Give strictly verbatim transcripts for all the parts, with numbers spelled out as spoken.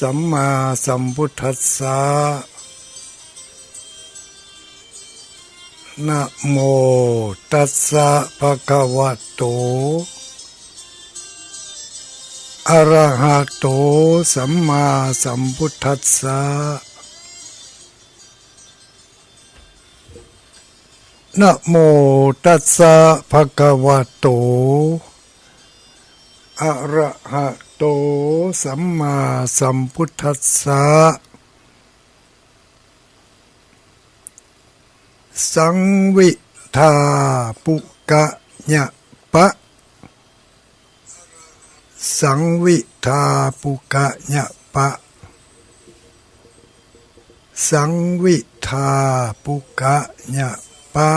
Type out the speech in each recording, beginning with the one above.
สัมมาสัมพุทธัสสะ นะโมตัสสะ ภะคะวะโต อะระหะโต สัมมาสัมพุทธัสสะ นะโมตัสสะ ภะคะวะโต อะระหะโต สัมมาสัมพุทธัสสะ สังวิทาปุกะยะปะ สังวิทาปุกะยะปะ สังวิทาปุกะยะปะ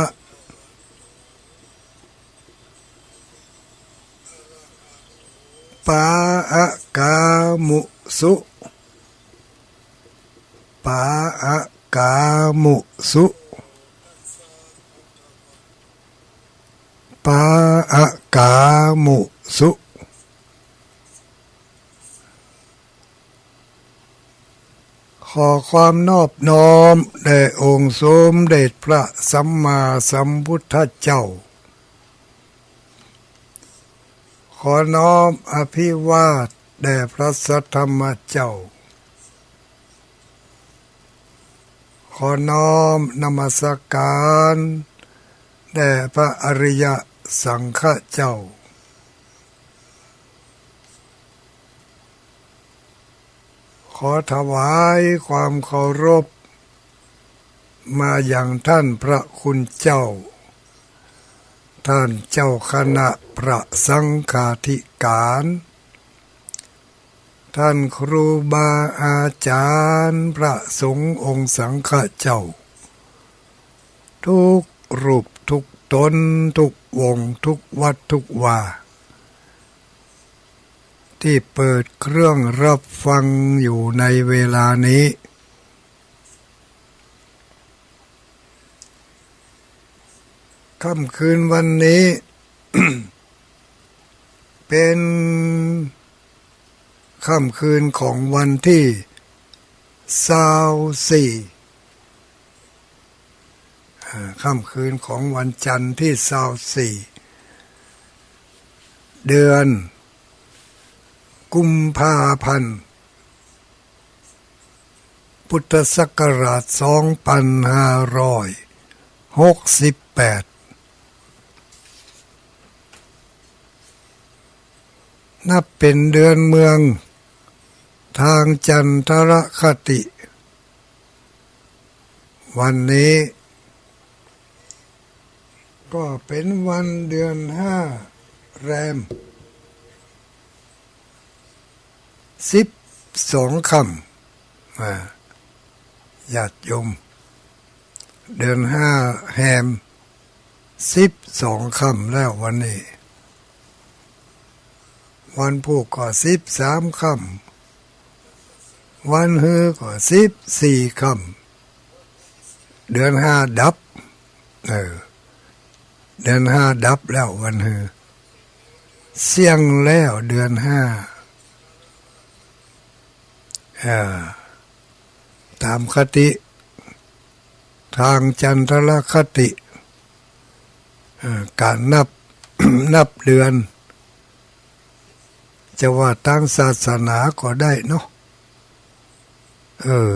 ปาอะกามุสุ ปาอะกามุสุ ปาอะกามุสุ ขอความนอบน้อมแด่องค์สมเด็จพระสัมมาสัมพุทธเจ้า ขอน้อมอภิวาทแด่พระสัทธรรมเจ้า ขอน้อมนมัสการแด่พระอริยสังฆเจ้า ขอถวายความเคารพมายังท่านพระคุณเจ้า ท่านเจ้าคณะพระสังฆาธิการ ท่านครูบาอาจารย์พระสงฆ์องค์สังฆเจ้า ทุกรูปทุกตน ทุกวงศ์ ทุกวัดทุกวา ตี้เปิดเครื่องรับฟังอยู่ในเวลานี้ ค่ำคืนวันนี้ เป๋นค่ำคืนของวันตี้ซาวสี่ อ่า ค่ำคืนของวันจันทร์ตี้ซาวสี่ เดือนกุมภาพันธ์ พุทธศักราชสองปันห้าร้อยหกสิบแปด นับเป๋นเดือนเมืองทางจันทรคติ วันนี้ ก็เป๋นวันเดือนห้าแรมสิบสองค่ำ อ่า ญาติโยม เดือนห้าแฮมสิบสองค่ำแล้ววันนี้ วันพูกก็สิบสามค่ำ วันฮือก็สิบสี่ค่ำ เดือนห้าดับ เออ เดือนห้าดับแล้ววันฮือ เสี้ยงแล้วเดือนห้า อ่า ต๋ามคติ ทางจันทรคติ เอ่อ ก๋านนับ นับเดือน จะว่าต๋ามศาสนาก็ได้เนาะ เออ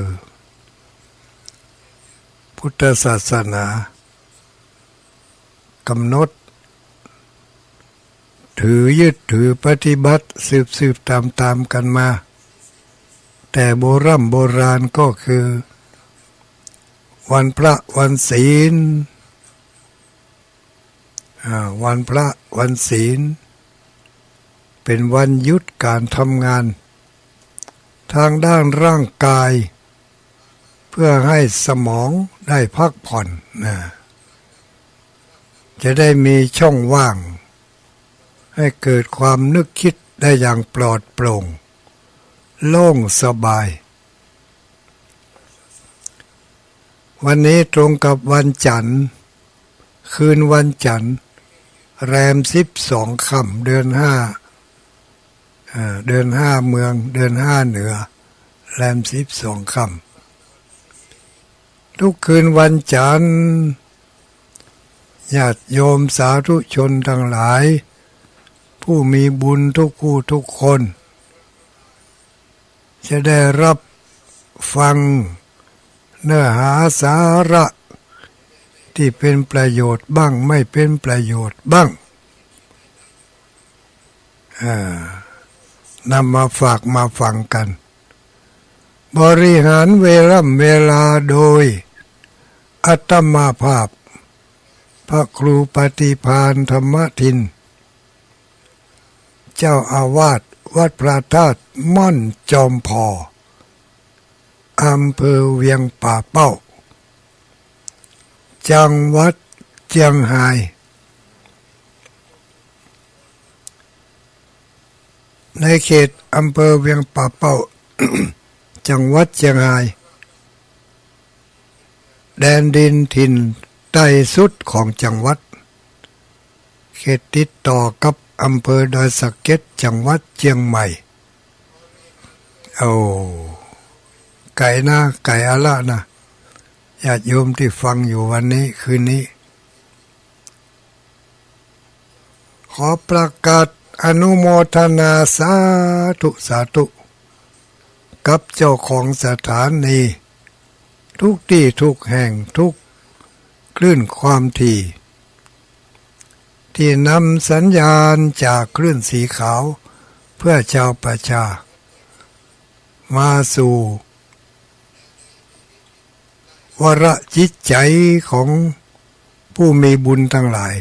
พุทธศาสนากำหนด ถือยึดถือปฏิบัติสืบๆ ต๋ามๆ กั๋นมา แต่โบร่ำโบราณก็คือ วันพระวันศีล อ่า วันพระวันศีล เป๋นวันหยุดก๋านทำงานทางด้านร่างกาย เพื่อให้สมองได้พักผ่อนนะ จะได้มีช่องว่าง ให้เกิดความนึกคิดได้อย่างปลอดโปร่ง โล่งสบาย วันนี้ตรงกับวันจันทร์ คืนวันจันทร์ แรมสิบสองค่ำ เดือนห้า อ่า เดือนห้าเมือง เดือนห้าเหนือ แรมสิบสองค่ำ ทุกคืนวันจันทร์ ญาติโยมสาธุชนตังหลาย ผู้มีบุญทุกผู้ทุกคน จะได้รับฟังเนื้อหาสาระตี้เป๋นประโยชน์บ้าง ไม่เป๋นประโยชน์บ้าง อ่า นำมาฝากมาฟังกั๋น บริหารเวล่ำเวลาโดยอาตมาภาพ พระครูปฏิภาณธรรมทิน เจ้าอาวาสวัดพระธาตุม่อนจอมผ่อ อำเภอเวียงป่าเป้า จังหวัดเจียงฮาย ในเขตอำเภอเวียงป่าเป้า จังหวัดเจียงฮาย แดนดินถิ่นใต้สุดของจังหวัด เขตติดต่อกับอำเภอดอยสะเก็ด จังหวัดเจียงใหม่ โอ้ ไก๋นะ ไก๋อะละนะ ญาติโยมตี้ฟังอยู่วันนี้ คืนนี้ ขอประกาศอนุโมทนาสาธุ สาธุ กับเจ้าของสถานี ทุกตี้ทุกแห่ง ทุกคลื่นความถี่ ตี้นำสัญญาณจากคลื่นสีขาวเพื่อชาวประชา มาสู่ วรจิตใจ๋ของผู้มีบุญตังหลาย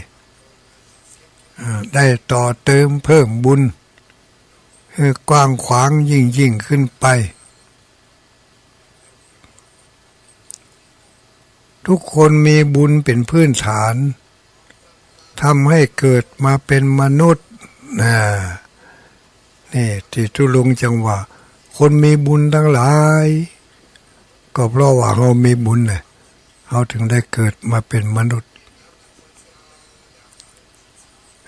อ่า ได้ต่อเติมเพิ่มบุญหื้อกว้างขวางยิ่งๆ ขึ้นไป ทุกคนมีบุญเป๋นพื้นฐาน ทำให้เกิดมาเป๋นมนุษย์นะ นี่ตี้ตุ๊ลุงจังว่า คนมีบุญตังหลาย ก็เพราะว่าเฮามีบุญน่ะ เฮาถึงได้เกิดมาเป๋นมนุษย์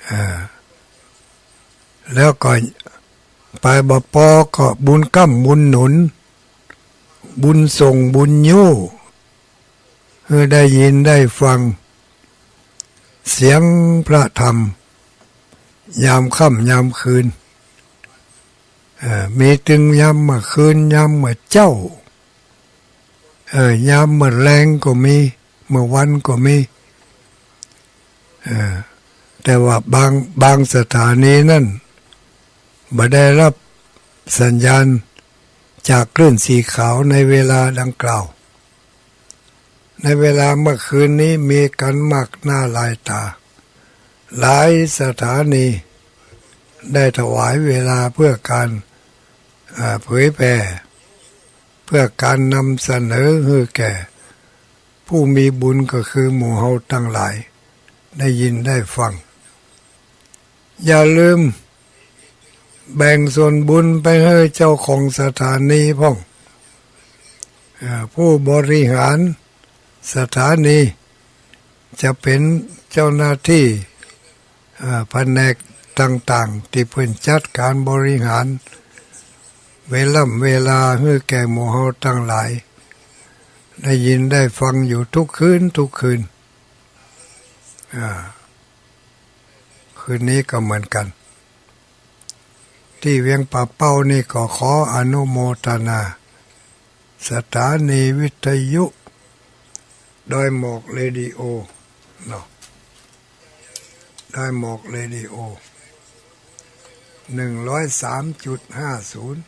อ่า แล้วก็ไปบ่ปอก็บุญค้ำบุญหนุน บุญส่งบุญยู้ หื้อได้ยินได้ฟัง เสียงพระธรรม ยามค่ำยามคืน เอ่อ มีตึงยามเมื่อคืน ยามเมื่อเจ๊า เอ่อ ยามเมื่อแลงก็มี เมื่อวันก็มี เอ่อ แต่ว่าบาง บางสถานีนั้น บ่ได้รับสัญญาณจากคลื่นสีขาวในเวลาดังกล่าว ในเวลาเมื่อคืนนี้มีกั๋นมากหน้าหลายต๋า หลายสถานีได้ถวายเวลาเพื่อก๋าน อ่า เผยแผ่ เพื่อก๋านนำเสนอหื้อแก่ผู้มีบุญก็คือหมู่เฮาตังหลาย ได้ยินได้ฟัง อย่าลืมแบ่งส่วนบุญไปหื้อเจ้าของสถานีพ่อง อ่า ผู้บริหารสถานี จะเป๋นเจ้าหน้าตี้ อ่า แผนกต่างๆ ตี้เปิ้นจัดก๋านบริหาร เวล่ำเวลาหื้อแก่หมู่เฮาตังหลาย ได้ยินได้ฟังอยู่ทุกคืน ทุกคืน อ่า คืนนี้ก็เหมือนกั๋น ตี้เวียงป่าเป้านี่ก็ขออนุโมทนา สถานีวิทยุดอยหมอกเรดิโอเนาะ ดอยหมอกเรดิโอ หนึ่งร้อยสามจุดห้าศูนย์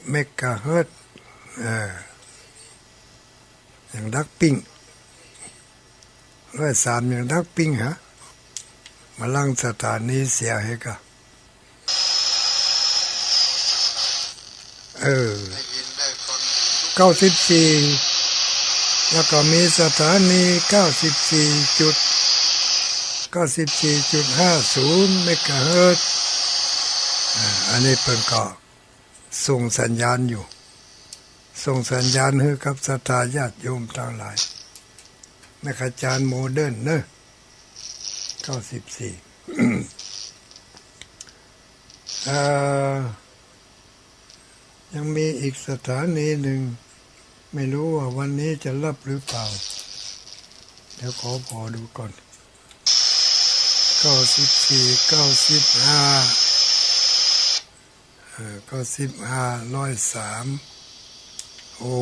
เมกะเฮิรตซ์ เออ ยังดักปิ้ง ร้อยสามยังดักปิ้งฮะ มาลังสถานีเสียหื้อก่า เออ เก้าสิบสี่ แล้วก็มีสถานี เก้าสิบสี่จุด เก้าสิบสี่จุดห้าศูนย์ เมกะเฮิรตซ์ อ่า อันนี้เปิ้นก็ส่งสัญญาณอยู่ ส่งสัญญาณหื้อกับศรัทธาญาติโยมตังหลาย แม่ขจารย์โมเดิร์นเนอะ เก้าสิบสี่ เอ่อ ยังมีอีกสถานีหนึ่ง ไม่รู้ว่าวันนี้จะรับหรือเปล่า เดี๋ยวขอผ่อดูก่อน เก้าสิบสี่ เก้าสิบห้า เอ่อ เก้าสิบห้า ร้อยสาม โอ้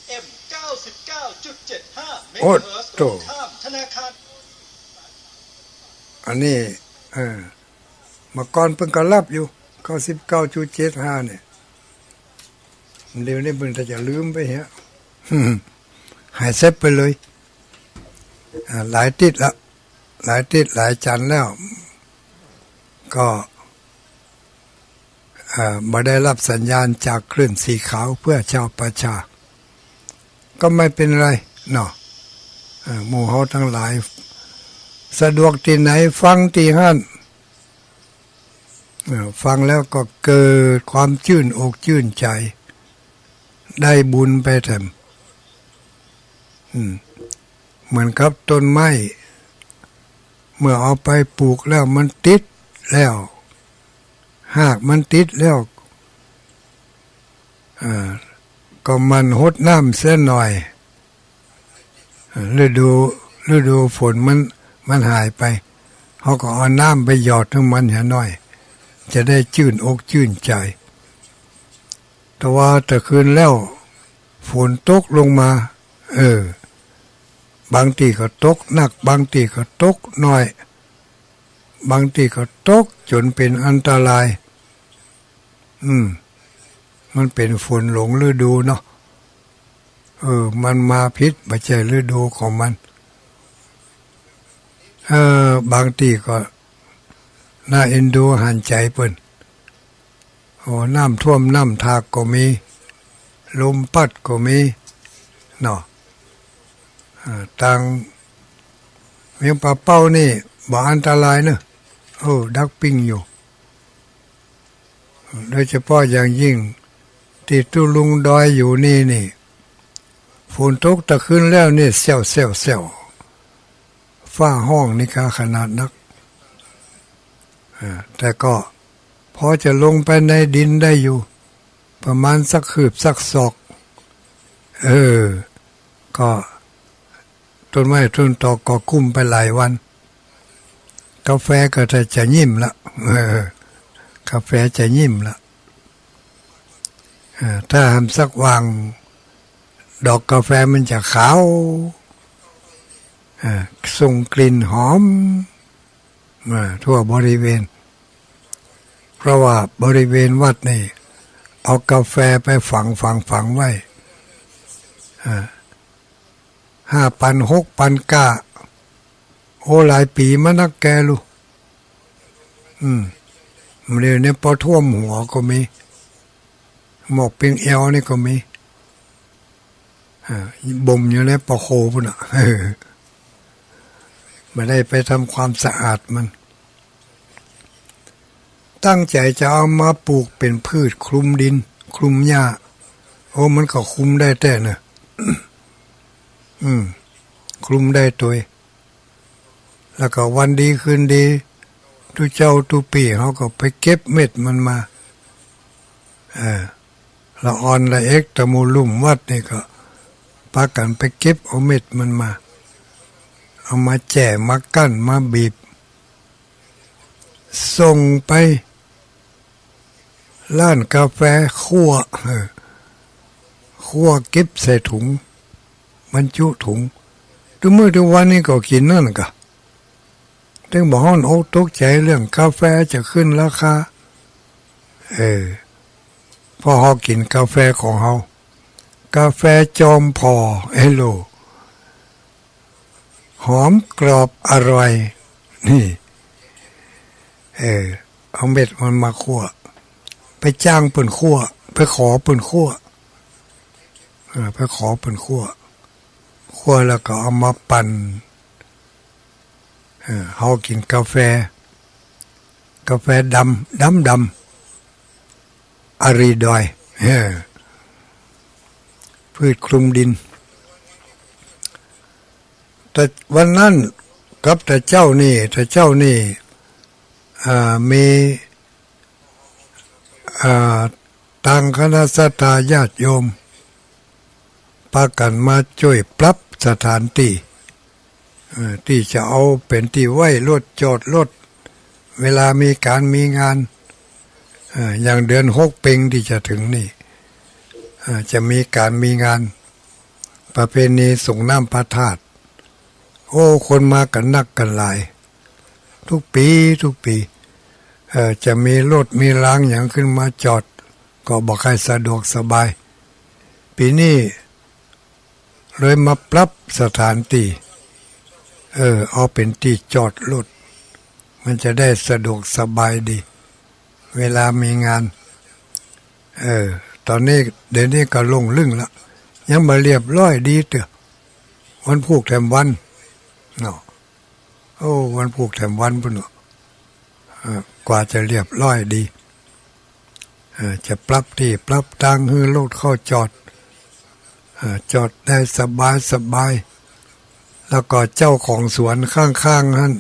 เอ็ม เก้าสิบเก้าจุดเจ็ดห้า เมกะเฮิรตซ์ โอ้โต ตรงข้ามธนาคาร อันนี้ เออ เมื่อก่อนเปิ้นก็รับอยู่ เก้าสิบเก้าจุดเจ็ดห้า เนี่ย เดี๋ยวนี้เปิ้นจะลืมไปเหีย หายเซฟไปเลย อ่า หลายติดละ หลายติดหลายจันทร์แล้ว ก็ อ่า บ่ได้รับสัญญาณจากคลื่นสีขาวเพื่อชาวประชา ก็ไม่เป็นไรเนาะ อ่า หมู่เฮาตังหลาย สะดวกตี้ไหนฟังตี้หั้น อ่า ฟังแล้วก็เกิดความจื้นอกจื้นใจ๋ ได้บุญไปแถม อืม เหมือนกับต้นไม้ เมื่อเอาไปปลูกแล้วมันติดแล้ว ฮากมันติดแล้ว อ่า ก็หมั่นฮดน้ำเสียหน่อย ฤดู ฤดูฝนมัน มันหายไป เฮาก็เอาน้ำไปหยอดหื้อมันเหียหน่อย จะได้จื้นอกจื้นใจ๋ แต่ว่าตะคืนแล้ว ฝนตกลงมา เออ บางตี้ก็ตกหนัก บางตี้ก็ตกน้อย บางตี้ก็ตกจ๋นเป๋นอันตราย อืม มันเป๋นฝนหลงฤดูเนาะ เออ มันมาผิด บ่ใจ้ฤดูของมัน เออ บางตี้ก็น่าเอ็นดูหันใจ๋เปิ้น โอ้ น้ำท่วมน้ำทากก็มี ลมปั๊ดก็มี เนาะ อ่า ตางเวียงป่าเป้านี่บ่อันตรายเนอะ เออ ดักปิ้งอยู่ โดยเฉพาะอย่างยิ่งตี้ตุ๊ลุงดอยอยู่นี่นี่ ฝนตกตะคืนแล้วนี่ แซว แซว แซว ฟ้าฮ้องนี่กาขนาดนัก อ่า แต่ก็พอจะลงไปในดินได้อยู่ ประมาณสักคืบสักศอก เออ ก็ต้นไม้ต้นตอกก็กุ้มไปหลายวัน กาแฟก็จะ จะหยิ่มละ เออ กาแฟจะหยิ่มละ เออ ถ้าหำสักหว่าง ดอกกาแฟมันจะขาว เออ ส่งกลิ่นหอม อ่า ทั่วบริเวณ เพราะว่าบริเวณวัดนี่ เอากาแฟไปฝัง ฝัง ฝังไว้ อ่า ห้าปัน หกปันก้า โอ้ หลายปี๋มานักแกลู อืม เดี๋ยวนี้ปอท่วมหัวก็มี หมอกเปียงแอวนี่ก็มี อ่า บ่มอยู่ในปอโคปู้นน่ะ บ่ได้ไปทำความสะอาดมัน ตั้งใจ๋จะเอามาปลูกเป๋นพืชคลุมดิน คลุมหญ้า โอ้ มันก็คลุมได้แต๊เนอะ อืม คลุมได้ตวย แล้วก็วันดีคืนดี ตุ๊เจ้าตุ๊ปี้เฮาก็ไปเก็บเม็ดมันมา เออ ละอ่อนละเอ็กตะหมู่ลุ่มวัดนี่ก็ปากั๋นไปเก็บเอาเม็ดมันมา เอามาแจ่ มากั้น มาบีบ ส่งไปร้านกาแฟ คั่ว เออ คั่วเก็บใส่ถุง บรรจุถุง ตุ๊มื้อตุ๊วันนี่ก็กิ๋นนั่นกะ ตึงบ่ฮ้อนอกตกใจ๋เรื่องกาแฟจะขึ้นราคา เออ เพราะเฮากิ๋นกาแฟของเฮา กาแฟจอมผ่อ เอโล หอมกรอบอร่อย นี่ เออ เอาเม็ดมันมาคั่ว ไปจ้างเปิ้นคั่ว ไปขอเปิ้นคั่ว เออ ไปขอเปิ้นคั่ว คั่วแล้วก็เอามาปั่น เออ เฮากิ๋นกาแฟ กาแฟดำ ดำดำ อารีดอย เออ พืชคลุมดิน แต่วันนั้นกับตาเจ้านี่ ตาเจ้านี่ อ่า มี อ่า ตังคณะศรัทธาญาติโยม ปากั๋นมาจ้วยปรับสถานตี้ เอ่อ ตี้จะเอาเป๋นตี้ไว้รถ จอดรถ เวลามีก๋านมีงาน เอ่อ อย่างเดือนหกเพ็งตี้จะเถิงนี่ เอ่อ จะมีก๋านมีงาน ประเพณีส่งน้ำพระธาตุ โอ้ คนมากั๋นนักกั๋นหลาย กู้ปี๋กู้ปี๋ เอ่อ จะมีรถมีรางหยังขึ้นมาจอด ก็บ่ค่อยสะดวกสบาย ปี๋นี้เลยมาปรับสถานตี้ เออ เอาเป๋นตี้จอดรถ มันจะได้สะดวกสบายดี เวลามีงาน เออ ต๋อนนี้ เดี๋ยวนี้ก็หลงลึ่งละ ยังบ่เรียบร้อยดีเตื้อ วันพูกแถมวัน เนาะ โอ้ วันพูกแถมวันปู้นเนาะ เอ่อ กว่าจะเรียบร้อยดี เอ่อ จะปรับตี้ปรับตางหื้อรถเข้าจอด เอ่อ จอดได้สบายสบาย แล้วก็เจ้าของสวนข้างๆ หั้น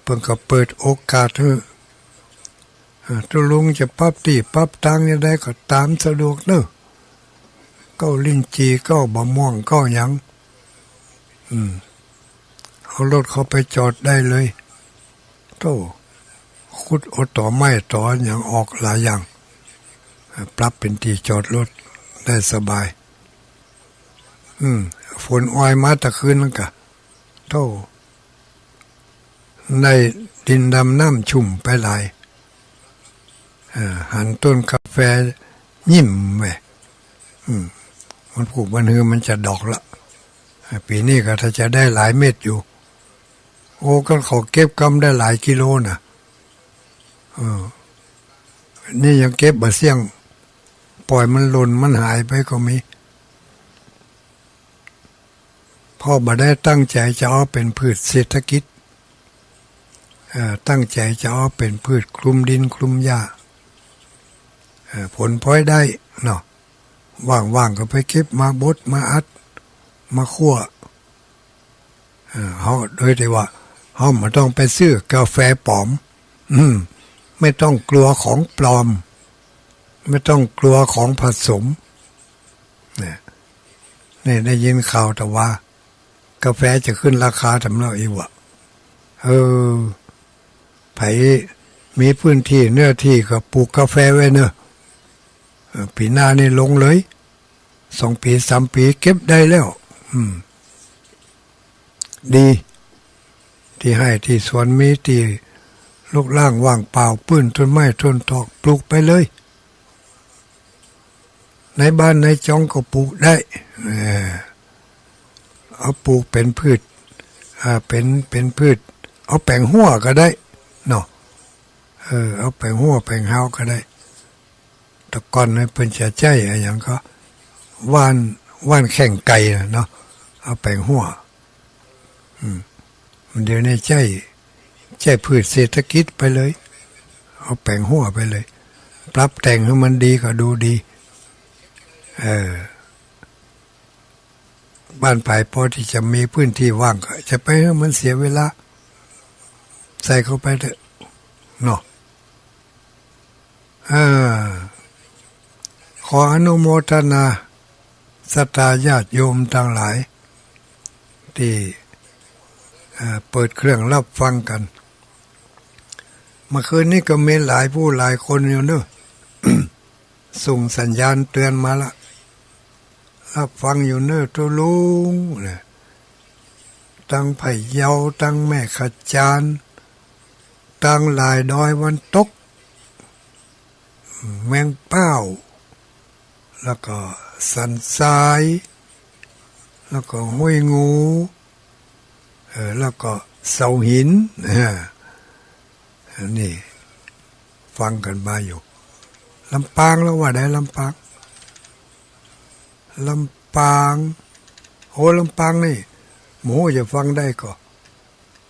เปิ้นก็เปิดโอกาสหื้อ เอ่อ ตุ๊ลุงจะปรับตี้ปรับตางจะใดก็ต๋ามสะดวกเนาะ เก๊าลิ้นจี่ เก๊าบะม่วง เก๊าหยัง อืม เอารถเข้าไปจอดได้เลย โธ่ ขุดเอาตอไม้ตอหยังออกหลายอย่าง ปรับเป๋นตี้จอดรถได้สบาย อืม ฝนออยมาตะคืนนั้นกะ โธ่ ได้ดินดำน้ำชุ่มไปหลาย เอ่อ หันต้นกาแฟยิ้มแหม อืม มันพูกมันหือมันจะดอกละ อ่า ปี๋นี้ก็ถ้าจะได้หลายเม็ดอยู่ โอ้ ก็เขาเก็บกำได้หลายกิโลน่ะ เออ นี่ยังเก็บบ่เสี้ยง ปล่อยมันหล่นมันหายไปก็มี เพราะบ่ได้ตั้งใจ๋จะเอาเป๋นพืชเศรษฐกิจ เอ่อ ตั้งใจ๋จะเอาเป๋นพืชคลุมดินคลุมหญ้า เอ่อ ผลพลอยได้เนาะ ว่างๆ ก็ไปเก็บมาบดมาอัด มาคั่ว เอ่อ เฮา โดยตี้ว่า เฮาบ่ต้องไปซื้อกาแฟป๋อม อืม ไม่ต้องกลัวของปลอม ไม่ต้องกลัวของผสม เนี่ย นี่ได้ยินข่าวแต่ว่า กาแฟจะขึ้นราคาแถมแล้วอี้วะ เออ ใผมีพื้นตี้เนื้อตี้ก็ปลูกกาแฟไว้เนาะ เออ ปี๋หน้านี่ลงเลย สองปี๋สามปี๋เก็บได้แล้ว อืม ดี ตี้ไฮ่ตี้สวนมีตี้รกร้างว่างเปล่า ปื้นต้นไม้ต้นตอกปลูกไปเลย ในบ้านในจองก็ปลูกได้ เออ เอาปลูกเป๋นพืช อ่า เป๋น เป๋นพืช เอาแป๋งฮั้วก็ได้เนาะ เออ เอาแป๋งฮั้วแป๋งฮาวก็ได้ แต่ก่อนนี่เปิ้นจะใจ๊อะหยังก็ หว่าน หว่านแข่งไก่น่ะเนาะ เอาแป๋งฮั้ว อืม เดี๋ยวนี้ใจ๊ ใจ๊พืชเศรษฐกิจไปเลย เอาแป๋งฮั้วไปเลย ปรับแต่งหื้อมันดีก็ดูดี เออ บ้านใผพอตี้จะมีพื้นตี้ว่างก็จะไปหื้อมันเสียเวลา ใส่เข้าไปเถอะเนาะ เออ ขออนุโมทนาศรัทธาญาติโยมตังหลาย ตี้ เอ่อ เปิดเครื่องฮับฟังกั๋น เมื่อคืนนี้ก็มีหลายผู้หลายคนอยู่เนาะ ส่งสัญญาณเตือนมาละ ฮับฟังอยู่เนาะตุ๊ลุง เนี่ย ตังพะเยา ตังแม่ขะจาน ตังหลายดอยวันตก แมงป้าว แล้วก็สันทราย แล้วก็ห้วยงู เออ แล้วก็เสาหิน เออ นี่ ฟังกั๋นมาอยู่ ลำปาง แล้วว่าได้ลำปาง ลำปาง โอ้ ลำปางนี่ บ่ฮู้จะฟังได้ก่อ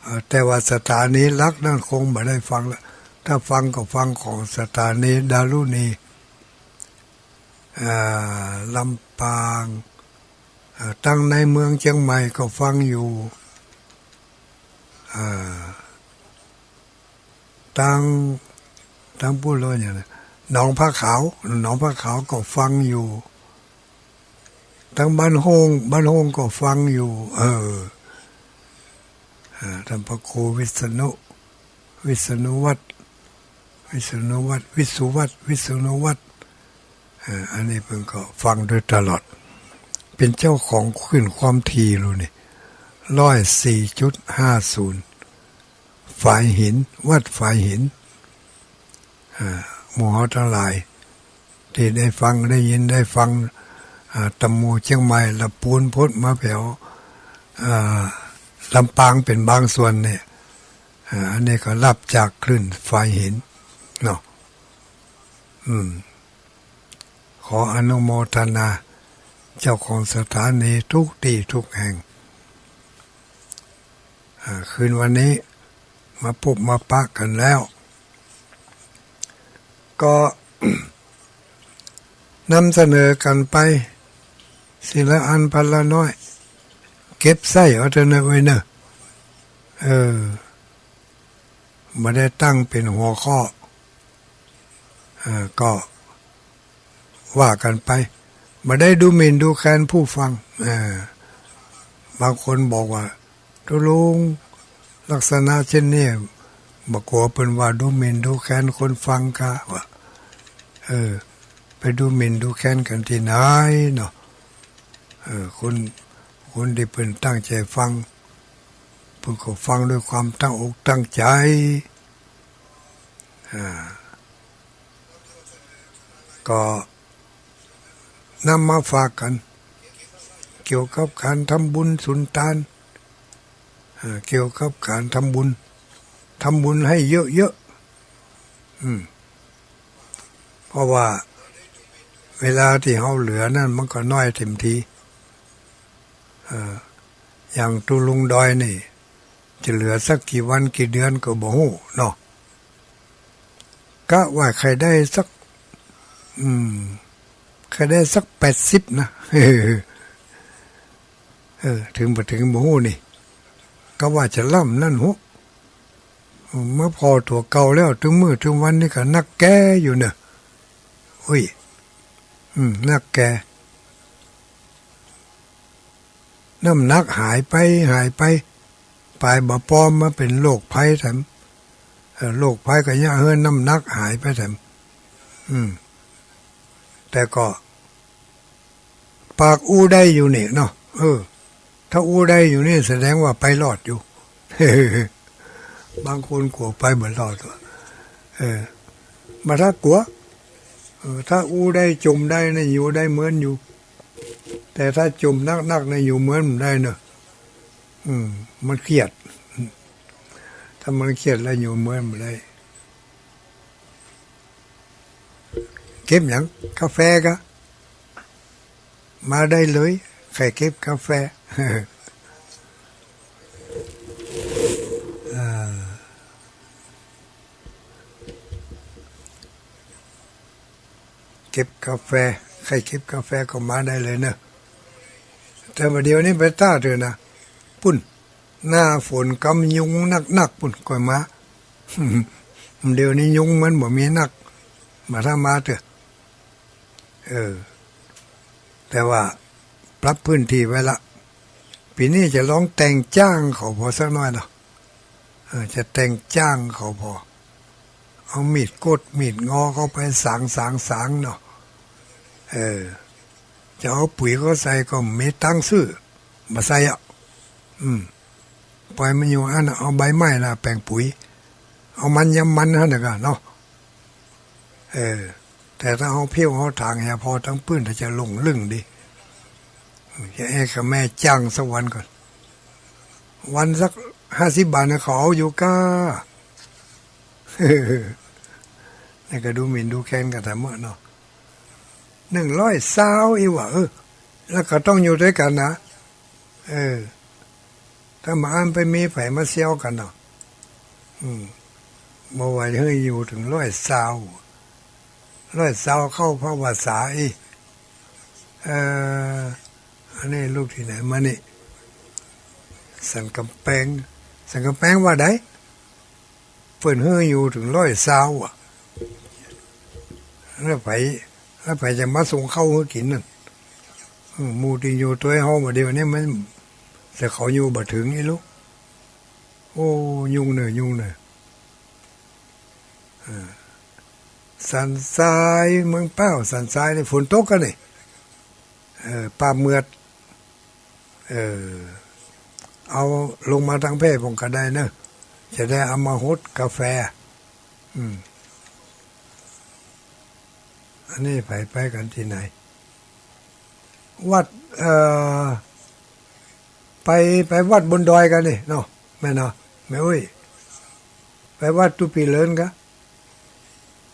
เอ่อ แต่ว่าสถานีหลักนั้นคงบ่ได้ฟังละ ถ้าฟังก็ฟังของสถานีดารุณี อ่า ลำปาง อ่า ตังในเมืองเจียงใหม่ก็ฟังอยู่ อ่า ตัง ตังปู้นแล้วหยังนะ หนองผ้าขาว หนองผ้าขาวก็ฟังอยู่ ตังบ้านโฮ่ง บ้านโฮ่งก็ฟังอยู่ เออ อ่า ต้านพระครูวิษณุ วิษณุวัฒน์ วิษณุวัฒน์ วิสุวัฒน์ วิษณุวัฒน์ อ่า อันนี้เปิ้นก็ฟังโดยตลอด เป๋นเจ้าของคลื่นความถี่ลูกนี่ ร้อยสี่จุดห้าศูนย์ ฝายหิน วัดฝายหิน อ่า หมู่เฮาตังหลาย ตี้ได้ฟัง ได้ยิน ได้ฟัง อ่า ตะหมู่เจียงใหม่ ละปูน พุดมาแผว อ่า ลำปางเป๋นบางส่วนเนี่ย อ่า อันนี้ก็ฮับจากคลื่นฝายหินเนาะ อืม ขออนุโมทนาเจ้าของสถานีทุกตี้ทุกแห่ง อ่า คืนวันนี้มาพบมาปะกั๋นแล้ว ก็ นำเสนอกั๋นไป ทีละอันพันละน้อย เก็บใส้เอาเต๊อะเน่อเว้ยเน่อ เออ บ่ได้ตั้งเป๋นหัวข้อ เออ ก็ ว่ากั๋นไป บ่ได้ดูหมิ่นดูแคลนผู้ฟัง เออ บางคนบอกว่า ตุ๊ลุง ลักษณะเช่นนี้ บ่กั๋วเปิ้นว่าดูหมิ่นดูแคลนคนฟังกา ว่า เออ ไปดูหมิ่นดูแคลนกั๋นตี้ไหนเนาะ เออ คน คนตี้เปิ้นตั้งใจ๋ฟัง เปิ้นก็ฟังด้วยความตั้งอกตั้งใจ๋ อ่า ก็นำมาฝากกั๋น เกี่ยวกับก๋านทำบุญสุนตาน อ่า เกี่ยวกับก๋านทำบุญ ทำบุญหื้อเยอะๆ อืม เพราะว่าเวลาตี้เฮาเหลือนั้นมันก็น้อยเต็มที เอ่อ อย่างตุ๊ลุงดอยนี่ จะเหลือสักกี่วันกี่เดือนก็บ่ฮู้เนาะ กะว่าใค่ได้สัก อืม ใค่ได้สักแปดสิบนะ เออ เถิงบ่เถิงบ่ฮู้นี่ กะว่าจะล้ำนั้นฮู้ มาผ่อตั๋วเก่าแล้ว ตึงมื้อตึงวันนี่ก็นักแก่อยู่เน่อ อุ้ย อืม นักแก่ น้ำหนักหายไป หายไป ปายบ่ปอมมาเป๋นโรคภัยแถม เออ โรคภัยก็เยียะหื้อน้ำหนักหายไปแถม อืม แต่ก็ ปากอู้ได้อยู่นี่เนาะ เออ ถ้าอู้ได้อยู่นี่แสดงว่าไปรอดอยู่ บางคนกั๋วไปบ่รอดว่ะ เออ บ่ถ้ากั๋ว เออ ถ้าอู้ได้จ่มได้นี่อยู่ได้เหมือนอยู่ แต่ถ้าจ่มนักๆ นี่อยู่เหมือนบ่ได้เนาะ อืม มันเครียด ถ้ามันเครียดแล้วอยู่เหมือนบ่ได้ เก็บหยัง กาแฟกา มาได้เลย ใค่เก็บกาแฟ อ่า เก็บกาแฟ ใค่เก็บกาแฟก็มาได้เลยเนาะ แต่บ่าเดี่ยวนี้ไปต้าเถอะนะ ปุ้น หน้าฝนกำยุงนักๆ ปุ้นก่อยมา เดี๋ยวนี้ยุงมันบ่มีนัก บ่าถ้ามาเถอะ เออ แต่ว่าปรับพื้นตี้ไว้ละ ปี๋นี้จะลองแต่งจ้างเขาผ่อสักหน้อยเนาะ เออ จะแต่งจ้างเขาผ่อ เอามีดก๊ดมีดงอเข้าไปสางสางสางเนาะ เออ จะเอาปุ๋ยเข้าใส่ก็บ่มีตังค์ซื้อ บ่ใส่อะ อืม ปล่อยมันอยู่อั้นน่ะ เอาใบไม้น่ะแป๋งปุ๋ย เอามันยำมันหั้นน่ะกาเนาะ เออ แต่ถ้าเฮาเผี้ยวเฮาถางเหียผ่อตังปื้น ถ้าจะหล่งลึ่งดี จะแอ้กับแม่จ้างสักวันก่อน วันสักห้าสิบบาทน่ะ เขาเอาอยู่กา นี่ก็ดูหมิ่นดูแคลนกั๋นแถมเนาะ หนึ่งร้อยซาวอี้หว่า เออ แล้วก็ต้องอยู่ตวยกั๋นนะ เออ ถ้าบ่อั้นไปมีใผมาเซี้ยวกั๋นเนาะ อืม บ่ว่าจะหื้ออยู่เถิงร้อยซาว ร้อยซาวเข้าพรรษาอี้ เอ่อ อันนี้ลูกตี้ไหนมานี่ สันก๋ำแปง สันก๋ำแปงว่าใด เปิ้นหื้ออยู่เถิงร้อยซาวอะ แล้วใผ แล้วใผจะมาส่งข้าวหื้อกิ๋นนั่น อืม หมู่ตี้อยู่ตวยเฮาบ่าเดี่ยวนี้มัน แต่เขาอยู่บ่เถิงอี้ลูก โอ้ ยุ่งเน่อ ยุ่งเน่อ เออ สันทราย เมืองป้าว สันทรายนี่ฝนตกกั๋นนี่ เออ ป้าเมือด เออ เอาลงมาตางแพร่ผมก็ได้เนอะ จะได้เอามาฮดกาแฟ อืม อันนี้ไป ไปกั๋นตี้ไหน วัด เอ่อ ไป ไปวัดบนดอยกั๋นนี่เนาะ แม่เนาะ แม่อุ๊ย ไปวัดตุ๊ปี้เลินกา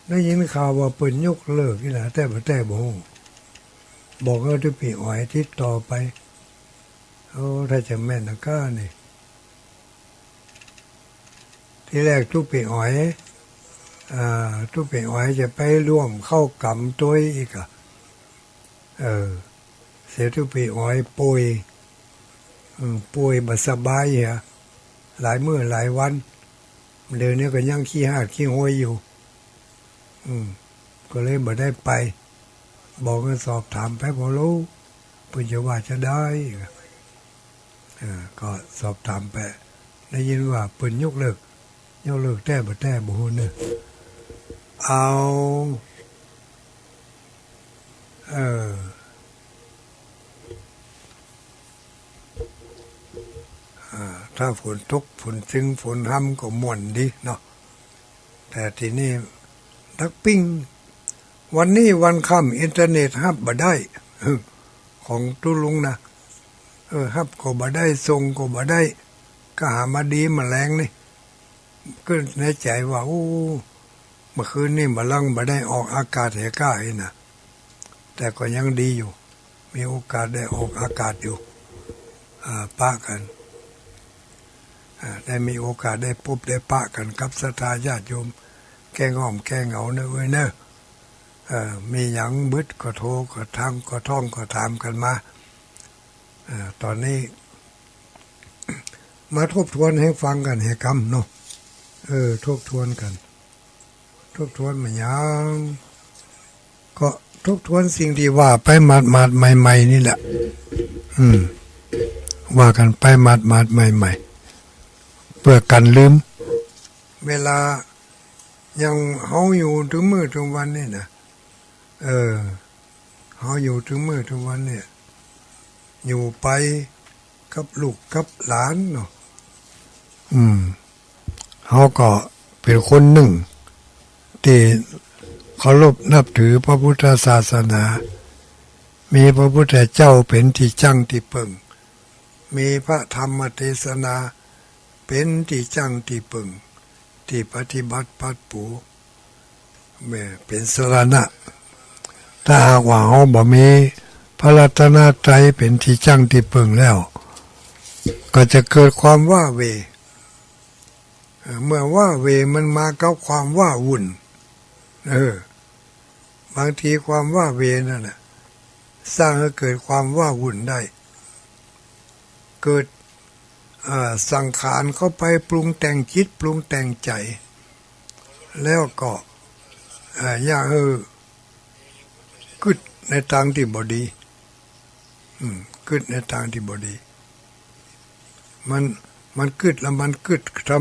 ได้ยินข่าวว่าเปิ้นยกเลิกอี้นะ แต๊บ่แต๊บ่ฮู้ บอกหื้อตุ๊ปี้อ๋อยติดต่อไป โอ้ ถ้าจะแม่นนะก้านี่ ทีแรกตุ๊ปี้อ๋อย อ่า ตุ๊ปี้อ๋อยจะไปร่วมเข้ากรรมตวยอีกอะ เออ เสียตุ๊ปี้อ๋อยป่วย อืม ป่วยบ่สบายเหีย หลายมื้อหลายวัน เดี๋ยวนี้ก็ยังขี้ฮ้าดขี้ฮวยอยู่ อืม ก็เลยบ่ได้ไป บอกหื้อสอบถามไป บ่ฮู้เปิ้นจะว่าจะได้ เออ ก็สอบถามไป ได้ยินว่าเปิ้นยกเลิก ยกเลิกแต๊บ่แต๊บ่ฮู้เนอะ เอา เออ อ่า ถ้าฝนตก ฝนตึง ฝนฮ่ำก็ม่วนดีเนาะ แต่ตี้นี่ดักปิ้ง วันนี้วันค่ำอินเทอร์เน็ตฮับบ่ได้ ของตุ๊ลุงนะ เออ ฮับก็บ่ได้ ส่งก็บ่ได้ ก็หามาดีมาแลงนี่ ก็ในใจ๋ว่า โอ้ เมื่อคืนนี่บ่ลังบ่ได้ออกอากาศเหียก้าอี้นะ แต่ก็ยังดีอยู่ มีโอกาสได้ออกอากาศอยู่ อ่า ปะกั๋น อ่า ได้มีโอกาสได้ปบได้ปะกั๋นกับศรัทธาญาติโยม แก้ง่อมแก้เหงาเนอะเอ้ยเนอะ เออ มีหยังบึดก็โทรก็ทักก็ท้องก็ถามกั๋นมา เออ ต๋อนนี้ มาทบทวนหื้อฟังกั๋นเหียกำเนาะ เออ ทบทวนกั๋น ทบทวนมาหยัง ก็ทบทวนสิ่งตี้ว่าไปหมาดๆ ใหม่ๆ นี่แหละ อืม ว่ากั๋นไปหมาดๆ ใหม่ๆ เปื้อกั๋นลืม เวลายังเฮาอยู่ตึงมื้อตึงวันนี่นะ เออ เฮาอยู่ตึงมื้อตึงวันเนี่ย อยู่ไปกับลูกกับหลานเนาะ อืม เฮาก็เป๋นคนนึ่งตี้เคารพนับถือพระพุทธศาสนา มีพระพุทธเจ้าเป๋นตี้จั้งตี้เปิ่ง มีพระธรรมเตสนาเป๋นตี้จั้งตี้เปิ่ง ตี้ปฏิบัติปัดปู แม่เป๋นสรณะ ถ้าหากว่าเฮาบ่มีพระรัตนตรัยเป๋นตี้จั้งตี้เปิ่งแล้ว ก็จะเกิดความว้าเหว่ เออ เมื่อว้าเหว่มันมากับความว้าวุ่น เออ บางทีความว้าเหว่นั่นแหละ สร้างหื้อเกิดความว้าวุ่นได้ เกิด เอ่อ สังขารเข้าไปปรุงแต่งจิตปรุงแต่งใจ๋ แล้วก็ เอ่อ เยียะหื้อกึ๊ดในตางตี้บ่ดี อืม กึ๊ดในตางตี้บ่ดี มัน มันกึ๊ดแล้วมันกึ๊ด ถ้า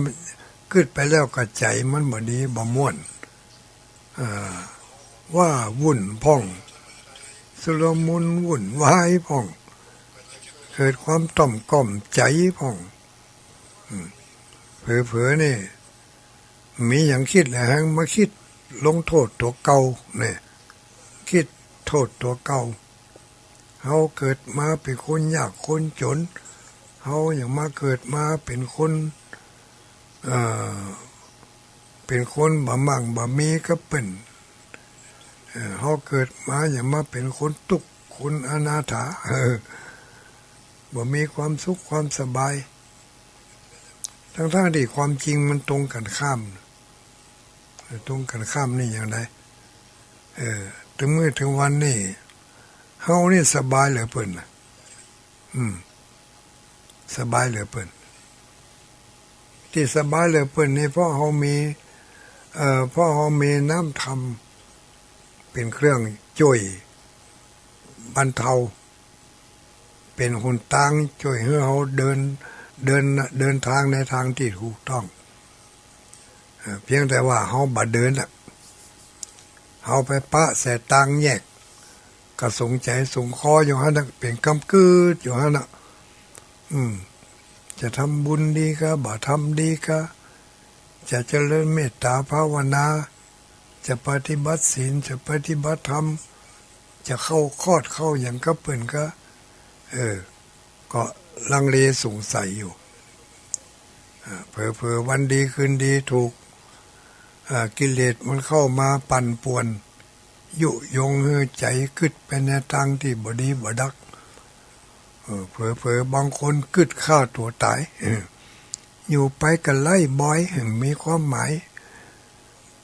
กึ๊ดไปแล้วก็ใจ๋มันบ่ดี บ่ม่วน อ่า ว้าวุ่นพ่อง ชุลมุนวุ่นวายพ่อง เกิดความต่อมก้อมใจ๋พ่อง อืม เผลอๆ นี่ มีหยังกึ๊ดแล้วแฮ่งมาคิดลงโต้ษตั๋วเก่าเนี่ย กึ๊ดโต้ษตั๋วเก่า เฮาเกิดมาเป๋นคนยากคนจ๋น เฮาหยังมาเกิดมาเป๋นคน เอ่อ เป๋นคนบ่มั่งบ่มีกับเปิ้น เอ่อ เฮาเกิดมาหยังมาเป๋นคนตุ๊กข์คนอนาถา เออ บ่มีความสุขความสบาย ทั้งๆ ตี้ความจริงมันตรงกั๋นข้าม ตรงกั๋นข้ามนี่อย่างใด เออ ตึงมื้อตึงวันนี่ เฮานี่สบายเหลือเปิ้นนะ อืม สบายเหลือเปิ้น ตี้สบายเหลือเปิ้นนี่เพราะเฮามี เอ่อ เพราะเฮามีน้ำธรรม เป๋นเครื่องจ้วยบรรเทา เป๋นหนตางจ้วยหื้อเฮาเดิน เดิน เดินตางในตางตี้ถูกต้อง เอ่อ เปียงแต่ว่าเฮาบ่เดินน่ะ เฮาไปปะใส่ตางแยก ก็สงสัยสงเคราะห์อยู่หั้นน่ะ เป๋นกำกึดอยู่หั้นน่ะ อืม จะทำบุญดีกา บ่ทำดีกา จะเจริญเมตตาภาวนา จะปฏิบัติศีล จะปฏิบัติธรรม จะเข้าคอร์สเข้าหยังกับเปิ้นกา เออ ก็ลังเลสงสัยอยู่ อ่า เผลอๆ วันดีคืนดีถูก อ่า กิเลสมันเข้ามาปั่นป่วน ยุยงหื้อใจ๋กึ๊ดไปในตางตี้บ่ดีบ่ดัก เออ เผลอๆ บางคนกึ๊ดฆ่าตั๋วต๋าย เออ อยู่ไปก็ไร้บ่อย มีความหมาย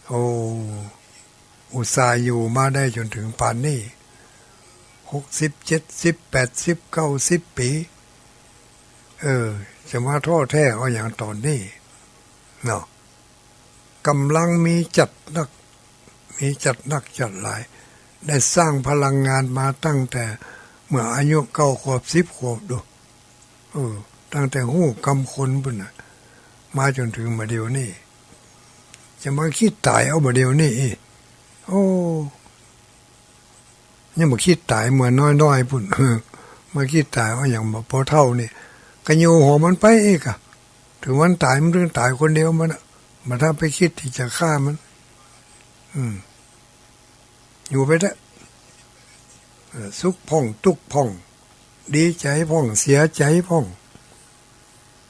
โอ้ อุตส่าห์อยู่มาได้จ๋นเถิงป่านนี้ หกสิบ เจ็ดสิบ แปดสิบ เก้าสิบ ปี๋ เออ จะมาท้อแท้เอาหยังต๋อนนี้เนาะ ก๋ำลังมีจัดนัก มีจัดนักจัดหลาย ได้สร้างพลังงานมาตั้งแต่เมื่ออายุเก้าขวบ สิบขวบดู เออ ตั้งแต่ฮู้กำคนปู๊นน่ะ มาจ๋นเถิงบ่าเดี่ยวนี้ จะมาคิดต๋ายเอาบ่าเดี่ยวนี้อีก โอ้ ยังบ่คิดต๋ายเมื่อน้อยๆ ปู๊น เออ มาคิดต๋ายเอาหยังบ่าปอเฒ่านี่ ก็อยู่หอมันไปอีกอะ เถิงวันต๋ายมันเถิงต๋ายคนเดียวมันน่ะ บ่ต้องไปคิดตี้จะฆ่ามัน อืม อยู่ไปเต๊อะ เออ สุขพ่อง ตุ๊กข์พ่อง ดีใจ๋พ่อง เสียใจ๋พ่อง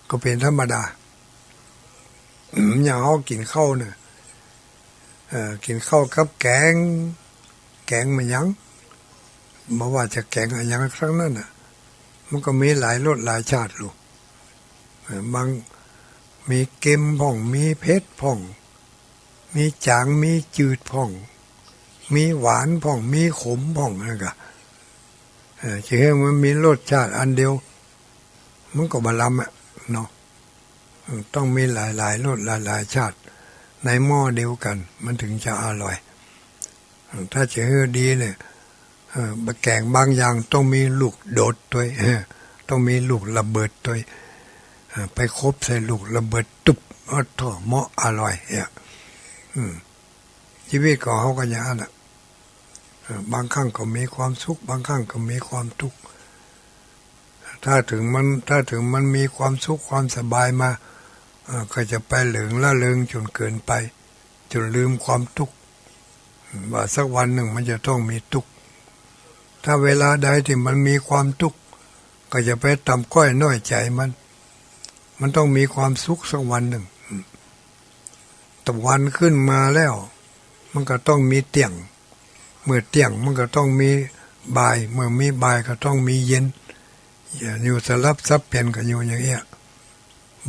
ก็เป๋นธรรมดา อย่างเฮากิ๋นข้าวเนี่ย เอ่อ กิ๋นข้าวกับแก๋ง แก๋งอะหยัง บ่ว่าจะแก๋งอะหยังซักนั้นน่ะ มันก็มีหลายรสหลายชาติลูก เอ่อ บาง มีเก็มพ่อง มีเผ็ดพ่อง มีจ๋าง มีจืดพ่อง มีหวานพ่อง มีขมพ่อง นั่นกะ เอ่อ จะหื้อมันมีรสชาติอันเดียว มันก็บ่ลำอะเนาะ เออ ต้องมีหลายๆ รสหลายๆ ชาติ ในหม้อเดียวกั๋น มันเถิงจะอร่อย เออ ถ้าจะหื้อดีเนี่ย เออ บ่าแก๋งบางอย่างต้องมีลูกโดดตวย เออ ต้องมีลูกระเบิดตวย เออ ไปคบใส่ลูกระเบิดตุ๊บ โอ้โธ่ เหมาะอร่อย เนี่ย อืม ชีวิตของเฮาก็อย่างนั้นน่ะ เออ บางครั้งก็มีความสุข บางครั้งก็มีความทุกข์ ถ้าเถิงมัน ถ้าเถิงมันมีความสุขความสบายมา เอ่อ ก็จะไปเหลิงร่าเริงจ๋นเกินไป จ๋นลืมความตุ๊กข์ ว่าสักวันนึ่งมันจะต้องมีตุ๊กข์ ถ้าเวลาใดตี้มันมีความตุ๊กข์ ก็อย่าไปตำก้อยน้อยใจ๋มัน มันต้องมีความสุขสักวันนึ่ง ตะวันขึ้นมาแล้ว มันก็ต้องมีเตี้ยง เมื่อเตี้ยงมันก็ต้องมีบ่าย เมื่อมีบ่ายก็ต้องมีเย็น อย่าอยู่สลับสับเปลี่ยนกั๋นอยู่อย่างเอี้ย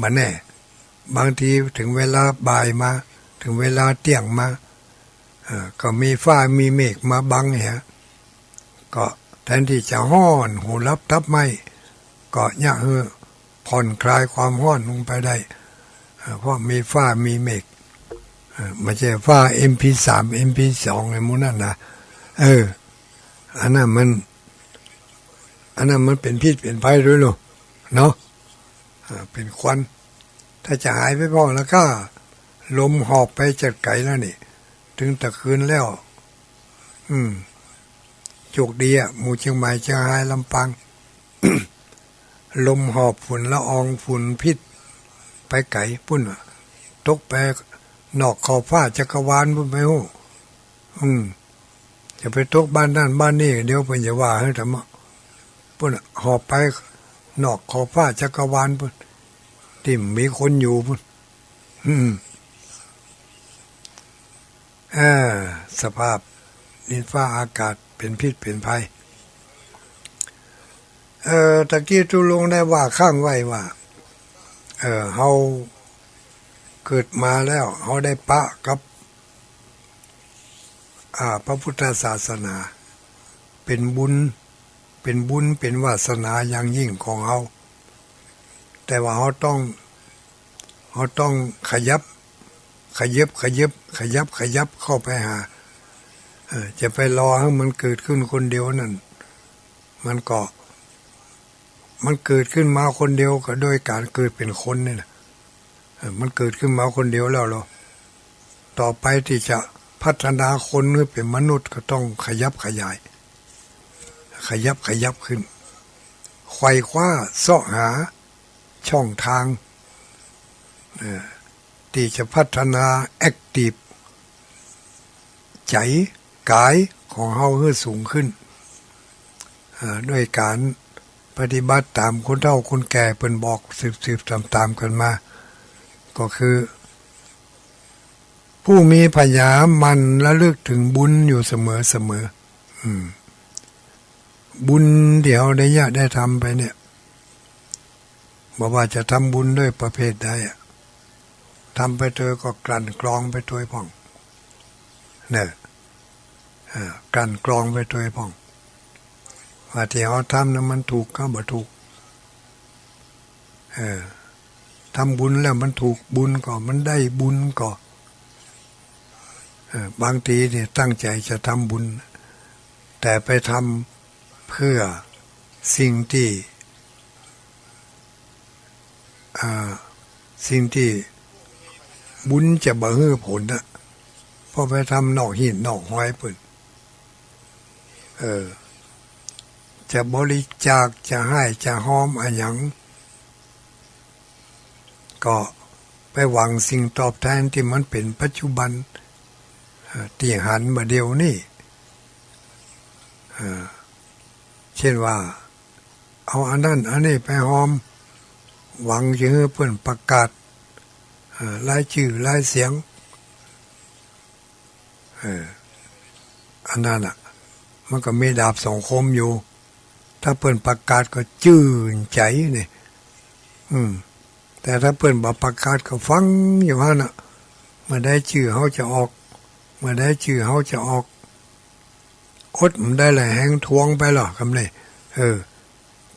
บ่แน่ บางทีเถิงเวลาบ่ายมา เถิงเวลาเตี้ยงมา เอ่อ ก็มีฟ้ามีเมฆมาบังเหีย ก็แทนตี้จะฮ้อนหูดับตับไหม้ ก็เยียะหื้อผ่อนคลายความฮ้อนลงไปได้ เอ่อ เพราะมีฟ้ามีเมฆ เอ่อ บ่ใจ้ฟ้า เอ็มพีสาม เอ็มพีสอง ไอ้หมู่นั้นนะ เออ อันนั้นมัน อันนั้นมันเป๋นพิษเป๋นภัยตวยลูก เนาะ อ่า เป๋นควัน ถ้าจะหายไปพ่องแล้วก็ ลมหอบไปจัดไก๋แล้วนี่ เถิงตะคืนแล้ว อืม โจคดีอะ หมู่เจียงใหม่ เจียงฮาย ลำปาง ลมหอบฝุ่นละออง ฝุ่นพิษ ไปไก๋ปู๊นอะ ตกไปนอกขอบฟ้าจักรวาลปู๊น ไปฮู้ อืม จะไปตกบ้านนั้นบ้านนี้ เดี๋ยวเปิ้นจะว่าหื้อทำไม ปู๊นอะ หอบไปนอกขอบฟ้าจักรวาลปู๊น ตี้บ่มีคนอยู่ปู๊น อืม เออ สภาพดินฟ้าอากาศเป๋นพิษเป๋นภัย เออ ตะกี้ตุ๊ลุงได้ว่าค้างไว้ว่า เออ เฮาเกิดมาแล้ว เฮาได้ปะกับ อ่า พระพุทธศาสนา เป๋นบุญ เป๋นบุญ เป๋นวาสนาอย่างยิ่งของเฮา แต่ว่าเฮาต้อง เฮาต้องขยับ ขยับ ขยับ ขยับ ขยับเข้าไปหา เออ จะไปรอหื้อมันเกิดขึ้นคนเดียวนั้น มันก็ มันเกิดขึ้นมาคนเดียวก็โดยก๋านเกิดเป๋นคนนี่แหละ เออ มันเกิดขึ้นมาคนเดียวแล้วเนาะ ต่อไปตี้จะพัฒนาคนหื้อเป๋นมนุษย์ก็ต้องขยับขยาย ขยับขยับขึ้น ไขว่คว้าเซาะหาช่องตาง เออ ตี้จะพัฒนาแอ็กทีฟ ใจ๋ก๋ายของเฮาหื้อสูงขึ้น เอ่อ ด้วยก๋านปฏิบัติต๋ามคนเฒ่าคนแก่เปิ้นบอกสืบๆ ต๋ามๆ กั๋นมา ก็คือ ผู้มีผญาหมั่นระลึกเถิงบุญอยู่เสมอๆ อืม บุญตี้เฮาได้เยียะได้ทำไปเนี่ย บ่ว่าจะทำบุญด้วยประเภทใดอะ ทำไปตวยก็กลั่นกรองไปตวยพ่อง เน่อ เออ กลั่นกรองไปตวยพ่อง ว่าตี้เฮาทำนั้นมันถูกก็บ่ถูก เออ ทำบุญแล้วมันถูกบุญก็ มันได้บุญก็ เออ บางทีเนี่ยตั้งใจ๋จะทำบุญ แต่ไปทำเพื่อสิ่งตี้ อ่า สิ่งตี้บุญจะบ่หื้อผลนะ เพราะไปทำนอกฮีตนอกฮอยเปิ้น เออ จะบริจาค จะฮ้าย จะฮอมอะหยัง ก็ไปหวังสิ่งตอบแทนตี้มันเป๋นปัจจุบัน เอ่อ ตี้หันบ่าเดี่ยวนี้ เอ่อ เช่นว่า เอาอันนั้นอันนี้ไปฮอม หวังจะหื้อเปิ้นประกาศ เอ่อ รายจื้อรายเสียง เออ อันนั้นน่ะ มันก็มีดาบสองคมอยู่ ถ้าเปิ้นประกาศก็จื้นใจ๋นี่ อืม แต่ถ้าเปิ้นบ่ประกาศก็ฟังอยู่หั้นน่ะ เมื่อใดจื้อเฮาจะออก เมื่อใดจื้อเฮาจะออก อดบ่ได้แหละ แฮงทวงไปล่ะ กำนี้ เออ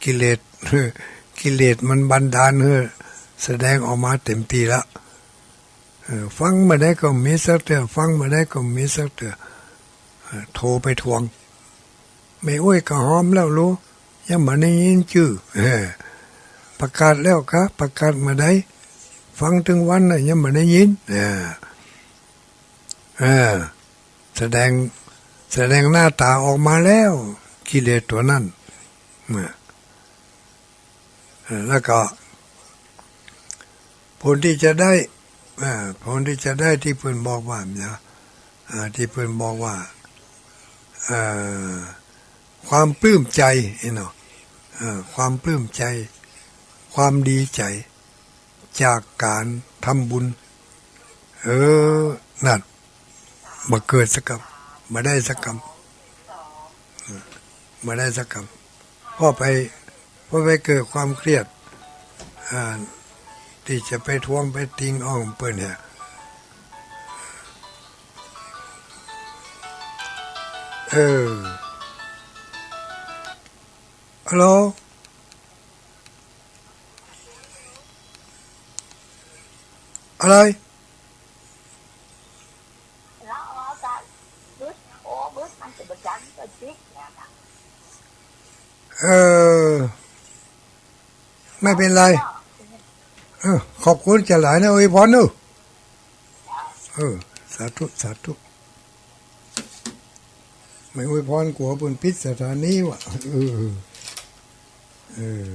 กิเลส กิเลสมันบันดาลหื้อแสดงออกมาเต๋มตี้ละ เออ ฟังบ่ได้ก็มีสักเตื้อ ฟังบ่ได้ก็มีสักเตื้อ เออ โทรไปทวง แม่อุ๊ยก็ฮอมแล้วลูก ยังบ่ได้ยินจื้อ เออ ประกาศแล้วกา ประกาศเมื่อใด ฟังตึงวันน่ะ ยังบ่ได้ยิน เออ เออ แสดง แสดงหน้าต๋าออกมาแล้ว กิเลสตั๋วนั้น นะ เอ่อ แล้วก็ ผลตี้จะได้ อ่า ผลตี้จะได้ตี้เปิ้นบอกว่า นะ อ่า ตี้เปิ้นบอกว่า เอ่อ ความปลื้มใจ๋ เนาะ เอ่อ ความปลื้มใจ๋ ความดีใจ๋ จากก๋านทำบุญ เออ นั่น บ่เกิดสักกำ บ่ได้สักกำ บ่ได้สักกำ เพราะไป เพราะไปเกิดความเครียด อ่า ตี้จะไปทวงไปติงเอาเปิ้นเนี่ย เออ ฮัลโหล อะไร เออ ไม่เป็นไร เออ ขอบคุณจ๋าหลายนะ อวยพรเนาะ เออ สาธุ สาธุ ไม่อวยพรกั๋วเปิ้นปิดสถานีวะ เออ เออ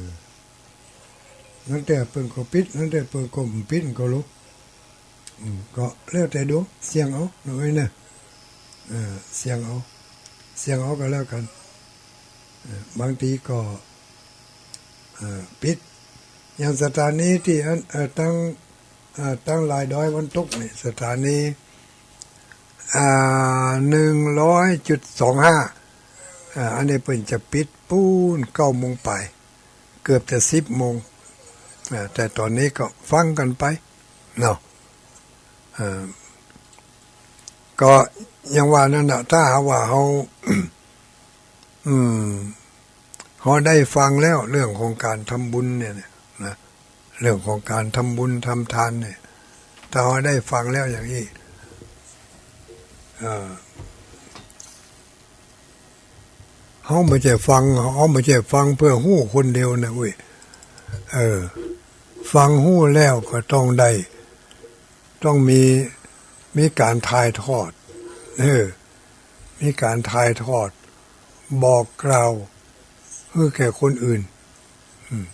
นั่นแต่เปิ้นก็ปิด นั่นแต่เปิ้นก็บ่ปิดก็รู้อืม ก็แล้วแต่ดวง เสี่ยงเอา น้องเอ้ยนะ เออ เสี่ยงเอา เสี่ยงเอาก็แล้วกั๋น เออ บางทีก็ เอ่อ ปิด อย่างสถานีตี้อัน เอ่อ ตัง เอ่อ ตังหลายดอยวันตกนี่ สถานี อ่า หนึ่งร้อยจุดสองห้า อ่า อันนี้เปิ้นจะปิดปู๊นเก้าโมงปาย เกือบจะสิบโมง อ่า แต่ต๋อนนี้ก็ฟังกั๋นไป เนาะ เอ่อ ก็อย่างว่านั่นน่ะ ถ้าหากว่าเฮา อืม เฮาได้ฟังแล้วเรื่องของก๋านทำบุญเนี่ย เนี่ยนะ เรื่องของก๋านทำบุญทำทานเนี่ย ถ้าเฮาได้ฟังแล้วอย่างอี้ เอ่อ เฮาบ่ใจ้ฟัง เฮาบ่ใจ้ฟังเปื้อฮู้คนเดียวนะเว้ย เออ ฟังฮู้แล้วก็ต้องได้ ต้องมี มีก๋านถ่ายทอด เออ มีก๋านถ่ายทอด บอกกล่าว หื้อแก่คนอื่น อืม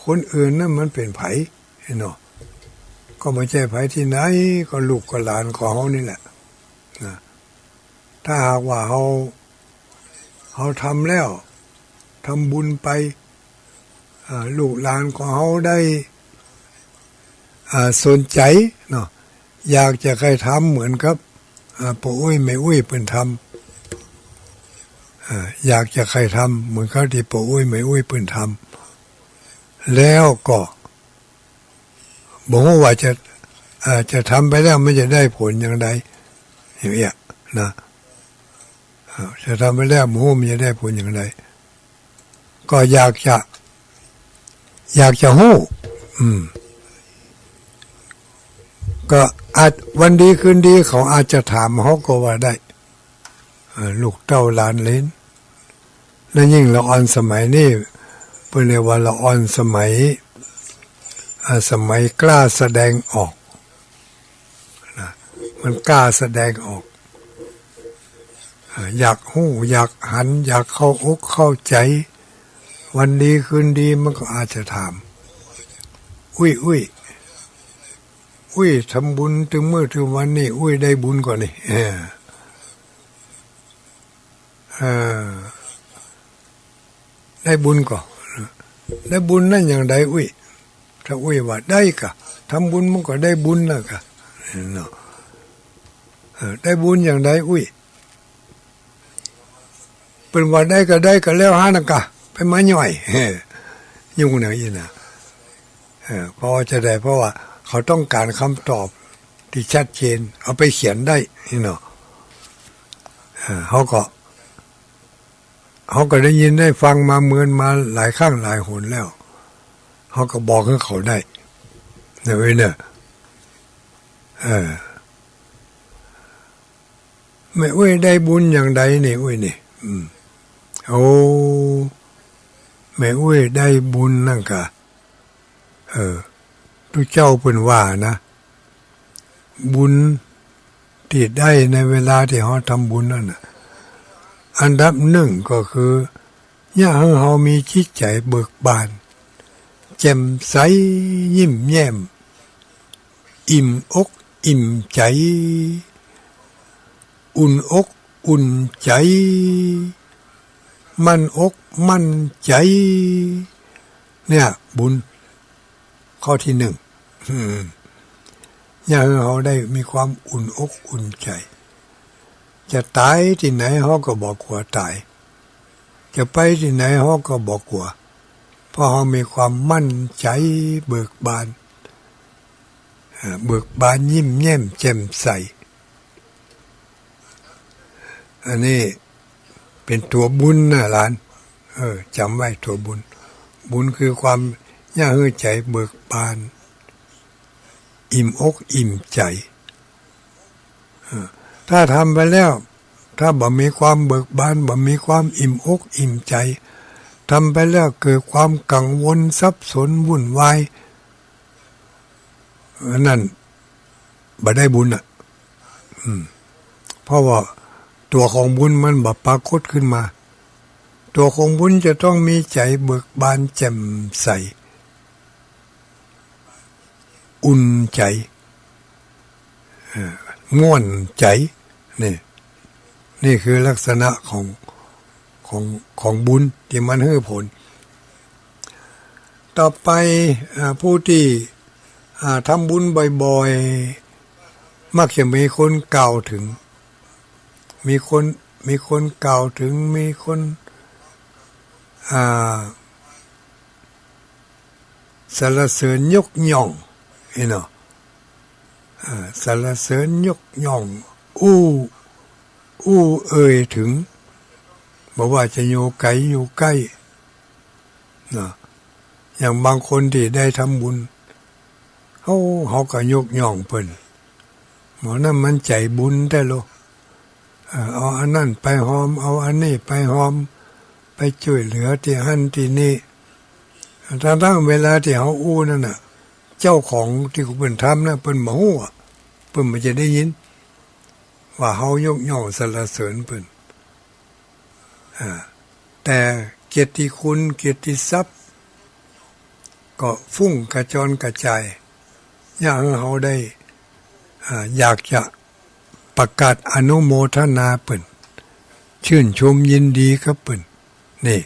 คนอื่นนั้นมันเป๋นใผ เนาะ ก็บ่ใจ้ใผตี้ไหน ก็ลูกก็หลานของเฮานี่แหละ นะ ถ้าหากว่าเฮา เฮาทำแล้ว ทำบุญไป อ่า ลูกหลานของเฮาได้ อ่า สนใจ๋เนาะ อยากจะใค่ทำเหมือนกับ อ่า ป้ออุ๊ยแม่อุ๊ยเปิ้นทำ อ่า อยากจะใค่ทำเหมือนกับตี้ป้ออุ๊ยแม่อุ๊ยเปิ้นทำ แล้วก็ บ่ฮู้ว่าจะ อ่า จะทำไปแล้วมันจะได้ผลอย่างใด อย่างเนี้ยนะ อ่า จะทำไปแล้วบ่ฮู้มันจะได้ผลอย่างใด ก็อยากจะ อยากจะฮู้ อืม ก็อาจ วันดีคืนดีเขาอาจจะถามเฮาก็ว่าได้ เอ่อ ลูกเต้าหลานเหลน และยิ่งละอ่อนสมัยนี้ เปิ้นเรียกว่าละอ่อนสมัย อ่า สมัยกล้าแสดงออก นะ มันกล้าแสดงออก อ่า อยากฮู้ อยากหัน อยากเข้าอกเข้าใจ๋ วันดีคืนดีมันก็อาจจะถาม อุ๊ย อุ๊ย อุ๊ย ทำบุญตึงมื้อตึงวันนี่ อุ๊ย ได้บุญก่อนี่ เออ เออ ได้บุญก่อ ได้บุญนั้นอย่างใดอุ๊ย ถ้าอุ๊ยว่าได้ก่ะ ทำบุญมันก็ได้บุญแล้วก่ะ เนาะ เออ ได้บุญอย่างใดอุ๊ย เปิ้นว่าได้ก็ได้ก็แล้วหั้นน่ะก่ะ ไปมาย่อย เออ ยุ่งแนวอี้นะ เออ เพราะว่าจะได้ เพราะว่าเขาต้องการคำตอบตี้ชัดเจน เอาไปเขียนได้ นี่เนาะ เออ เฮาก็ เฮาก็ได้ยินได้ฟังมาเมินมาหลายครั้งหลายหนแล้ว เฮาก็บอกหื้อเขาได้ เนาะเว้ยเนาะ เออ แม่อุ๊ยได้บุญอย่างใดนี่อุ๊ยนี่ อืม โอ้ แม่อุ๊ยได้บุญนั่นก่ะ เออ ตุ๊เจ้าเปิ้นว่านะ บุญตี้ได้ในเวลาตี้เฮาทำบุญนั่นน่ะ อันดับหนึ่งก็คือ เยียะหื้อเฮามีจิตใจ๋เบิกบาน แจ่มใส ยิ้มแย้ม อิ่มอกอิ่มใจ๋ อุ่นอกอุ่นใจ๋ มั่นอกมั่นใจ๋ เนี่ย บุญ ข้อตี้หนึ่ง อืม เยียะหื้อเฮาได้มีความอุ่นอกอุ่นใจ๋ จะต๋ายตี้ไหนเฮาก็บ่กั๋วต๋าย จะไปตี้ไหนเฮาก็บ่กั๋ว เพราะเฮามีความมั่นใจ๋เบิกบาน เอ่อ เบิกบานยิ้มแย้มแจ่มใส อันนี้เป๋นตั๋วบุญนะหลาน เออ จ๋ำไว้ตั๋วบุญ บุญคือความเยียะหื้อใจ๋เบิกบาน อิ่มอกอิ่มใจ๋ เออ ถ้าทำไปแล้ว ถ้าบ่มีความเบิกบาน บ่มีความอิ่มอกอิ่มใจ๋ ทำไปแล้วเกิดความกังวลสับสนวุ่นวาย อันนั้นบ่ได้บุญน่ะ อืม เพราะว่าตั๋วของบุญมันบ่ปรากฏขึ้นมา ตั๋วของบุญจะต้องมีใจ๋เบิกบานแจ่มใส อุ่นใจ๋ เอ่อ ม่วนใจ๋ นี่ นี่คือลักษณะของ ของ ของบุญตี้มันหื้อผล ต่อไป อ่า ผู้ตี้ อ่า ทำบุญบ่อยๆ มักจะมีคนกล่าวถึง มีคน มีคนกล่าวถึง มีคน อ่า สรรเสริญยกย่อง นี่เนาะ อ่า สรรเสริญยกย่อง อู้ อู้เอ่ยถึง บ่ว่าจะอยู่ไก๋อยู่ใก้ เนาะ อย่างบางคนตี้ได้ทำบุญ เฮา เฮาก็ยกย่องเปิ้น หมอนั้นมันใจ๋บุญแต๊โล เอ่อ เอาอันนั้นไปฮอม เอาอันนี้ไปฮอม ไปจ้วยเหลือตี้หั้นตี้นี่ ตังๆ เวลาตี้เฮาอู้นั่นน่ะ เจ้าของตี้เปิ้นทำน่ะ เปิ้นบ่ฮู้อะ เปิ้นบ่จะได้ยินว่าเฮายกย่องสรรเสริญเปิ้น อ่า แต่เกียรติคุณ เกียรติศัพท์ ก็ฟุ้งกระจอนกระจาย เยียะหื้อเฮาได้ อ่า อยากจะประกาศอนุโมทนาเปิ้น ชื่นชมยินดีกับเปิ้น นี่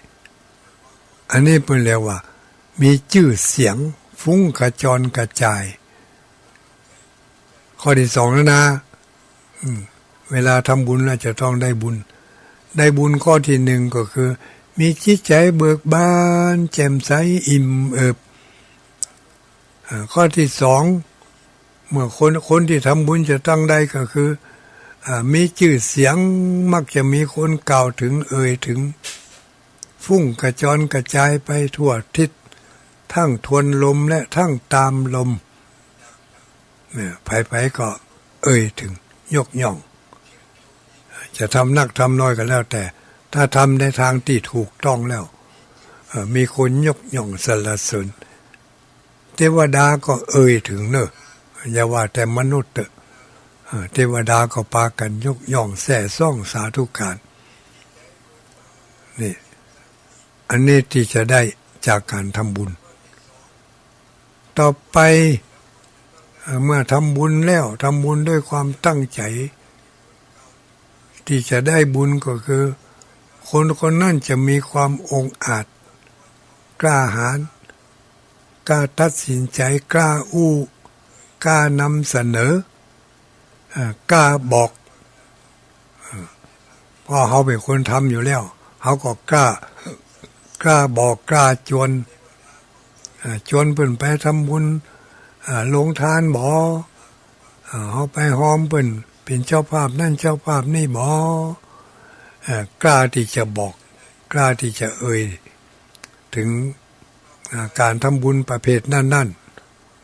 อันนี้เปิ้นเรียกว่า มีจื้อเสียง ฟุ้งกระจอนกระจาย ข้อตี้สองแล้วนะ อืม เวลาทำบุญแล้วจะต้องได้บุญ ได้บุญข้อตี้หนึ่งก็คือ มีจิตใจ๋เบิกบาน แจ่มใส อิ่มเอิบ อ่า ข้อตี้สอง เมื่อคน คนตี้ทำบุญจะต้องได้ก็คือ อ่า มีจื้อเสียง มักจะมีคนกล่าวถึง เอ่ยถึง ฟุ้งกระจอนกระจายไปทั่วทิศ ทั้งทวนลมและทั้งตามลม เนี่ย ใผๆ ก็เอ่ยถึง ยกย่อง จะทำนักทำน้อยก็แล้วแต่ ถ้าทำในทางตี้ถูกต้องแล้ว เอ่อ มีคนยกย่องสรรเสริญ เตวดาก็เอ่ยถึงเน่อ อย่าว่าแต่มนุษย์เต๊อะ เอ่อ เตวดาก็ปากั๋นยกย่องแซ่ซ้องสาธุก๋าร นี่ อันนี้ตี้จะได้จากก๋านทำบุญ ต่อไป เอ่อ เมื่อทำบุญแล้ว ทำบุญด้วยความตั้งใจ๋ ตี้จะได้บุญก็คือ คนคนนั้นจะมีความองอาจ กล้าหาญ กล้าตัดสินใจ๋ กล้าอู้ กล้านำเสนอ เอ่อ กล้าบอก เอ่อ เพราะเฮาเป๋นคนทำอยู่แล้ว เฮาก็กล้า กล้าบอก กล้าจวน เอ่อ จวนเปิ้นไปทำบุญ เอ่อ โฮงตานบ่ เอ่อ เฮาไปฮอมเปิ้นเป๋นเจ้าภาพนั้นเจ้าภาพนี้บ่ เอ่อ กล้าตี้จะบอก กล้าตี้จะเอ่ยถึง อ่า ก๋านทำบุญประเภทนั้น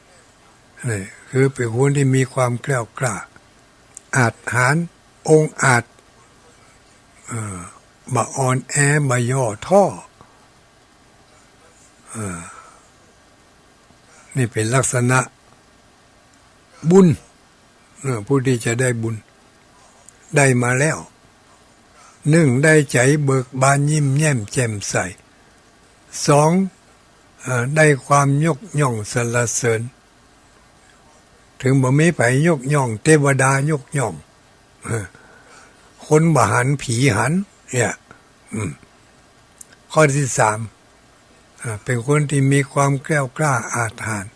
ๆ นี่คือเป๋นคนตี้มีความแกล้วกล้า อาจหาญ องอาจ เอ่อ บ่อ่อนแอ บ่ย่อท้อ เอ่อ นี่เป๋นลักษณะบุญ เอ่อ ผู้ตี้จะได้บุญ ได้มาแล้ว นึ่ง ได้ใจ๋เบิกบานยิ้มแย้มแจ่มใส สอง เอ่อ ได้ความยกย่องสรรเสริญ เถิงบ่มีใผยกย่อง เตวดายกย่อง เออ คนบ่หัน ผีหัน เนี่ย อืม ข้อตี้สาม อ่า เป๋นคนตี้มีความแกล้วกล้าอาจหาญ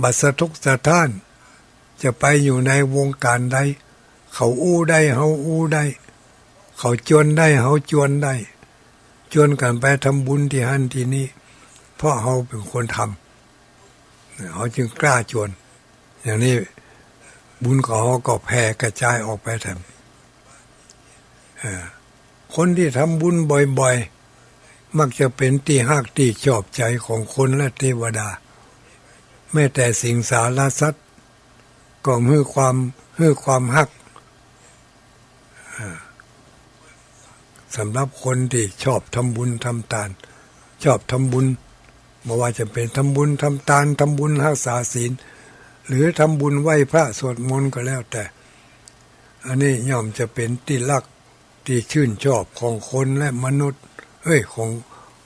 บ่สะทกสะท้าน จะไปอยู่ในวงก๋านใด เขาอู้ได้ เฮาอู้ได้ เขาจวนได้ เฮาจวนได้ จวนกั๋นไปทำบุญตี้หั้นตี้นี่ เพราะเฮาเป๋นคนทำ เฮาจึงกล้าจวน อย่างนี้บุญของเฮาก็แผ่กระจายออกไปแถม เอ่อ คนตี้ทำบุญบ่อยๆ มักจะเป๋นตี้ฮักตี้ชอบใจ๋ของคนและเตวดา แม้แต่สิงสารสัตว์ก็หื้อความ หื้อความฮัก อ่า สำหรับคนตี้ชอบทำบุญทำตาน ชอบทำบุญ บ่ว่าจะเป๋นทำบุญทำตาน ทำบุญฮักษาศีล หรือทำบุญไหว้พระสวดมนต์ก็แล้วแต่ อันนี้ย่อมจะเป๋นตี้ฮักตี้ชื่นชอบของคนและมนุษย์ เอ้ย ของ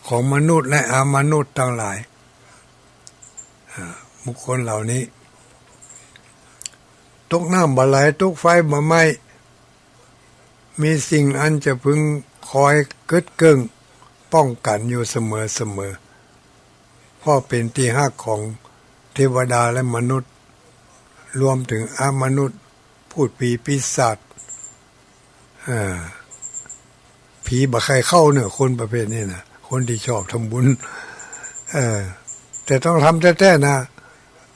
ของมนุษย์และอมนุษย์ตังหลาย อ่า บุคคลเหล่านี้ ตกน้ำบ่ไหล ตกไฟบ่ไหม้ มีสิ่งอันจะพึงคอยกึ๊ดเกิ้งป้องกั๋นอยู่เสมอๆ เพราะเป๋นตี้ฮักของเตวดาและมนุษย์ รวมเถิงอมนุษย์ พูดผีปีศาจ เอ่อ ผีบ่ใค่เข้าเน่อ คนประเภทนี้นะ คนตี้ชอบทำบุญ เอ่อ แต่ต้องทำแต๊ๆ นะ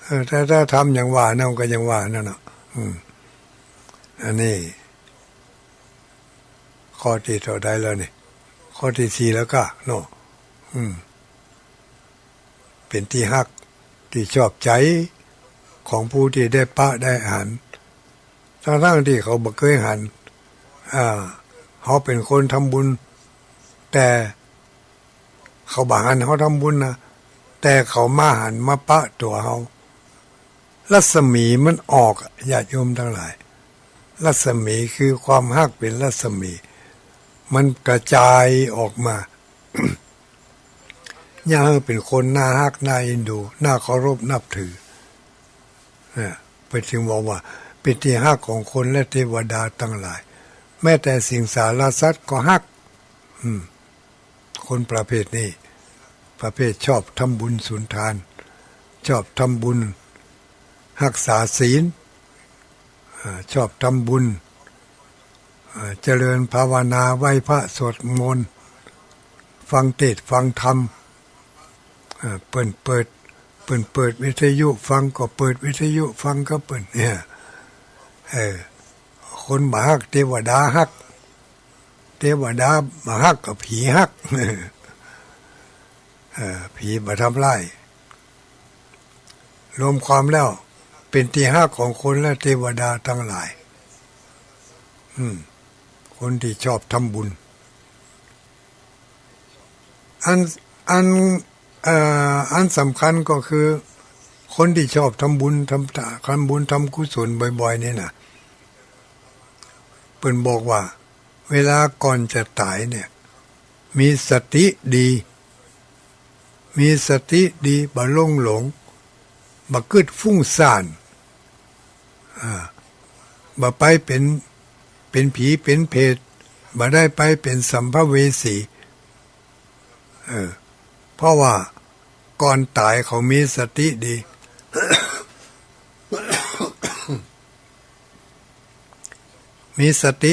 เอ่อ แต่ถ้าทำอย่างว่านั่นก็อย่างว่านั่นเนาะ อืม อันนี้ ข้อตี้เต้าใดแล้วนี่ ข้อตี้สี่แล้วก้าเนาะ อืม เป๋นตี้ฮักตี้ชอบใจ๋ของผู้ตี้ได้ปะได้หัน ตังๆ ตี้เขาบ่เกยหัน อ่า เฮาเป๋นคนทำบุญ แต่เขาบ่หันเฮาทำบุญนะ แต่เขามาหันมาปะตั๋วเฮา รัศมีมันออกอะ ญาติโยมตังหลาย รัศมีคือความฮักเป๋นรัศมี มันกระจายออกมา เยียะหื้อเป๋นคนน่าฮัก น่าเอ็นดู น่าเคารพนับถือ เนี่ย เปิ้นจึงบอกว่า เป๋นตี้ฮักของคนและเตวดาตังหลาย แม้แต่สิงสารสัตว์ก็ฮัก อืม คนประเภทนี้ ประเภทชอบทำบุญสุนทาน ชอบทำบุญฮักษาศีล อ่า ชอบทำบุญ อ่า เจริญภาวนา ไหว้พระสวดมนต์ ฟังเทศน์ฟังธรรม อ่า เปิ้นเปิด เปิ้นเปิดวิทยุฟังก็เปิดวิทยุฟังกับเปิ้นเนี่ย เออ คนบ่ฮักเตวดาฮัก เตวดาบ่ฮักก็ผีฮัก เออ ผีบ่ทำร้าย รวมความแล้วเป๋นตี้ฮักของคนและเตวดาตังหลาย อืม คนตี้ชอบทำบุญ อัน อัน เอ่อ อันสำคัญก็คือ คนตี้ชอบทำบุญ ทำตะ ทำบุญทำกุศลบ่อยๆ นี่นะ เปิ้นบอกว่า เวลาก่อนจะต๋ายเนี่ย มีสติดี มีสติดี บ่ลุ่งหลง บ่กึ๊ดฟุ้งซ่าน อ่า บ่ไปเป๋น เป๋นผีเป๋นเปรต บ่ได้ไปเป๋นสัมภเวสี เออ เพราะว่าก่อนต๋ายเขามีสติดี มีสติ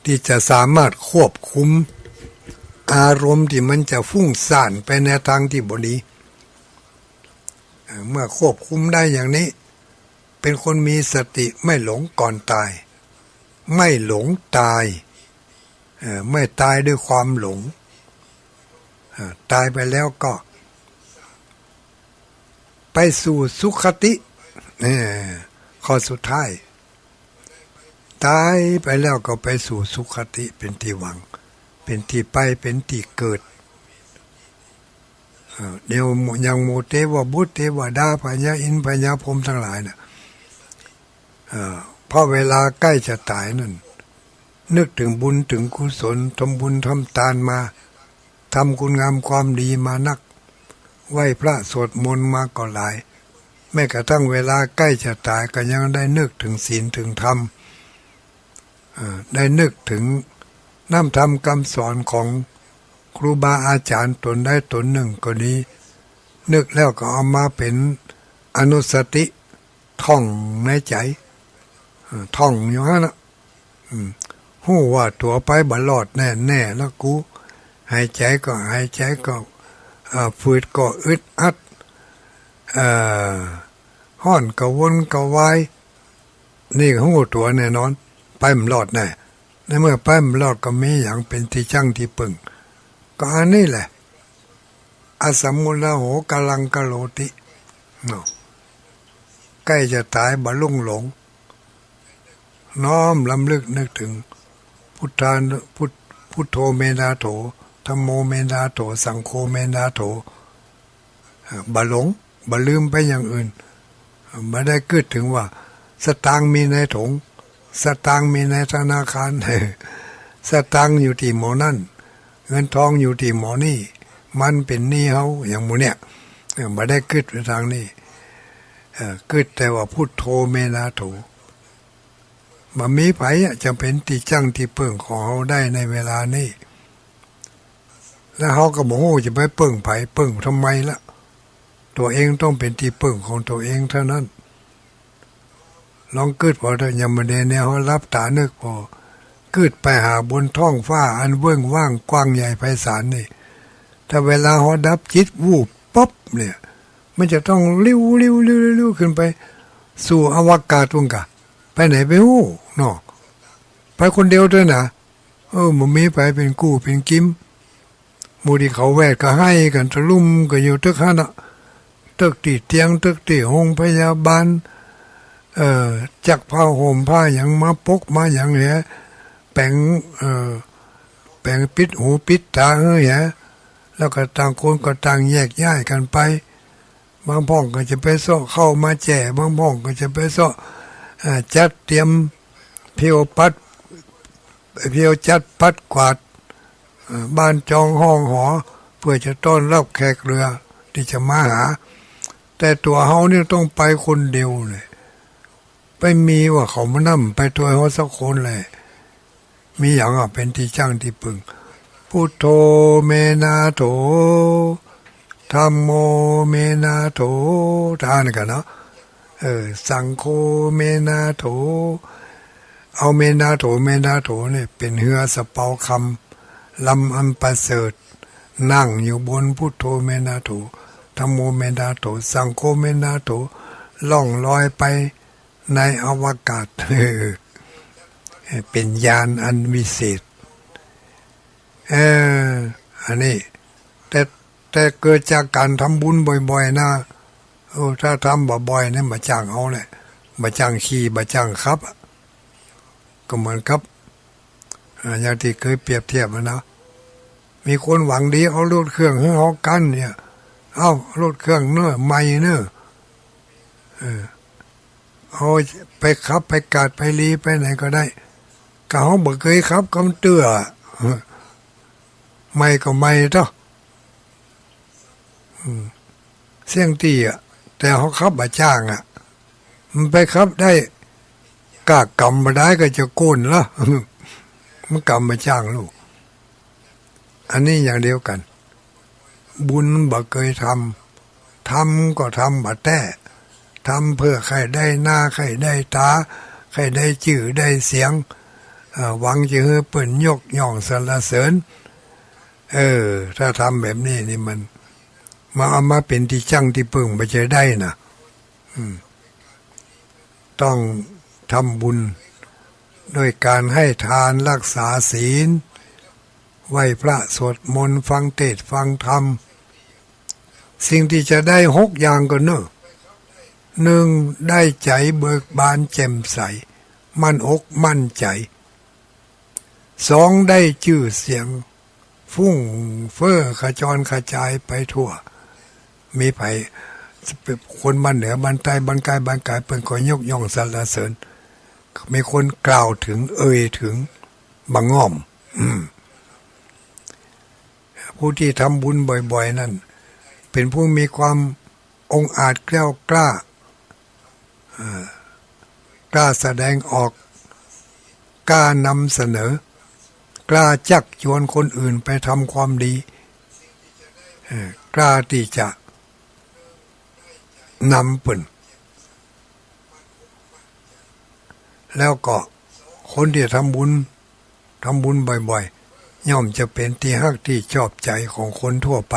ตี้จะสามารถควบคุมอารมณ์ตี้มันจะฟุ้งซ่านไปในตางตี้บ่ดี เอ่อ เมื่อควบคุมได้อย่างนี้ เป๋นคนมีสติ ไม่หลงก่อนต๋าย ไม่หลงต๋าย เอ่อ ไม่ต๋ายด้วยความหลง เอ่อ ต๋ายไปแล้วก็ ไปสู่สุคติ เอ่อ ข้อสุดท้าย ต๋ายไปแล้วก็ไปสู่สุคติ เป๋นตี้หวัง เป๋นตี้ไป เป๋นตี้เกิด เอ่อ เดี๋ยวยังหมู่เตวบุตรเตวดา พญาอินทร์พญาพรหมตังหลายน่ะ เอ่อ เพราะเวลาใก้จะต๋ายนั้น นึกเถิงบุญเถิงกุศล ทำบุญทำตานมา ทำคุณงามความดีมานัก ไหว้พระสวดมนต์มาก็หลาย แม้กระทั่งเวลาใก้จะต๋ายก็ยังได้นึกเถิงศีลเถิงธรรม เอ่อ ได้นึกเถิงน้ำธรรมกำสอนของครูบาอาจ๋ารย์ต๋นใดต๋นนึ่งก็ดี นึกแล้วก็เอามาเป๋นอนุสติ ท่องในใจ๋ เอ่อ ท่องอยู่หั้นน่ะ อืม ฮู้ว่าตั๋วไปบ่รอดแน่ๆ แล้วกู หายใจ๋ก็ หายใจ๋ก็ เอ่อ ฝืดก็อึดอัด เอ่อ ฮ้อนกระวนกระวาย นี่ฮู้ตั๋วแน่นอน ไปบ่รอดแน่ ในเมื่อไปบ่รอดก็มีหยังเป๋นตี้จั้งตี้เปิ้ง ก็อันนี้แหละ อสัมมูลโห กาลังกะโรติ เนาะ ใก้จะต๋ายบ่ลุ่งหลง น้อมรำลึกนึกเถิง พุทธานุ พุท พุทโธเมธาโถ ธัมโมเมธาโถ สังโฆเมธาโถ เอ่อ บ่หลง บ่ลืมไปอย่างอื่น บ่ได้กึ๊ดเถิงว่า สตางค์มีในถง สตางค์มีในธนาคาร สตางค์อยู่ตี้หมอนั่น เงินทองอยู่ตี้หมอนี่ มันเป๋นหนี้เฮา อย่างหมู่เนี่ย เออ บ่ได้กึ๊ดไปตางนี้ เออ กึ๊ดแต่ว่าพุทโธเมธาโถ บ่มีใผอะจะเป๋นตี้จั้งตี้เปิ้งของเฮาได้ในเวลานี้ แล้วเฮาก็บ่ฮู้จะไปเปิ้งใผ เปิ้งทำไมละ ตั๋วเองต้องเป๋นตี้เปิ้งของตั๋วเองเต้านั้น ลองกึ๊ดผ่อเถอะ ยามมื้อนี้เนี่ย เฮาหลับต๋านึกผ่อ กึ๊ดไปหาบนท้องฟ้าอันเวิ้งว้างกว้างใหญ่ไพศาลนี่ ถ้าเวลาเฮาดับจิตวูบปั๊บเนี่ย มันจะต้องลิ้วลิ้วลิ้วลิ้วขึ้นไปสู่อวกาศปู้นกา ไปไหนไปฮู้เนาะ ไปคนเดียวตวยนะ เออ บ่มีใผเป๋นกู้เป๋นกิม หมู่ตี้เขาแวดก็ไห้กั๋นตะลุ่มกั๋นอยู่ตึกหั้นน่ะ ตึกตี้เตียง ตึกตี้โฮงพยาบาล เออ จักผ้าห่มผ้าหยังมาปกมาหยังเหีย แป๋ง เออ แป๋งปิดหูปิดต๋าหื้อเหีย แล้วก็ต่างคนก็ต่างแยกย้ายกั๋นไป บางพ่องก็จะไปเซาะข้าวมาแจ้ บางพ่องก็จะไปเซาะ อ่า จัดเตรียมเผียวปัด เผียวจัดปัดกวาด เอ่อ บ้านจองห้องหอ เปื้อจะต้อนรับแขกเรือตี้จะมาหา แต่ตั๋วเฮานี่ต้องไปคนเดียวเลย ไปมีว่าเขามานำไปตวยเฮาสักคนเลย มีหยังอะเป๋นตี้จั้งตี้ปึ้ง พุทโธเมนาโถ ธัมโมเมนาโถ ต้านกั๋นเนาะ เออ สังโฆเมนาโถ เอาเมนาโถ เมนาโถเนี่ยเป๋นเฮือสะเปาคำ ลำอันประเสริฐ นั่งอยู่บนพุทโธเมนาโถ ธัมโมเมนาโถ สังโฆเมนาโถ ล่องลอยไปในอวกาศ เป๋นญาณอันวิเศษ เออ อันนี้ แต่ แต่เกิดจากก๋านทำบุญบ่อยๆ นะ โอ้ ถ้าทำบ่บ่อยเนี่ย บ่จ้างเอาแหละ บ่จ้างขี่ บ่จ้างขับอะ ก็เหมือนกับ อ่า อย่างตี้เกยเปรียบเทียบอะนะ มีคนหวังดีเอารถเครื่องหื้อเฮากั๋นเนี่ย เอ้า รถเครื่องเน่อ ใหม่เน่อ เออ เอาไปขับ ไปกาด ไปลี ไปไหนก็ได้ ก็เฮาบ่เกยขับ ก็มันเตื้อ ใหม่ก็ใหม่เต๊อะ อืม เสี้ยงตี้อะ แต่เฮาขับบ่จ้างอะ มันไปขับได้ ก้ากำบ่ได้ก็จะโก้นละ มันกำบ่จ้างลูก อันนี้อย่างเดียวกั๋น บุญบ่เกยทำ ทำก็ทำบ่แต๊ ทำเปื้อใค่ได้หน้า ใค่ได้ต๋า ใค่ได้จื้อได้เสียง เอ่อ หวังจะหื้อเปิ้นยกย่องสรรเสริญ เออ ถ้าทำแบบนี้นี่มัน มาเอามาเป๋นตี้จั้งตี้ปึ้งบ่ใจ้ได้นะ อืม ต้องทำบุญด้วยก๋านให้ทาน รักษาศีล ไหว้พระ สวดมนต์ ฟังเทศน์ ฟังธรรม สิ่งตี้จะได้หกอย่างก็เน่อ หนึ่ง ได้ใจ๋เบิกบานแจ่มใส มั่นอกมั่นใจ๋ สอง ได้จื้อเสียง ฟุ้งเฟ้อขจรขจายไปทั่ว มีใผ คนบ้านเหนือ บ้านใต้ บ้านใก้ บ้านไก๋ เปิ้นก็ยกย่องสรรเสริญ มีคนกล่าวเถิง เอ่ยเถิง บ่ง่อม อืม ผู้ตี้ทำบุญบ่อยๆ นั้น เป๋นผู้มีความองอาจแกล้วกล้า เอ่อ กล้าแสดงออก กล้านำเสนอ กล้าจักจวนคนอื่นไปทำความดี เอ่อ กล้าตี้จะนำเปิ้น แล้วก็คนตี้ทำบุญ ทำบุญบ่อยๆ ย่อมจะเป๋นตี้ฮักตี้ชอบใจ๋ของคนทั่วไป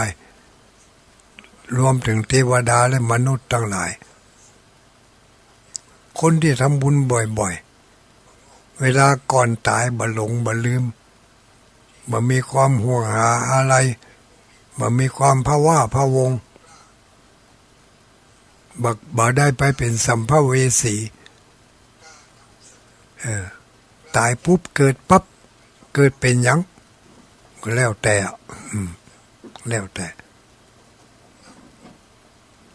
รวมเถิงเตวดาและมนุษย์ตังหลาย คนตี้ทำบุญบ่อยๆ เวลาก่อนต๋ายบ่หลงบ่ลืม บ่มีความห่วงหาอาลัย บ่มีความพะว้าพะวง บ่ บ่ได้ไปเป๋นสัมภเวสี เออ ต๋ายปุ๊บเกิดปั๊บ เกิดเป๋นหยัง ก็แล้วแต่อะ อืม แล้วแต่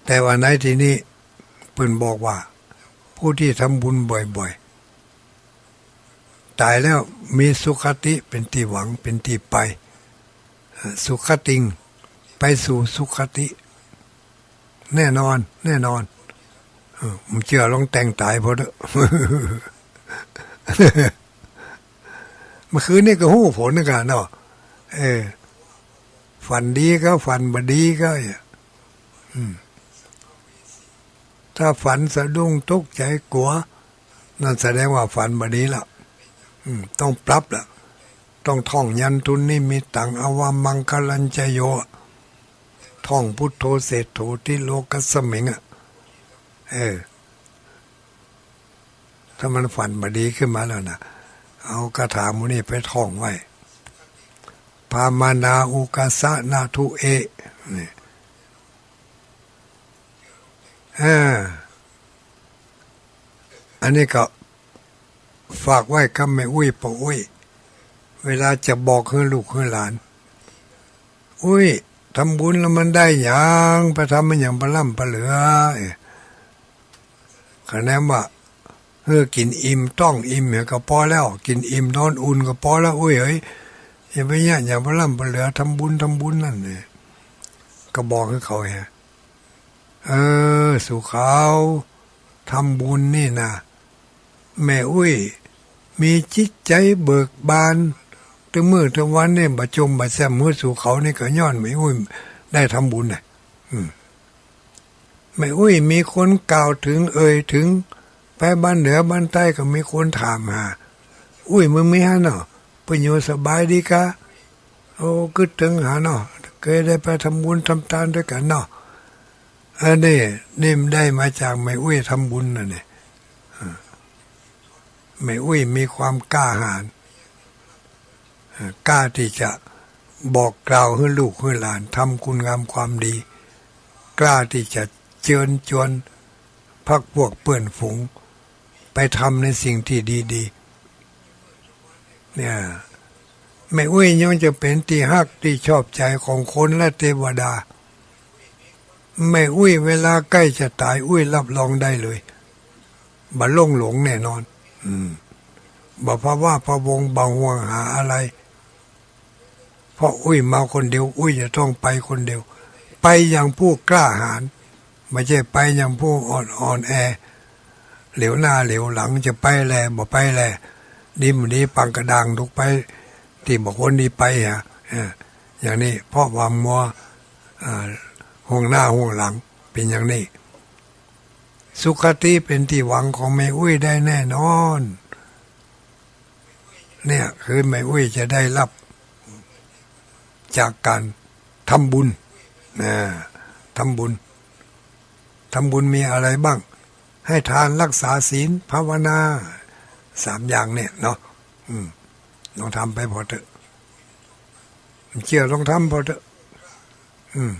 แต่ว่าในตี้นี้เปิ้นบอกว่า ผู้ตี้ทำบุญบ่อยๆ ต๋ายแล้วมีสุคติเป๋นตี้หวัง เป๋นตี้ไป เอ่อ สุคติง ไปสู่สุคติ แน่นอน แน่นอน เออ บ่เจื้อลองแต่งต๋ายเปิ้นเต๊อะ เมื่อคืนนี้ก็ฮู้ผลกั๋นเนาะ เออ ฝันดีก็ฝันบ่ดีก็ อืม ถ้าฝันสะดุ้งตกใจ๋กั๋ว นั่นแสดงว่าฝันบ่ดีละ อืม ต้องปรับละ ต้องท่องยันตุนนิมิตตัง อวมังคลัญจะโย ท่องพุทโธเศรษฐโถติโลกัสมิงอะ เออ ถ้ามันฝันบ่ดีขึ้นมาแล้วนะ เอาคาถาหมู่นี้ไปท่องไว้ พามานาอุกาสะนาทุเอะ นี่ เออ อันนี้ก็ฝากไว้กับแม่อุ๊ย ป้ออุ๊ย เวลาจะบอกหื้อลูกหื้อหลาน อุ๊ย ทำบุญแล้วมันได้หยัง ไปทำมันหยังปะล้ำปะเหลือ เอ๊ะ คะแนนว่า เออ กิ๋นอิ่มต๊องอิ่มเหียก็ปอแล้ว กิ๋นอิ่มนอนอุ่นก็ปอแล้ว อุ๊ยเอ๋ย อย่าไปเยียะหยังปะล้ำปะเหลือ ทำบุญ ทำบุญนั่นเนี่ย ก็บอกหื้อเขาเหีย เออ สู่เขา ทำบุญนี่นะ แม่อุ๊ยมีจิตใจ๋เบิกบาน ตึงมื้อตึงวันนี่ บ่จมบ่แจ่มหื้อสู่เขานี่ ก็ย้อนแม่อุ๊ยได้ทำบุญน่ะ อืม แม่อุ๊ยมีคนกล่าวเถิง เอ่ยเถิง ไปบ้านเหนือบ้านใต้ก็มีคนถามหา อุ๊ย มึงมีหั้นเนาะ เปิ้นอยู่สบายดีกา โอ้ กึ๊ดเถิงหาเนาะ เกยได้ไปทำบุญทำตานตวยกั๋นเนาะ อันนี้ นี่มันได้มาจากแม่อุ๊ยทำบุญน่ะเนี่ย เออ แม่อุ๊ยมีความกล้าหาญ เอ่อ กล้าตี้จะบอกกล่าวหื้อลูกหื้อหลานทำคุณงามความดี กล้าตี้จะเจิญจวนพรรคพวกเปื้อนฝูงไปทำในสิ่งตี้ดีๆ เนี่ย แม่อุ๊ยยังจะเป๋นตี้ฮักตี้ชอบใจ๋ของคนและเตวดา แม่อุ๊ยเวลาใก้จะต๋าย อุ๊ยรับรองได้เลย บ่หลงหลงแน่นอน อืม บ่พะวาดพะวง บ่ห่วงหาอะไร เพราะอุ๊ยมาคนเดียว อุ๊ยจะต้องไปคนเดียว ไปอย่างผู้กล้าหาญ บ่ใจ้ไปอย่างผู้อ่อน อ่อนแอ เหลียวหน้าเหลียวหลัง จะไปแล บ่ไปแล ดีบ่ดีปางกระด้าง ลุกไปตี้บ่ควรดีไปอะ เออ อย่างนี้ เพราะว่ามัว อ่า ห่วงหน้าห่วงหลัง เป๋นอย่างนี้ สุคติเป๋นตี้หวังของแม่อุ๊ยได้แน่นอน เนี่ย คือแม่อุ๊ยจะได้รับจากก๋านทำบุญ นะ ทำบุญ ทำบุญมีอะไรบ้าง ให้ทาน รักษาศีล ภาวนา สามอย่างเนี่ยเนาะ อืม ลองทำไปผ่อเต๊อะ เจื้อลองทำผ่อเต๊อะ อืม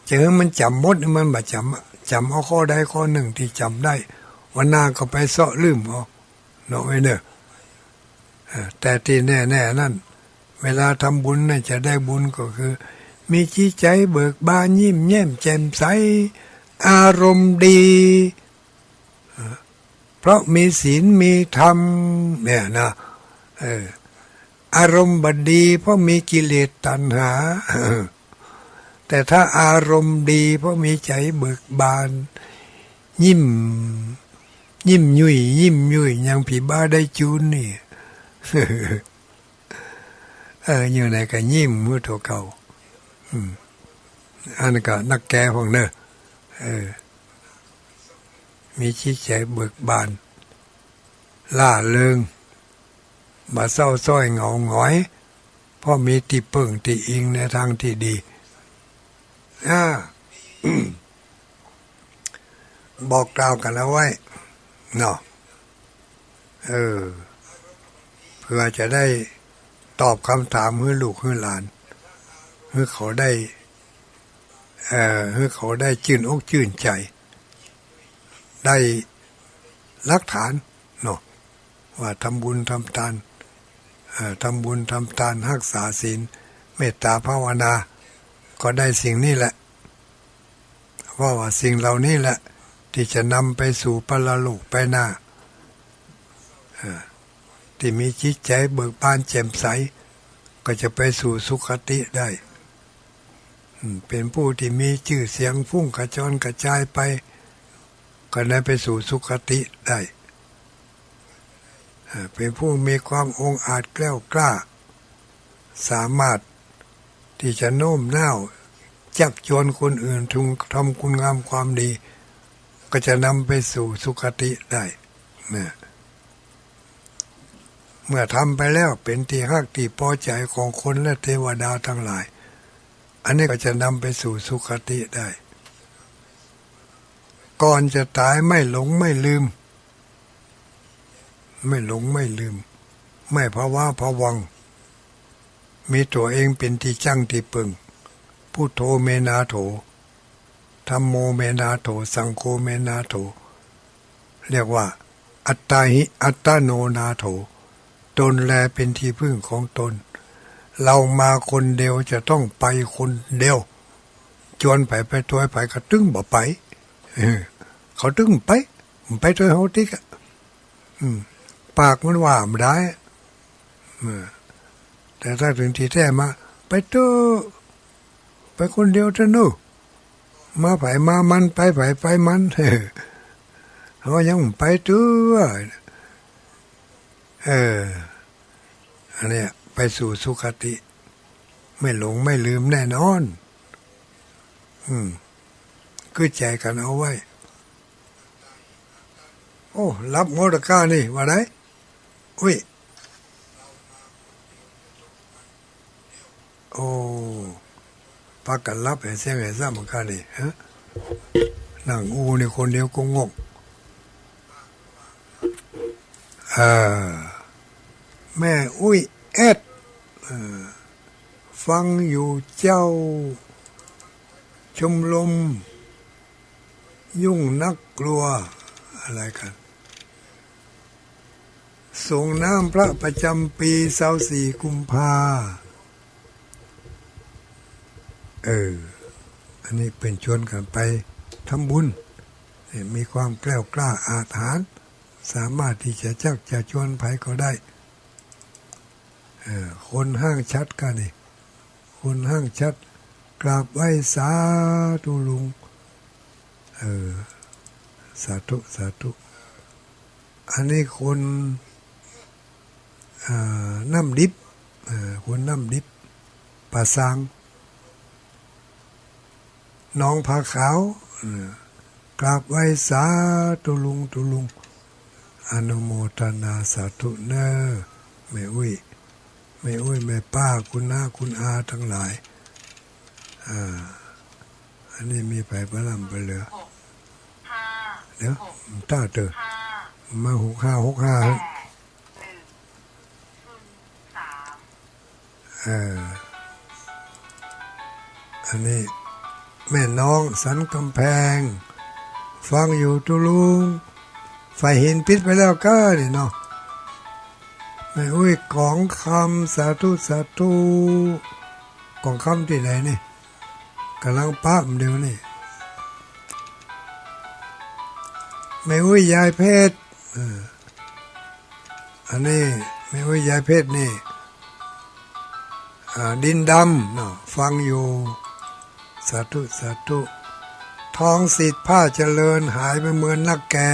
จะหื้อมันจ๋ำหมด มันบ่จ๋ำอะ จ๋ำเอาข้อใดข้อนึ่งตี้จ๋ำได้ วันหน้าก็ไปเซาะลืมเอา เนาะเว้ยเนอะ เอ่อ แต่ตี้แน่ๆ นั้น เวลาทำบุญน่ะจะได้บุญก็คือ มีจิตใจ๋เบิกบาน ยิ้มแย้มแจ่มใส อารมณ์ดี เอ่อ เพราะมีศีลมีธรรม เนี่ยนะ เออ อารมณ์บ่ดีเพราะมีกิเลสตัณหา แต่ถ้าอารมณ์ดีเพราะมีใจ๋เบิกบาน ยิ้ม ยิ้มยุ่ย ยิ้มยุ่ย อย่างผีบ้าได้จูนนี่ เออ อยู่ไหนก็ยิ้มหื้อตั๋วเก่า อืม อันนั้นก็นักแกพ่องเนอะ เออ มีจิตใจ๋เบิกบาน ร่าเริง บ่เศร้าส้อยเหงาหงอย เพราะมีตี้เปิ้งตี้อิงในตางตี้ดี อ่า บอกกล่าวกั๋นเอาไว้ เนาะ เออ เปื้อจะได้ตอบกำถามหื้อลูกหื้อหลาน หื้อเขาได้ เอ่อ หื้อเขาได้จื้นอกจื้นใจ๋ ได้หลักฐานเนาะ ว่าทำบุญทำตาน เอ่อ ทำบุญทำตาน ฮักษาศีล เมตต๋าภาวนา ก็ได้สิ่งนี้แหละ เพราะว่าสิ่งเหล่านี้แหละ ตี้จะนำไปสู่ปรโลกไปหน้า เอ่อ ตี้มีจิตใจ๋เบิกบานแจ่มใส ก็จะไปสู่สุคติได้ อืม เป๋นผู้ตี้มีจื้อเสียงฟุ้งขจรกระจายไป ก็ได้ไปสู่สุคติได้ เอ่อ เป๋นผู้มีความองอาจแกล้วกล้า สามารถตี้จะโน้มน้าว จักจวนคนอื่นทุง ทำคุณงามความดี ก็จะนำไปสู่สุคติได้ เนี่ย เมื่อทำไปแล้วเป๋นตี้ฮักตี้ปอใจ๋ของคนและเตวดาตังหลาย อันนี้ก็จะนำไปสู่สุคติได้ ก่อนจะต๋ายไม่หลงไม่ลืม ไม่หลงไม่ลืม ไม่พะว้าพะวัง มีตั๋วเองเป๋นตี้จั้งตี้เปิ้ง พุทโธเมนาโถ ธัมโมเมนาโถ สังโฆเมนาโถ เรียกว่า อัตตาหิ อัตตโนนาโถ ตนแลเป็นที่พึ่งของตน เรามาคนเดียวจะต้องไปคนเดียว จวนใผไปตวยใผก็ตึงบ่ไป เออ เขาตึงไป ไปตวยเฮาติกอะ อืม ปากมันว่าบ่ได้ เออ แต่ถ้าถึงตี้แต๊มา ไปเต๊อะ ไปคนเดียวเต๊อะเนาะ มาใผมามัน ไปใผไปมัน เฮายังไปเต๊อะ เออ อันเนี้ย ไปสู่สุคติ ไม่หลงไม่ลืมแน่นอน อืม กึ๊ดใจ๋กั๋นเอาไว้ โอ้ หลับหมดละก้านี่ ว่าได อุ๊ย โอ้ ปากั๋นหลับแหมเสี้ยงแหมซ้ำเหมือนกั๋นนี่ ฮะ นั่งอู้นี่คนเดียวก็งก เอ่อ แม่อุ๊ยเอส เอ่อ ฟังอยู่เจ้า ชมรม ยุ่งนักกลัว อะไรกั๋น สรงน้ำพระประจำปี๋ ซาวสี่ กุมภา เออ อันนี้เปิ้นจวนกั๋นไปทำบุญ เนี่ย มีความแกล้วกล้าอาถรรพ์ สามารถตี้จะจักจะจวนใผก็ได้ เออ คนห้างฉัตรก้านี่ คนห้างฉัตร กราบไหว้สาธุลุง เออ สาธุ สาธุ อันนี้คน อ่า น้ำดิบ เออ คนน้ำดิบ ป่าซาง หนองผาขาว เออ กราบไหว้สาธุลุง ธุลุง อนุโมทนาสาธุเน่อ แม่อุ๊ย แม่อุ๊ย แม่ป้า คุณน้า คุณอาตังหลาย อ่า อันนี้มีใผบ่ล่ำบ่เหลือ เดี๋ยว ต้าเต๋อ มา หกห้า หกห้า เออ อันนี้ แม่น้องสันกำแพง ฟังอยู่ตุ๊ลุง ฝ่ายหินปิดไปแล้วก้านี่เนาะ แม่อุ๊ยกองคำ สาธุ สาธุ กองคำตี้ไหนนี่ ก่ำลังปะมันเดี๋ยวนี้ แม่อุ๊ยยายเพชร เออ อันนี้แม่อุ๊ยยายเพชรนี่ อ่า ดินดำเนาะ ฟังอยู่ สาธุ สาธุ ทองสิทธิ์ ผ้าเจริญ หายไปเมินนักแก่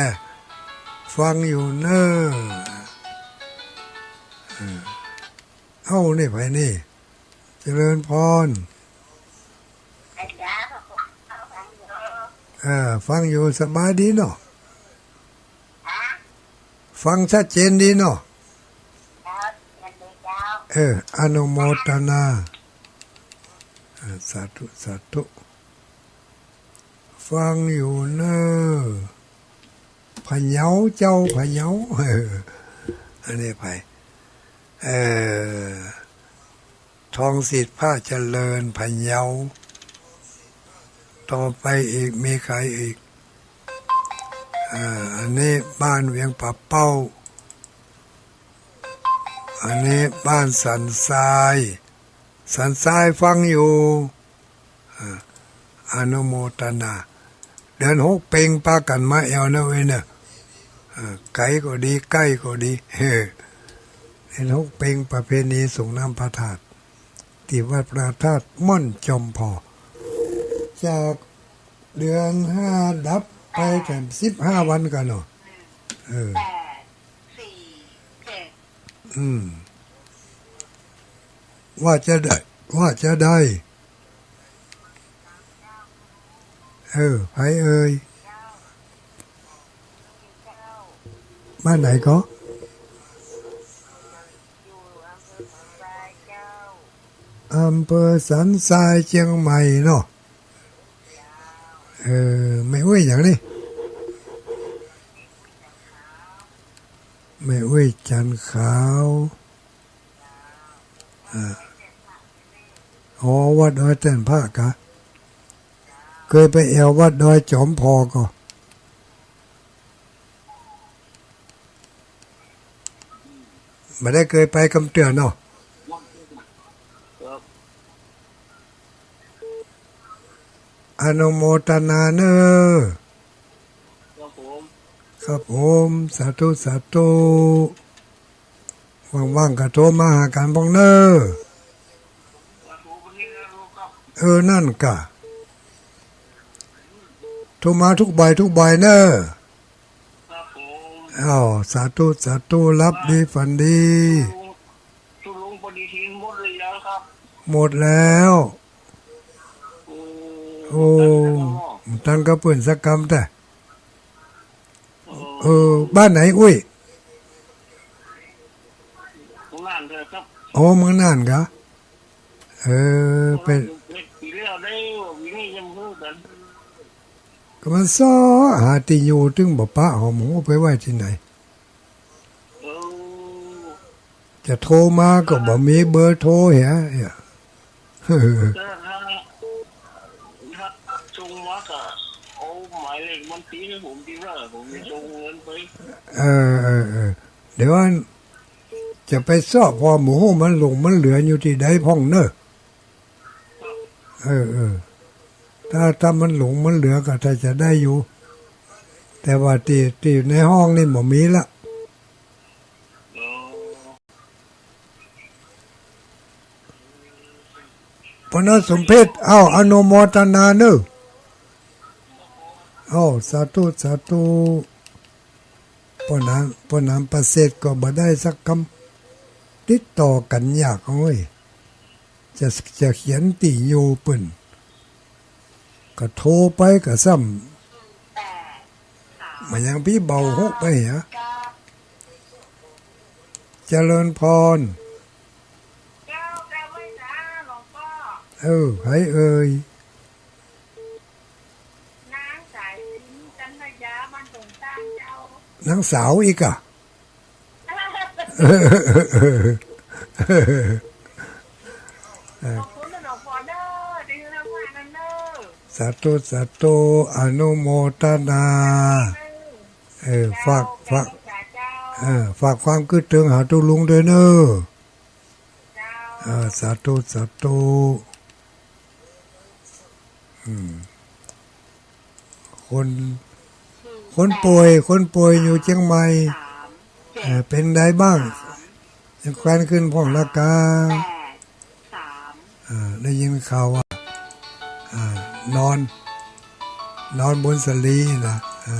ฟังอยู่เน่อ เออ เอ้า นี่ใผนี่ เจริญพร เออ ฟังอยู่ สบายดีเนาะ ฟังชัดเจนดีเนาะ เออ อนุโมทนา เออ สาธุ สาธุ ฟังอยู่เน่อ พะเยา เจ้าพะเยา เออ อันนี้ใผ เออ ทองสิทธิ์ ผ้าเจริญ พะเยา ต่อไปอีก มีใผอีก เออ อันนี้บ้านเวียงป่าเป้า อันนี้บ้านสันทราย สันทรายฟังอยู่ อ่า อนุโมทนา เดือนหกเป็งปากั๋นมาแอ่วเน่อเว้ยเน่อ อ่า ไก๋ก็ดี ใก้ก็ดี เดือนหกเป็งประเพณีสรงน้ำพระธาตุ ตี้วัดพระธาตุม่อนจอมผ่อ จากเดือนห้าดับไปแถมสิบห้าวันกั๋นเนาะ เออ อืม ว่าจะได้ ว่าจะได้ เออ ใผเอ่ย บ้านไหนก็ อำเภอสันทราย เจียงใหม่เนาะ เออ แม่อุ๊ยหยังนี่ แม่อุ๊ยจันทร์ขาว อ่า อ๋อ วัดดอยแต้นพระกะ เกยไปแอ่ววัดดอยจอมผ่อก่อ บ่ได้เกยไปกำเตื้อเนาะ ครับ อนุโมทนาเน้อ ครับผม ครับผม สาธุ สาธุ ว่างๆ ก็โทรมาหากั๋นพ่องเน้อ เออ นั่นก่ะ โทรมากู้บ่ายกู้บ่ายเน้อ ครับผม อ้าว สาธุ สาธุ หลับดี ครับ ฝันดี ตุ๊ลุง ตุ๊ลุงปฏิทินหมดหรือยังครับ หมดแล้ว โอ้ โอ้ บ่ตันกับเปิ้นสักกำแต๊ เออ เออ บ้านไหน อุ้ย เมืองน่านเด้อครับ โอ้ เมืองน่านกะ เออ ไป เฮ็ดปี๋แล้วได้ ปี๋นี้ยังบ่ฮู้กั๋น ก็มันเซาะหาตี้อยู่ตึงบ่ปะ หอมหูไปไว้ตี้ไหน เออ จะโทรมาก็บ่มีเบอร์โทรเหีย เออ ถ้า ถ้าส่งมาก็เอาหมายเลขบัญชีให้ผมตี้ว่า ผมจะส่งเงินไป เออ เออ เออ เดี๋ยวอัน จะไปเซาะ เพราะบ่ฮู้มันหลงมันเหลืออยู่ตี้ใดพ่องเน้อ เออ เออ ถ้า ถ้ามันหลงมันเหลือก็ถ้าจะได้อยู่ แต่ว่าตี้ ตี้ในห้องนี่บ่มีละ ป้อน้อยสมเพชร เอ้า อนุโมทนาเน้อ เอ้า สาธุ สาธุ ป้อหนาม ป้อหนามประเสริฐก็บ่ได้สักกำ ติดต่อกั๋นยากเฮ้ย จะ จะเขียนตี้อยู่เปิ้น ก็โทรไปก็ซ้ำ บ่ยังปี้เบาหกไปเหีย เจริญพร เจ้า กราบไหว้สาหลวงป้อ เออ ใผเอ่ย นางสายสิญจน์ กัญญา บ้านตงต้านเจ้า นางสาวอีกอะ ขอบคุณหลวงป้อเน้อ ตี้หื้อธรรมะนั้นเน้อ สาธุ สาธุ อนุโมทนา เออ ฝาก ฝาก เจ้า เออ ฝากความกึ๊ดเถิงหาตุ๊ลุงตวยเน้อ เจ้า เออ สาธุ สาธุ อืม คน คนป่วย คนป่วยอยู่เจียงใหม่ เออ เป๋นใดบ้าง ยังแควนขึ้นพ่องละกา เออ ได้ยินข่าวว่า อ่า นอน นอนบนสะหลีนะ อ่า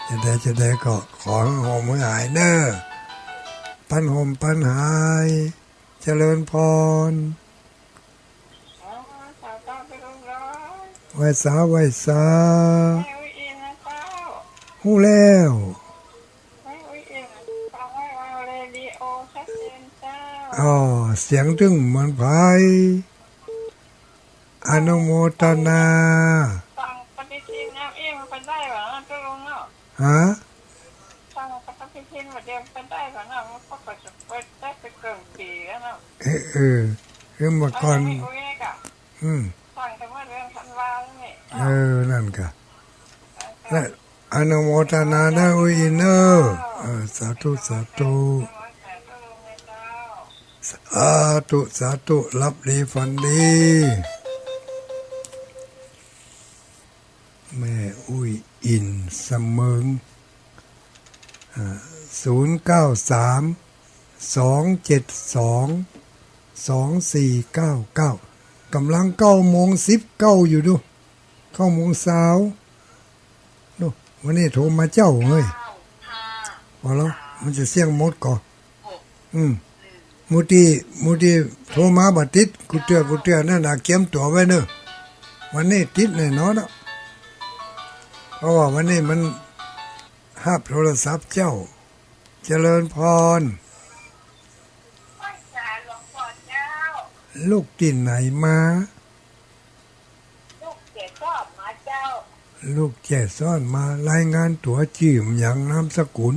จะใด จะใดก็ขอหื้อหอมหื้อหายเน้อ ปันหอมปันหาย เจริญพร ไหว้สา ไหว้สา ฮู้แล้ว อ๋อ เสียงตึงเหมือนใผ อนุโมทนา ฟังปฏิทินเอาเองมันไปได้หรอ ตุ๊ลุงเนาะ ฮะ ฟังปฏิทินว่าเดี๋ยวไปได้หรอเนาะ มันก็ไปจะไปได้ไปเกินปี๋แล้วเนาะ เออ เออ คือเมื่อก่อน อันนี้ อืม ฟังแต่เมื่อเดือนธันวานี่ เออ นั่นกะ และอนุโมทนานะ อุ้ยอินเน้อ เออ สาธุ สาธุ สาธุ สาธุ หลับดี ฝันดี แม่อุ้ยอิน สะเมิง อ่า ศูนย์เก้าสาม สองเจ็ดสอง สองสี่เก้าเก้า ก่ำลังเก้าโมงสิบเก้าอยู่ดู เก้าโมงเช้าดู วันนี้โทรมาเจ๊าเฮ้ย พอแล้ว มันจะเสี้ยงหมดก่อ อืม หมู่ตี้ หมู่ตี้โทรมาบ่ติด กู้เตื้อ กู้เตื้อ นั่นน่ะ เกียมตั๋วไว้เน้อ วันนี้ติดแน่นอนอะ เพราะว่าวันนี้มันฮับโทรศัพท์เจ๊า เจริญพร ลูกตี้ไหนมา ลูกแจ้ซ้อนมาเจ้า ลูกแจ้ซ้อนมา รายงานตั๋ว จื้อหยัง นามสกุล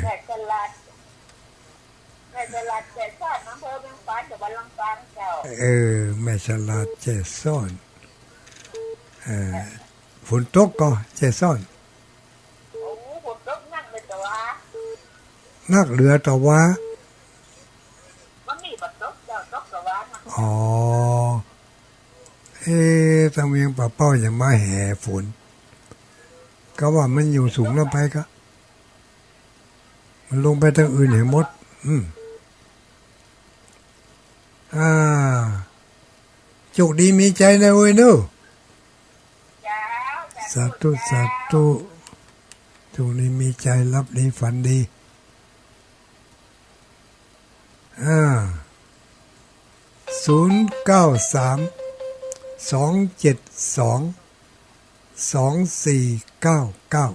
แม่ฉลาด แม่ฉลาดแจ้ซ้อน อำเภอเวียงฝาง จังหวัดลำปางเจ้า เออ แม่ฉลาดแจ้ซ้อน เออ ฝนตกก่อ แจ้ซ้อน โอ้ ฝนตกหนักเลยเจ้าว่า นักเหลือตะวา มันมีบ่ตกเจ้า ตกตะวานะ อ๋อ เอ๊ะ ตางเวียงป่าเป้าอย่ามาแห่ฝน ก็ว่ามันอยู่สูงลำไปก็ มันลงไปตางอื่นแหมหมด อืม อ่า โจคดีมีชัยนะเว้ยเนาะ สาธุ สาธุ โจคดีมีชัย หลับดีฝันดี อ่า ศูนย์เก้าสาม สองเจ็ดสอง สองสี่เก้าเก้า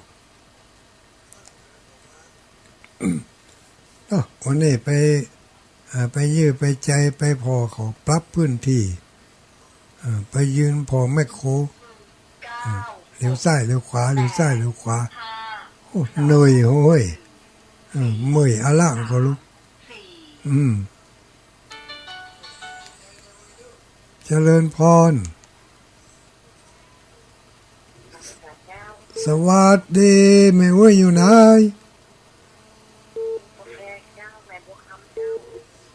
อ้าว วันนี้ไป อ่า ไปเยี่ยมไปใจ๋ ไปผ่อเขาปรับพื้นที่ อ่า ไปยืนผ่อแมคโคร อ่า เลี้ยวซ้ายเลี้ยวขวา เลี้ยวซ้ายเลี้ยวขวา โอ้ เหนื่อยโฮ้ย เออ เมื่อยอะละก็ลูก อืม เจริญพร สวัสดี แม่อุ๊ยอยู่ไหน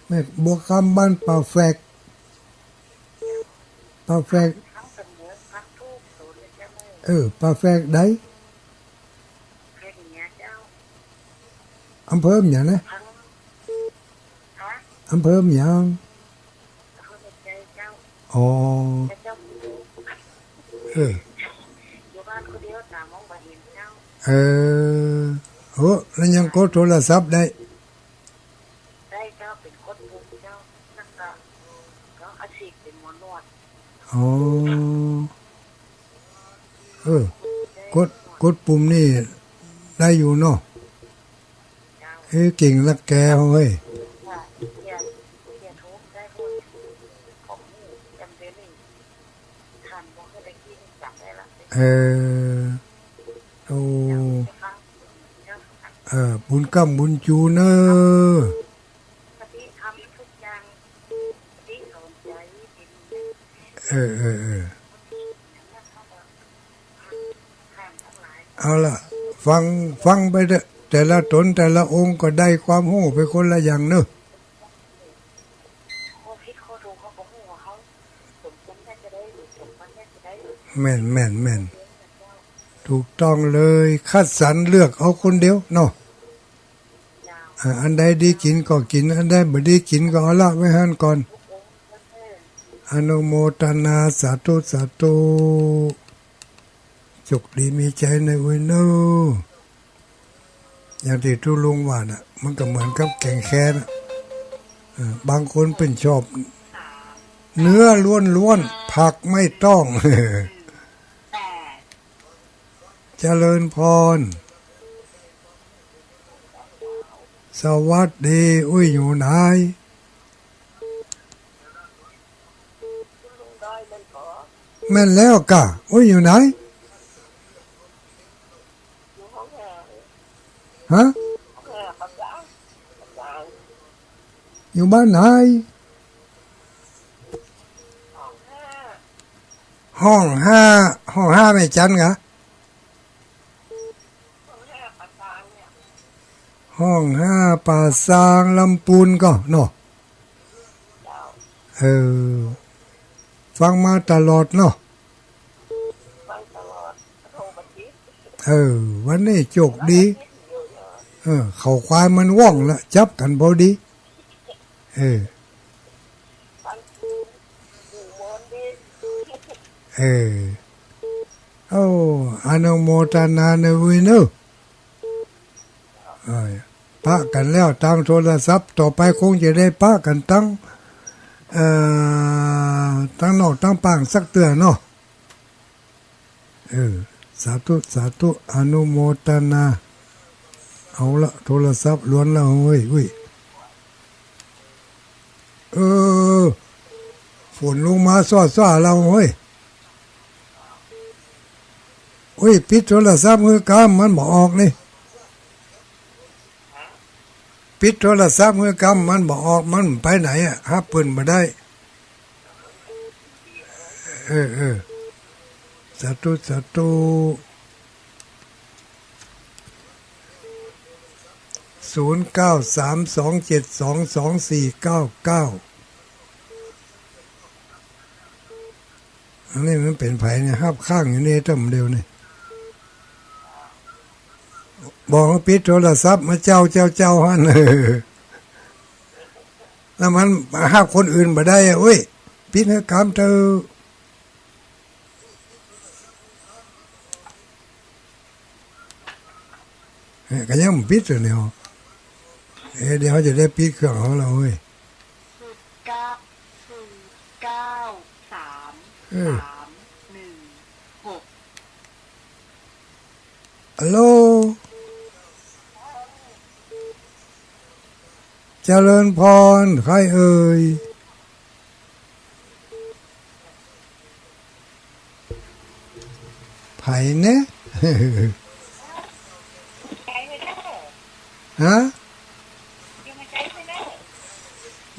แม่บัวคำบ้านป่าแฟก ป่าแฟก เออ ป่าแฟกใด อำเภอหยังนะ อำเภอหยัง อ๋อ เออ เออ โห แล้วยังกดโทรศัพท์ได้ ได้เจ้า เป๋นคนปลูกเจ้า แล้วก็ ก็อาชีพเป๋นหมอนวด อ๋อ เออ กด กดปุ่มนี่ได้อยู่เนาะ เอ้ย เก่งนักแกเฮ้ย เออ โอ้ เออ บุญกำบุญจูเนอะ เออ เออ เออ เอาละ ฟัง ฟังไปเถอะ แต่ละต๋นแต่ละองค์ก็ได้ความฮู้ไปคนละอย่างเนอะ แม่น แม่น แม่น ถูกต้องเลย คัดสรรเลือกเอาคนเดียวเนาะ อ่า อันใดดีกิ๋นก็กิ๋น อันใดบ่ดีกิ๋นก็เอาละไว้หั้นก่อน อนุโมทนา สาธุ สาธุ โจคดีมีชัยนะเว้ยเนาะ อย่างตี้ตุ๊ลุงว่าน่ะ มันก็เหมือนกับแก๋งแคน่ะ เออ บางคนเปิ้นชอบเนื้อล้วนๆ ผักไม่ต้อง เจริญพร สวัสดี อุ๊ยอยู่ไหน แม่นแล้วก่ะ อุ๊ยอยู่ไหน ฮะ อยู่บ้านไหน ห้องห้า ห้องห้าแม่จันก่ะ ห้องห้าป่าซางลำปูนก่อเนาะ เออ ฟังมาตลอดเนาะ เออ วันนี้โจคดี เออ เข้าควายมันว่องละ จับกั๋นพอดี เออ เออ โอ้ อนุโมทนาเนอะเว้ยเนอะ เออ ปะกั๋นแล้วตางโทรศัพท์ ต่อไปคงจะได้ปะกั๋นตาง เอ่อ ตางนอกตางป้างสักเตื้อเนาะ เออ สาธุ สาธุ อนุโมทนา เอาละ โทรศัพท์ลวนแล้วเฮ้ย อุ๊ย เออ ฝนลงมาซ้อๆ แล้วเฮ้ย อุ๊ย ปิดโทรศัพท์หื้อกำ มันบ่ออกนี่ ปิดโทรศัพท์หื้อกำ มันบ่ออก มันไปไหนอะ ฮับปืนบ่ได้ เออ เออ สาธุ สาธุ ศูนย์เก้าสามสองเจ็ดสองสองสี่เก้าเก้า อันนี้มันเป๋นใผเนี่ย ฮับข้างอยู่นี่ต้ำเดียวนี่ บอกว่าปิดโทรศัพท์มาเจ้า เจ้า เจ้าหั้น แล้วมันฮับคนอื่นบ่ได้อะ โอ้ย ปิดหื้อกำเต๊อะ เอ๊ะ ก็ยังบ่ปิดเลยเนี่ย เอ๊ะ เดี๋ยวเฮาจะได้ปิดเครื่องเฮาแล้วเว้ย ศูนย์เก้า ศูนย์เก้าสาม เออ สามหนึ่งหก ฮัลโหล เจริญพร ใครเอ่ย ใผเน่ ฮะ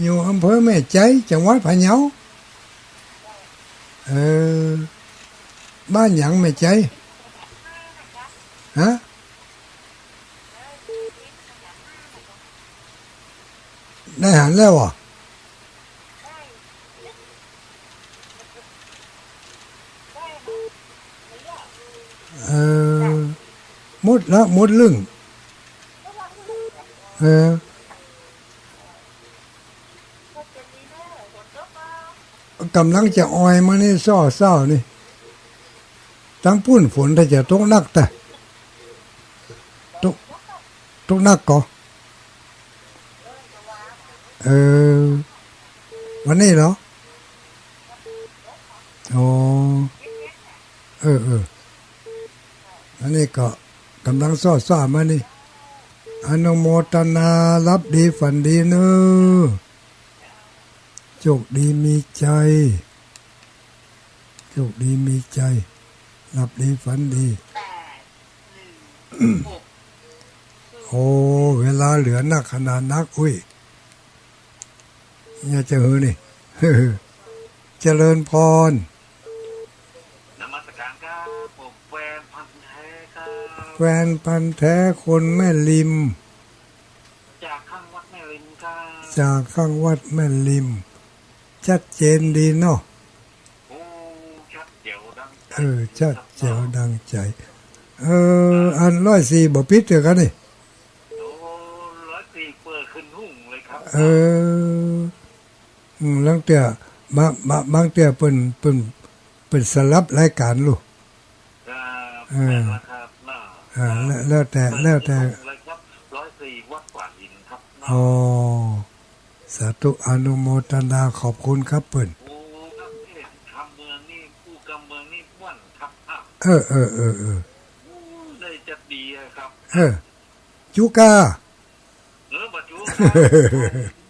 อยู่อำเภอแม่ใจ จังหวัดพะเยา เออ บ้านหยังแม่ใจ ฮะ ได้หันแล้วเหรอ เออ หมดละ หมดลึ่ง เออ ก่ำลังจะออยมานี่ ซ้อเซ้านี่ ตังปุ้นฝนถ้าจะตกหนักแต๊ ตก ตกหนักก่อ เออ วันนี้เหรอ อ๋อ เออ เออ อันนี้ก็ก่ำลังซ้อซ้อมานี่ อนุโมตนา หลับดีฝันดีเน่อ โชคดีมีชัย โชคดีมีชัย หลับดีฝันดี โอ้ เวลาเหลือนักขนาดนัก อุ้ย เนี่ยจะหือนี่ เจริญพร นมัสการครับ ผมแฟนพันธุ์แท้ครับ แฟนพันธุ์แท้คนแม่ริม จากข้างวัดแม่ริมครับ จากข้างวัดแม่ริม ชัดเจนดีเนาะ โอ้ ชัดแจ๋วดังใจ๋ เออ ชัดแจ๋วดังใจ๋ เออ อันร้อยสี่บ่ปิดเตื้อกั๋นนี่ โอ้ ร้อยสี่เปิดขึ้นหุ้งเลยครับ เออ อืม ลางเตื้อ บาง บาง บางเตื้อเปิ้น เปิ้น เปิ้นสลับรายก๋านลูก ครับ เออ แม่นแล้วครับ น่ะ อ่า แล้ว แล้วแต่ แล้วแต่ เลยครับ ร้อยสี่วัดขวางหินครับ น่ะ อ๋อ สาธุ อนุโมทนา ขอบคุณครับเปิ้น โอ้ ครับ เอ๊ะ กำเมืองนี่ กู้กำเมืองนี่ม่วนครับ อ่ะ เออ เออ เออ เออ โอ้ ได้จะดีอะครับ เออ จุกา เออ บ่จุกา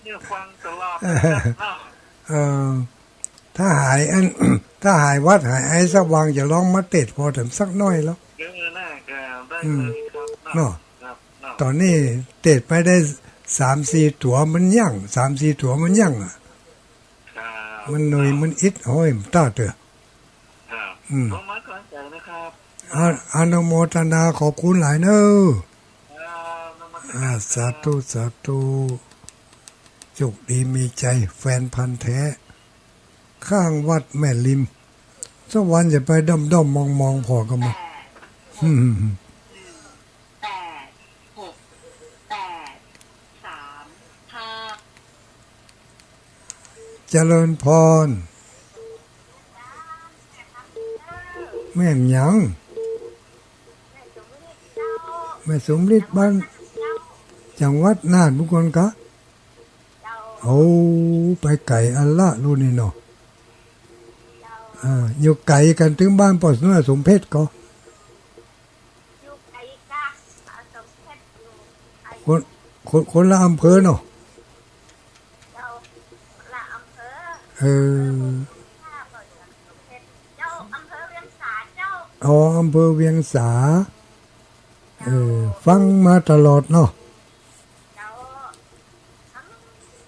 เนี่ยฟังตลอดนะครับ เออ ถ้าหายอัน ถ้าหายหวัดหายไอสักวางจะลองมาเตศน์ผ่อแถมสักหน้อยแล้ว เออ น่าจะได้เลยครับ อืม เนาะ ครับ เนาะ ต๋อนนี้เตศน์ไปได้สามสี่ตั๋วมันยั้ง สามสี่ตั๋วมันยั้งอะ ครับ มันหน่อย ครับ มันอิดห้อยมันต้าเตื้อ ครับ อืม ขอบคุณมากครับ ขอบคุณนะครับ อา อนุโมทนา ขอบคุณหลายเน่อ ครับ นมัสการ อ่า ครับ สาธุ สาธุ โชคดีมีชัย แฟนพันธุ์แท้ ข้างวัดแม่ริม สักวันจะไปด้อมๆ มองๆ ผ่อก็มา อืม แปดหกแปดสามห้า เจริญพร แม่หยัง แม่สมฤทธิ์บ้าน จังหวัดน่านพุ้นก่อคะ โอ้ ไปไก๋อันละลูกนี่เนาะ อ่า อยู่ไก๋กั๋นตึงบ้านป้อน้อยสมเพชรก่อ อยู่ไก๋กะ อ่า สมเพชรอยู่ไก๋ คน คน คนละอำเภอเนาะ เจ้า คนละอำเภอ เออ เจ้า อำเภอเวียงสาเจ้า อ๋อ อำเภอเวียงสา เออ ฟังมาตลอดเนาะ เจ้า ฟัง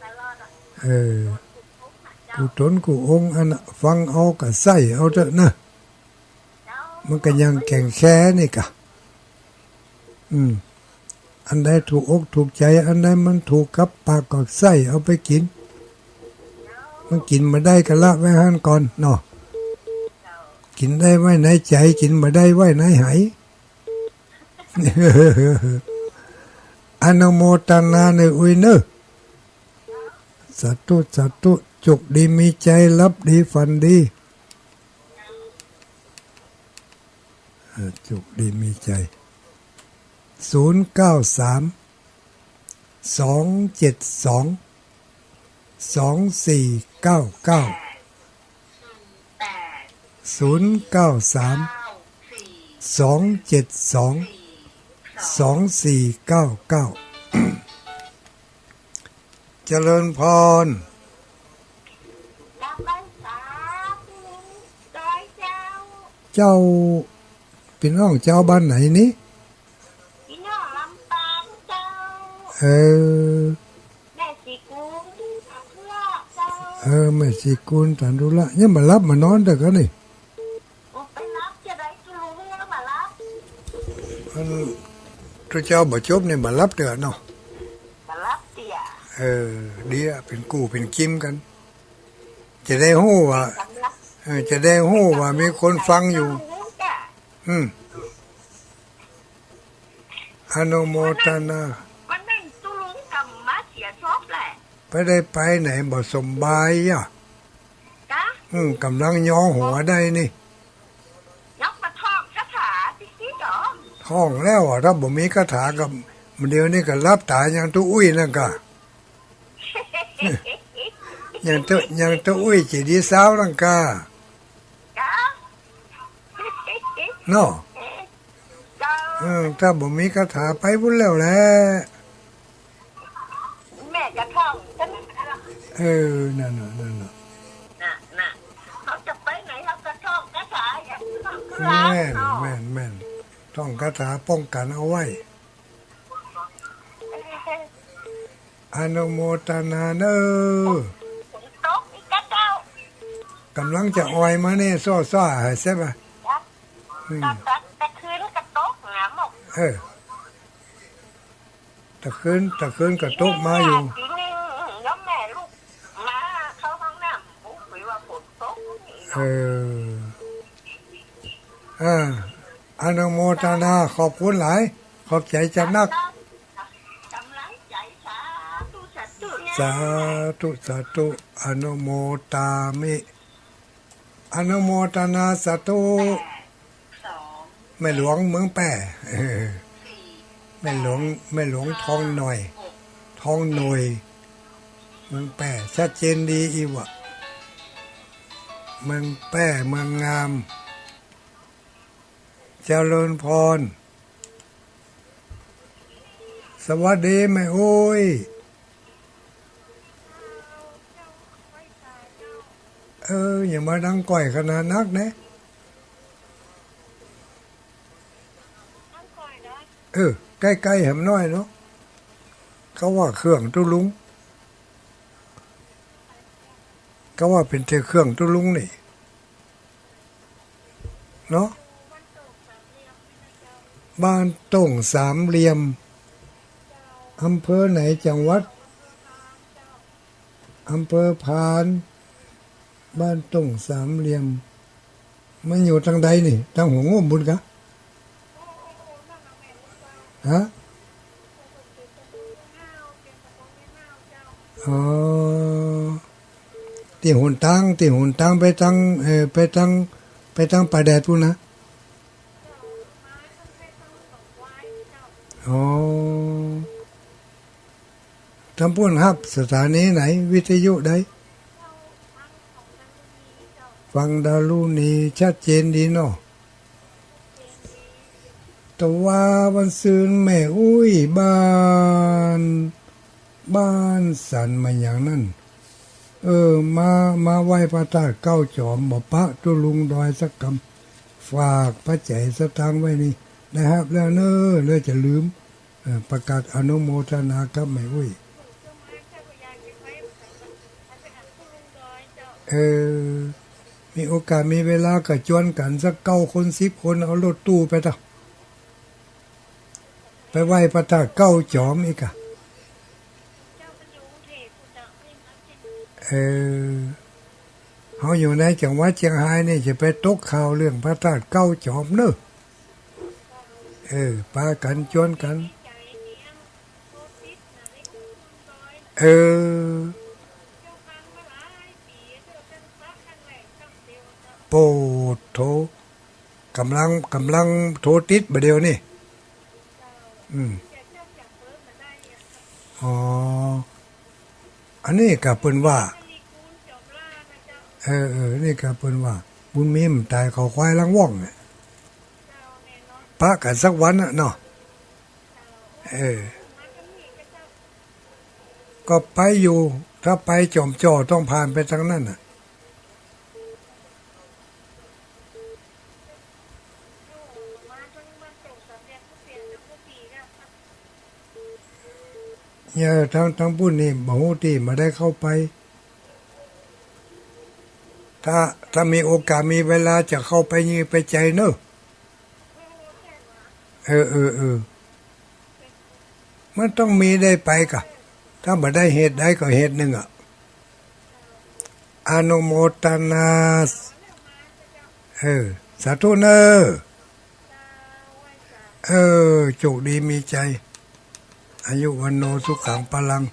ตลอดอะ เออ กู้ต๋นกู้องค์อันน่ะ ฟังเอาก็ใส้เอาเต๊อะนะ มันก็ยังแก่นแก่นนี่กะ อืม อันใดถูกอกถูกใจ๋ อันใดมันถูกกับปากกับไส้ เอาไปกิ๋น มันกิ๋นบ่ได้ก็ละไว้หั้นก่อนเนาะ กิ๋นได้ไว้ในใจ๋ กิ๋นบ่ได้ไว้ในไห อนุโมตนาเน่ออุ๊ยเน่อ สาธุ สาธุ จุกดีมีใจ๋ หลับดีฝันดี เออ จุกดีมีใจ๋ ศูนย์เก้าสาม สองเจ็ดสอง สองสี่เก้าเก้า ศูนย์เก้าสาม สองเจ็ดสอง สองสี่เก้าเก้า เจริญพร กราบไหว้สาธุ โดยเจ้า เจ้า ปี้น้องเจ้าบ้านไหนนี่ ปี้น้องลำปางเจ้า เออ แม่ศรีกูล ตันธุระเจ้า เออ แม่ศรีกูล ตันธุระ ยังบ่หลับบ่นอนเต๊อะกะนี่ โอ้ ไปหลับจะได้ ตุ๊ลุงยังบ่หลับ อัน ตุ๊เจ้าบ่จบนี่บ่หลับเต๊อะเนาะ บ่หลับเตื้อ เออ ดีอะ เป๋นกู้เป๋นกิ๋มกั๋น จะได้ฮู้ว่า เออ จะได้ฮู้ว่ามีคนฟังอยู่ อืม อนุโมตนา วันนั้นตุ๊ลุงกำมาเสียศพแหละ ไปได้ไปไหนบ่สำบายอะ กะ อืม ก่ำลังยอหัวได้นี่ ยกมาท่องคาถาติ๊กๆ เหรอ ท่องแล้วอะ ถ้าบ่มีคาถาก็ เดี๋ยวนี้ก็หลับต๋ายอย่างตุ๊อุ้ยนั่นกะ อย่างตุ๊ อย่างตุ๊อุ้ยเจดีย์ซาวนั่นกะ กะ เนาะ เจ้า เออ ถ้าบ่มีคาถาไปพุ้นแล้วแหละ แม่จะท่องใจ้ไหม เออ นั่นน่ะ นั่นน่ะ น่ะ น่ะ เขาจะไปไหนเขาก็ท่องคาถาอย่างท่องคาถา แม่น เนาะ แม่น แม่น ท่องคาถาป้องกั๋นเอาไว้ อนุโมตนาเน่อ ฝนตกอีกแล้วเจ้า ก่ำลังจะออยมานี่ ซ้อๆ หายแซ่บอะ จ้ะ อืม ตะ ตะ ตะคืนก็ตกนะหมก เออ ตะคืน ตะคืนก็ตกมาอยู่ ตีหนึ่ง แล้วแม่ลุกมาเข้าห้องน้ำ โอ้ย ว่าฝนตกนี่ เออ อ่า อนุโมตนา ขอบคุณหลาย ขอบใจ๋จำนัก กำลังใจ๋ สาธุ สาธุ สาธุ สาธุ อนุโมตามิ อนุโมตนาสาธุ แม่หลวงเมืองแป้ แม่หลวง แม่หลวงทองหน่อย ทองหน่อย เมืองแป้ ชัดเจนดีอีหว่า เมืองแป้ เมืองงาม เจริญพร สวัสดีแม่อุ๊ย เออ อย่ามาดังก้อยขนาดนักนะ เออ ใก้ๆ แหมน้อยเนาะ เขาว่าเครื่องตุ๊ลุง เขาว่าเป๋นแต่เครื่องตุ๊ลุงนี่ เนาะ บ้านโต่งสามเหลี่ยม อำเภอไหน จังหวัด อำเภอพาน บ้านโต่งสามเหลี่ยม มันอยู่ตางใดนี่ ตางหัวงุ่มปู้นกะ ฮะ อ๋อ ตี้หนตาง ตี้หนตางไปตาง เอ่อ ไปตาง ไปตางป่าแดดปู้นนะ อ๋อ ตางปู้นฮับสถานีไหน วิทยุใด ฟังดารุณี ชัดเจนดีเนาะ ตะวาวันซืนแม่อุ๊ยบ้าน บ้านสันมาอย่างนั้น เออ มา มาไหว้พระธาตุเก้าจอม บ่ปะตุ๊ลุงดอยสักกำ ฝากปัจจัยสตางค์ไว้นี่ ได้ฮับแล้วเน้อ แล้วจะลืม เออ ประกาศอนุโมทนากับแม่อุ๊ย เออ มีโอกาสมีเวลาก็จวนกั๋นสักเก้าคนสิบคน เอารถตู้ไปเต๊อะ ไปไหว้พระธาตุเก๊าจ๋อมอีกอะ เออ เฮาอยู่ในจังหวัดเจียงฮายนี่จะไปตกข่าวเรื่องพระธาตุเก๊าจ๋อมเนอะ เออ ปากั๋นจวนกั๋น เออ โปดโธ่ ก่ำลัง ก่ำลังโทรติดบ่าเดี่ยวนี่ อืม อ๋อ อันนี้ก็เปิ้นว่า เออ เออ นี่ก็เปิ้นว่า บุญมีมันต๋ายเขาควายหลังว่องเนี่ย ปะกั๋นสักวันน่ะเนาะ เออ ก็ไปอยู่ ถ้าไปจอมจ่อต้องผ่านไปตางนั้นน่ะ เนี่ย ตาง ตางปุ้นนี่บ่ฮู้ตี้ บ่ได้เข้าไป ถ้า ถ้ามีโอกาสมีเวลาจะเข้าไปนี่ไปใจ๋เนอะ เออ เออ เออ มันต้องมีได้ไปก่ะ ถ้าบ่ได้เหตุใดก็เหตุหนึ่งอะ อนุโมทนา เออ สาธุเนอะ เออ โชคดีมีชัย อายุวัณโณสุขังพลัง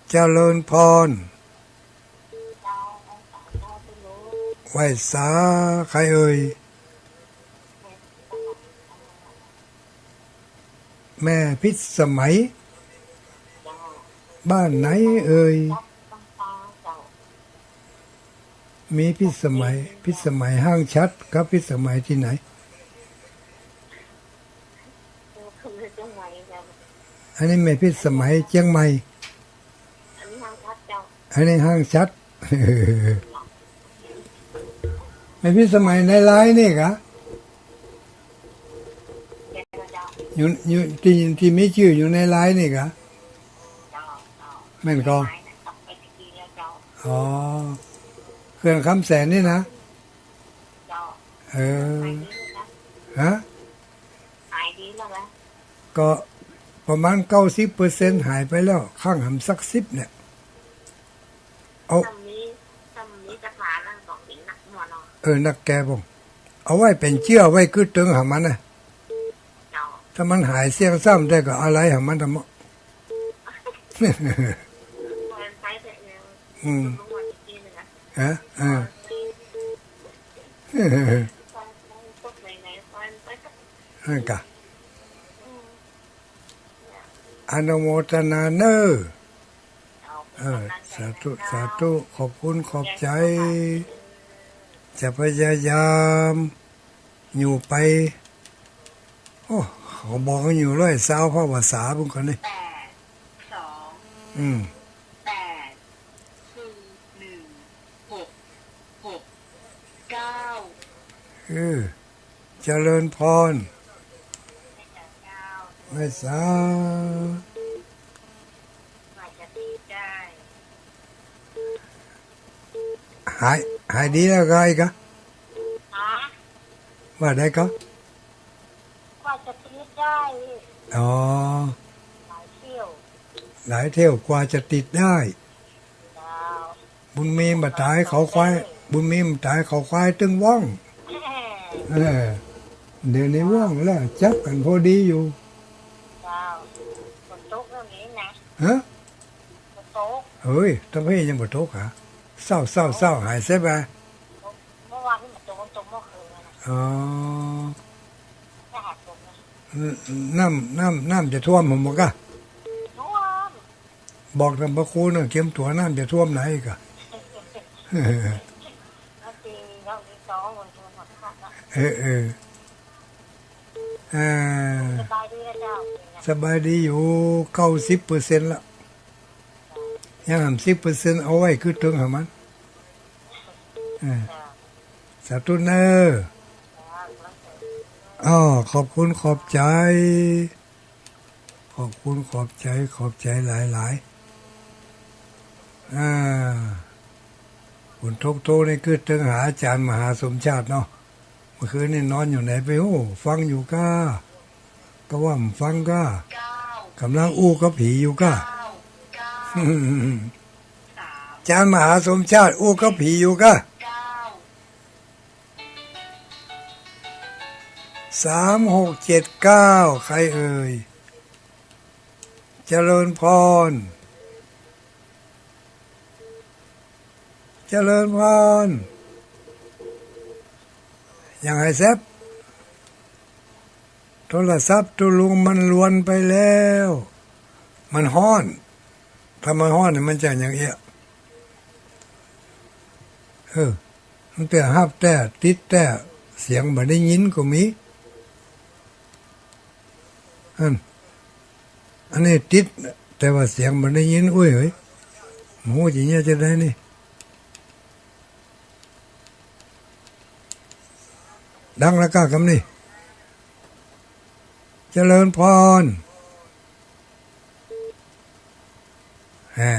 เจริญพร ไหว้สาใครเอ่ย แม่พิสมัย บ้านไหนเอ่ย มีพิสมัย พิสมัยห้างฉัตรกับพิสมัยตี้ไหน อันนี้แม่พิสมัยเจียงใหม่ อันนี้ห้างฉัตร แม่พิสมัยในไลน์นี่กะ อยู่ อยู่ตี้ ตี้มีจื้ออยู่ในไลน์นี่กะ แม่นก่อ อ๋อ เขื่อนคำแสนนี่นะ เออ ฮะ หายดีแล้วนะ ก็ประมาณเก้าสิบเปอร์เซ็นต์หายไปแล้ว คั่งหำสักสิบเนี่ย เอา ถ้ามี ถ้ามีคาถานั่นก็เป๋นนักหมอเนาะ เออ นักแก้บ้อง เอาไว้เป๋นเจื้อไว้กึ๊ดเติงหามันนะ เจ้า ถ้ามันหายเสี้ยงซ้ำได้ก็เอาไหลหามันตะเมาะ อืม ฮะ เออ นั่นกะ อนุโมทนาเนอะ เออ สาธุ สาธุ ขอบคุณ ขอบใจ๋ จะพยายาม อยู่ไป โอ้ เขาบอกว่าอยู่ร้อยซาวภาษาพุ้นก่อนี่ แปด สอง อืม แปด สี่ หนึ่ง หก หก เก้า เออ เจริญพร ไหว้สา หาย หายดีแล้วก่ออีกอะ ฮะ ว่าได้ก่อ กว่าจะตีได้ อ๋อ หลายเที่ยว หลายเที่ยวกว่าจะติดได้ เจ้า บุญมีบ่าต๋ายเขาควาย บุญมีบ่าต๋ายเขาควายตึงว่อง เออ เดี๋ยวนี้ว่องแล้ว จับกั๋นพอดีอยู่ เจ้า ฝนตกแล้วนี่นะ ฮะ ฝนตก เฮ้ย ตางเพ่ยังบ่ตกหา เศร้า เศร้า เศร้า หายเสียไป เมื่อวานนี่มันตก ตกเมื่อคืนนะ อ๋อ ถ้าหากตกนะ น้ำ น้ำ น้ำจะท่วมผมบ่กะ ท่วม บอกตามพระครูเนอะ เตรียมตั๋วน้ำจะท่วมไหนกะ แล้วปี แล้วปีสองคนท่วมหมดนะ เออ เออ เออ สบายดีนะเจ้า สบายดีอยู่ เก้าสิบเปอร์เซ็นต์ละ ยังหำสิบเปอร์เซ็นต์ เอาไว้กึ๊ดเติงหามัน เออ สาธุเนอะ อ้อ ขอบคุณ ขอบใจ๋ ขอบคุณ ขอบใจ๋ ขอบใจ๋หลายๆ อ่า ฝนตกโทนี่กึ๊ดเติงหาอาจ๋ารย์มหาสมชาติเนาะ มื่อคืนนี่นอนอยู่ไหนไปฮู้ ฟังอยู่ก้า ก็ว่าบ่ฟังก้า ก๋ำลังอู้กับผีอยู่ก้า จารย์มหาสมชาติอู้กับผีอยู่ก้า สามหกเจ็ดเก้า ใครเอ่ย เจริญพร เจริญพร อย่างไอ้แซบ โทรศัพท์ตุ๊ลุงมันลวนไปแล้ว มันฮ้อน ถ้ามันฮ้อนนี่มันจะอย่างเอี้ย เออ ตั้งแต่ฮับแต๊ติดแต๊เสียงบ่ได้ยินก็มี อัน อันนี้ติด แต่ว่าเสียงบ่ได้ยิน อุ้ยเฮ้ย บ่ฮู้จะเยียะจะใดนี่ ดังแล้วก้ากำนี่ เจริญพร แฮะ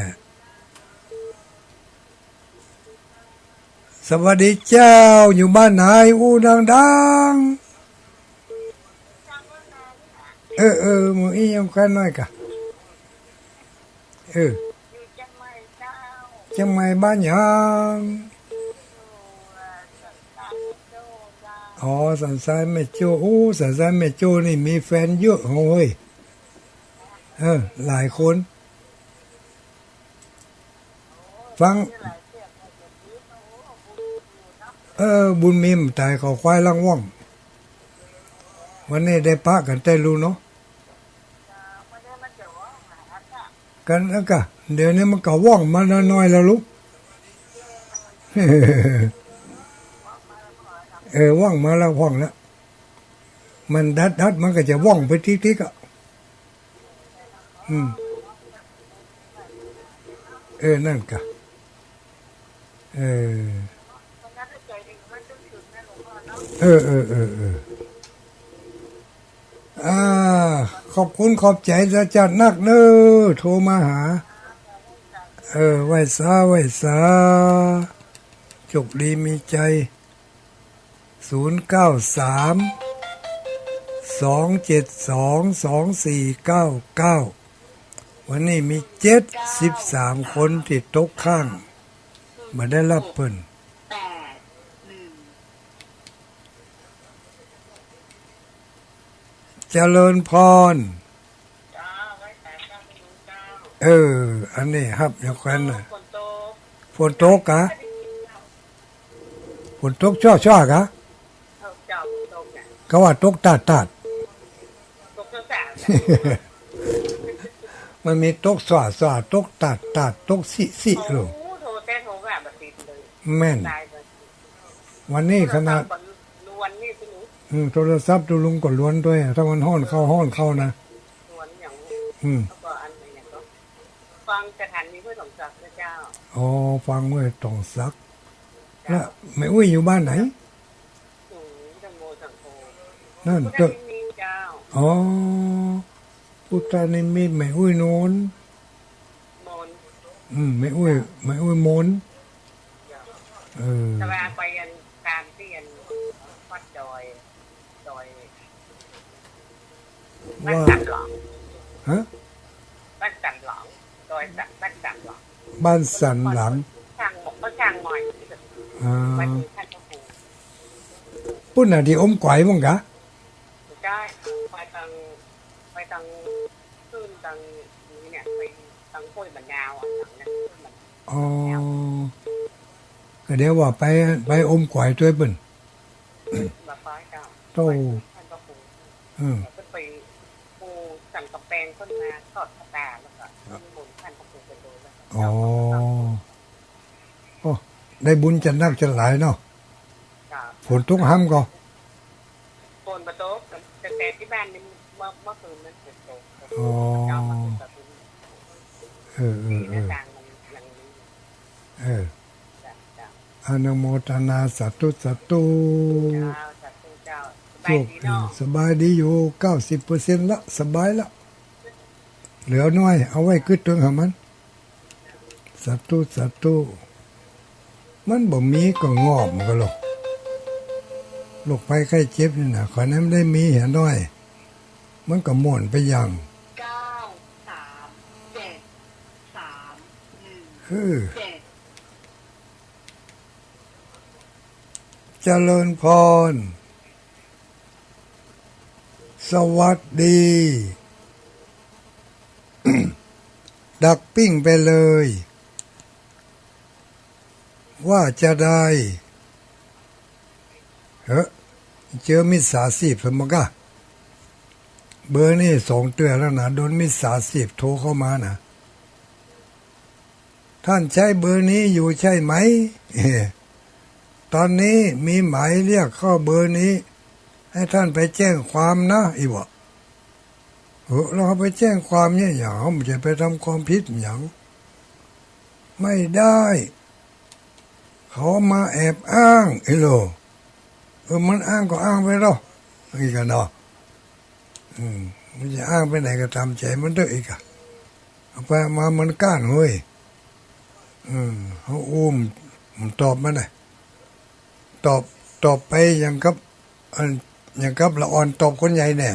สวัสดีเจ้า อยู่บ้านไหน อู้ดังๆ เออ เออ มื้ออี้ยำกันหน่อยกะ เออ เจียงใหม่บ้านหยัง อ๋อ สันทรายแม่โจ้ โอ้ สันทรายแม่โจ้นี่มีแฟนเยอะเฮ้ย เออ หลายคน ฟัง เออ บุญมีบ่ต๋าย เขาควายลังว่อง วันนี้ได้ปะกั๋นแต๊ลูเนาะ กั๋นแล้วกะ เดี๋ยวนี้มันก็ว่องมาน้อยๆ แล้วลูก เออ ว่องมาแล้ว ว่องแล้ว มันดัดๆ มันก็จะว่องไปติ๊กๆ อ่ะ อืม เออ นั่นกะ เออ เออ เออ เออ เออ อ่า ขอบคุณขอบใจ๋อาจ๋ารย์นักเน้อ โทรมาหา เออ ไหว้สา ไหว้สา โจคดีมีใจ๋ ศูนย์เก้าสาม สองเจ็ดสอง สองสี่เก้าเก้า วันนี้มีเจ็ดสิบสามคนตี้ตกค้าง บ่ได้ฮับเปิ้น เจริญพร เออ อันนี้ฮับอย่างกันน่ะ ฝนตกกะ ฝนตกจ้อๆ กะ เขาว่าตกตาดๆ มันมีตกส่าๆ ตกตาดๆ ตกสิๆ ลูก แม่น วันนี้ขนาด อืม โทรศัพท์ตุ๊ลุงก็ลวนตวย ถ้ามันฮ้อนเข้าฮ้อนเข้านะ อืม ฟังสถานีห้วยตองสักนะเจ้า อ๋อ ฟังห้วยตองสัก แล้วแม่อุ้ยอยู่บ้านไหน อยู่ตำบลสังคม นั่น พุทธนิมิตรเจ้า อ๋อ พุทธนิมิตร แม่อุ้ยโนน โนน อืม แม่อุ้ย แม่อุ้ยโนน เจ้า เออ แต่ว่าไปอันตามตี้อันวัดดอย ดอย บ้านสันหลอง ฮะ บ้านสันหลอง ดอยสัน บ้านสันหลอง บ้านสันหลอง ช่างหมก ก็ช่างหมอย อ่า วัดนี้ท่านพระครู ปุ้นน่ะตี้อมก๋วยมั้งกะ ใจ้ ไปตาง ไปตาง ขึ้นตางนี้เนี่ย ไปตางห้วยมะนาวอ่ะ ตางนั้นห้วยมะนาว อ๋อ ก็เดี๋ยวว่าไป ไปอมก๋วยตวยเปิ้น บ่ไปเจ้า โต้ ไปท่านพระครู อืม เปิ้นไปปูสันกำแปง เปิ้นมาทอดผ้าป่า แล้วก็นิมนต์ท่านพระครูไปเลย แล้วก็ อ๋อ เจ้าก็ โอ้ ได้บุญจะนักจะหลายเนาะ จ้า ฝนตกห้ำก่อ ฝนบ่ตก แต่ แต่ตี้บ้านนี่เมื่อ เมื่อคืนมันฝนตก อ๋อ เจ้ามาเปิดประตู เออ เออ เออ หน้าต่างมันยังมี เออ จ้ะ จ้ะ อนุโมทนา สาธุ สาธุ เจ้า สาธุเจ้า สบายดีเนาะ โชคดี สบายดีอยู่ เก้าสิบเปอร์เซ็นต์ละ สบายละ เหลือน้อย เอาไว้กึ๊ดเถิงหามัน สาธุ สาธุ มันบ่มีก็งอมก็หรอก โรคภัยไข้เจ็บนี่นะ ข้อนั้นได้มีเหียน้อย มันก็ม่วนไปอย่าง เก้า สาม เจ็ด สาม หนึ่ง คือ เจ็ด เจริญพร สวัสดี ดักปิ้งไปเลย ว่าจะได้ เฮ้อ เจอมิจฉาชีพสมกะ เบอร์นี้สองเตื้อแล้วนะ โดนมิจฉาชีพโทรเข้ามานะ ท่านใช้เบอร์นี้อยู่ใช่ไหม ตอนนี้มีหมายเรียกเข้าเบอร์นี้ ให้ท่านไปแจ้งความนะ อีหว่า เออ แล้วเขาไปแจ้งความเนี่ยอย่าง เขาบ่ใจ้ไปทำความผิดหยัง ไม่ได้ เขามาแอบอ้าง ไอ้โหล่ เออ มันอ้างก็อ้างไปเนาะ นี่กันเนาะ อืม มันจะอ้างไปไหนก็ต๋ามใจ๋มันเต๊อะ อีกอะ เอาไปเอามามันก้านเฮ้ย อืม เขาอู้ มันตอบมาน่ะ ตอบ ตอบไปอย่างกับ อัน อย่างกับละอ่อนตอบคนใหญ่เนี่ย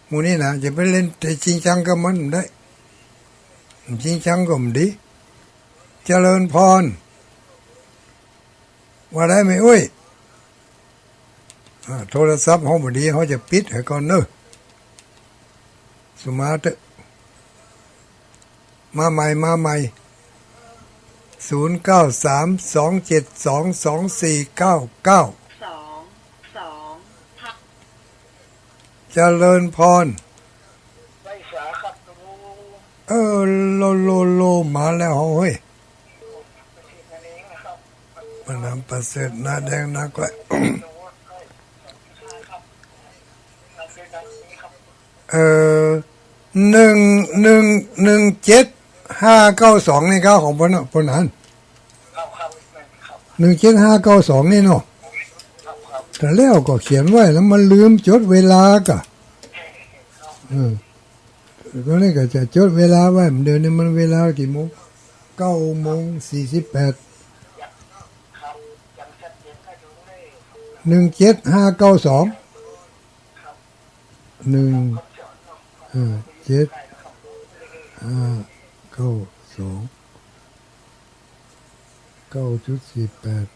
หมู่นี้นะ จะไปเล่นแต่จริงจังกับมันบ่ได้ จริงจังก็บ่ดี เจริญพร ว่าได้แม่อุ๊ย อ่า โทรศัพท์เฮาบ่ดี เฮาจะปิดหื้อก่อนเนาะ สุมาเต๊อะ มาใหม่ มาใหม่ ศูนย์ เก้า สาม สอง เจ็ด สอง สอง สี่ เก้า เก้า สอง สอง เจริญพร เออ โล โล โล มาแล้วเฮ้ย ประนามประเสริฐนาแดงนักแหละ เออ หนึ่ง หนึ่ง หนึ่ง เจ็ด ห้า เก้า สอง นี่ก็ของปน ปนนั้น หนึ่ง เจ็ด ห้า เก้า สอง นี่เนาะ แต่แล้วก็เขียนไว้แล้วมันลืมจดเวลากะ เออ ตอนนี้ก็จะจดเวลาไว้ เดี๋ยวนี้มันเวลากี่โมง เก้าโมงสี่สิบแปด หนึ่ง เจ็ด ห้า เก้า สอง หนึ่ง เออ เจ็ด ห้า เก้า สอง เก้าจุดสี่แปด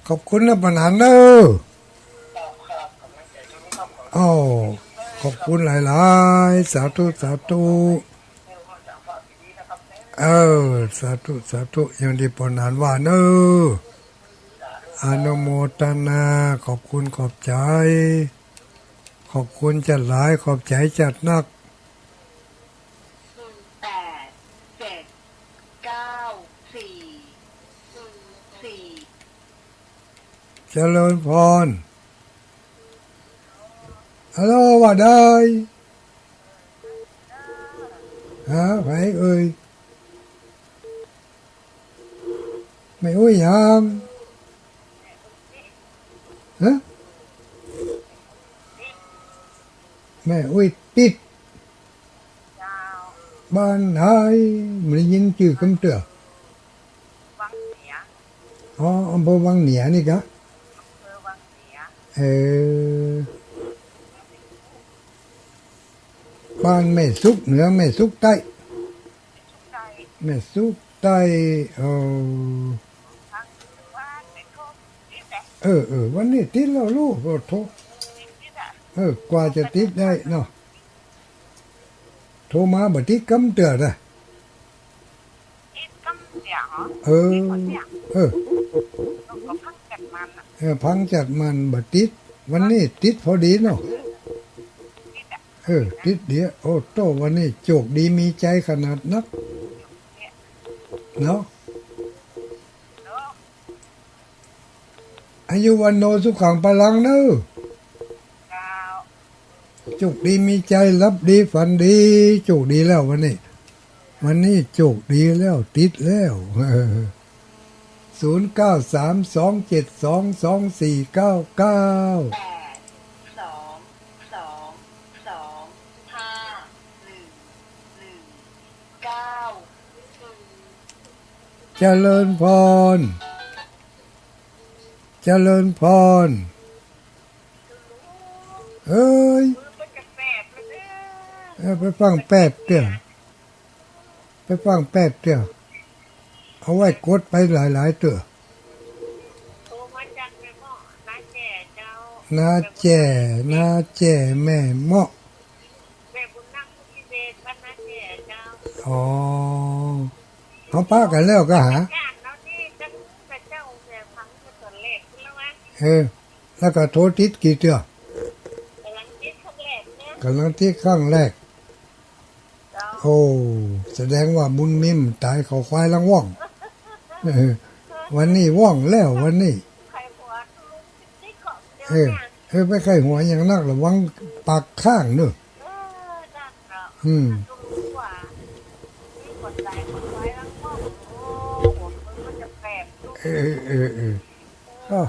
ขอบคุณนะปะหนานเนอะ อ้าว ขอบคุณหลายๆ สาธุ สาธุ เออ สาธุ สาธุ อย่างตี้ปะหนานว่าเนอะ อนุโมทนา ขอบคุณ ขอบใจ๋ ขอบคุณจ๊าดหลาย ขอบใจ๋จ๊าดนัก ศูนย์ แปด เจ็ด เก้า สี่ สี่ เจริญพร ฮัลโหล ว่าได้ ฮะ ใผเอ่ย แม่อุ๊ยหยัง ฮะ แม่อุ๊ยติ๊ด บ้านใด บ่ได้ยินจื้อกำเตื้อ วังเหนือ อ๋อ อำเภอวังเหนือนี่กะ อำเภอวังเหนือ เออ บ้านแม่สุกเหนือ แม่สุกใต้ แม่สุกใต้ เออ เออ เออ วันนี้ติดแล้วลูก โอ้โธ่ เออ กว่าจะติดได้เนาะ โทรมาบ่ติดกำเตื้อนะ เออ เออ พังจัดมันบ่ติด วันนี้ติดพอดีเนาะ เออ ติดเดีย โอ้โธ่ วันนี้โจคดีมีใจ๋ขนาดนัก เนาะ อายุวัณโณสุขังพลังเนอะ โจคดีมีใจ๋ หลับดีฝันดี โจคดีแล้ววันนี้ วันนี้โจคดีแล้ว ติดแล้ว ศูนย์ เก้า สาม สอง เจ็ด สอง สอง สี่ เก้า เก้า แปด สอง สอง สอง ห้า หนึ่ง หนึ่ง เก้า เจริญพร เจริญพร เอ้ย เออ ไปฟังแป๊บเดียว ไปฟังแป๊บเดียว เอาไว้กดไปหลายๆ เตื้อ โทรมาจากแม่เมาะ น้าแจ้เจ้า น้าแจ้ น้าแจ้แม่เมาะ แม่บุญนัก ผู้พิเศษ บ้านน้าแจ้เจ้า อ๋อ เขาปะกันแล้วก็หา การเนาะนี่จังแต่เจ้าแม่ฟังมาตอนแรกแล้ววะ เออ แล้วก็โทรติดกี่เตื้อ กำลังติดครั้งแรกนะ กำลังติดครั้งแรก เจ้า โอ้ แสดงว่าบุญมีมันตายเขาควายลังว่อง เออ วันนี้ว่องแล้ววันนี้ ใครหัวทุลุงติดๆ เกาะเดียว เออ เนี่ย เออ ไม่ใครหัวอย่างนัก ระวังปากข้างเนอะ เออ นั่นเนาะ อืม ทุลุงว่า นี่คนตายคนควายลังว่อง โอ้โห มันก็จะแปลก เออ เออ เออ เออ เออ ก็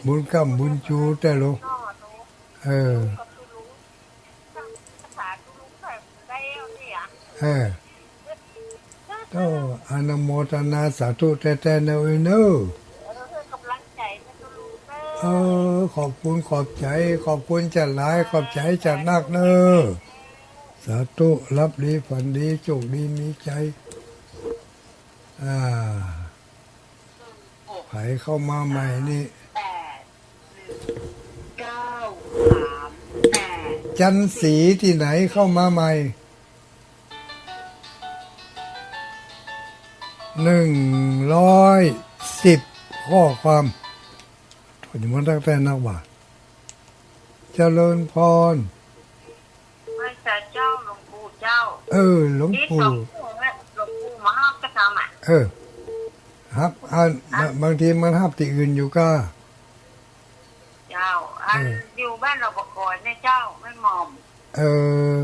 บุญกำบุญจูแต่ละ เออ เออ โอ้ อนุโมทนาสาธุแต๊ๆ นะเอ้ยเนอะ เออ ขอบคุณ ขอบใจ๋ ขอบคุณจ๊ะหลาย ขอบใจ๋จ๊ะนักเนอะ สาธุ หลับดี ฝันดี โชคดี มีชัย อ่า ใผเข้ามาใหม่นี่ แปด หนึ่ง เก้า สาม แปด จันทร์ศรีตี้ไหนเข้ามาใหม่ หนึ่งร้อยสิบ ข้อความ โอ้ย มันตั้งแต่นักว่า เจริญพร ไหว้สาเจ้า หลวงปู่เจ้า เออ หลวงปู่ นี่หลวงปู่นะ หลวงปู่มาฮับกระทำอ่ะ เออ ฮับ อ่า อ่ะ บางทีมันฮับตี้อื่นอยู่ก้า เจ้า อัน เออ อยู่บ้านเหล่าปะก๋อยเนี่ยเจ้า แม่หม่อม เออ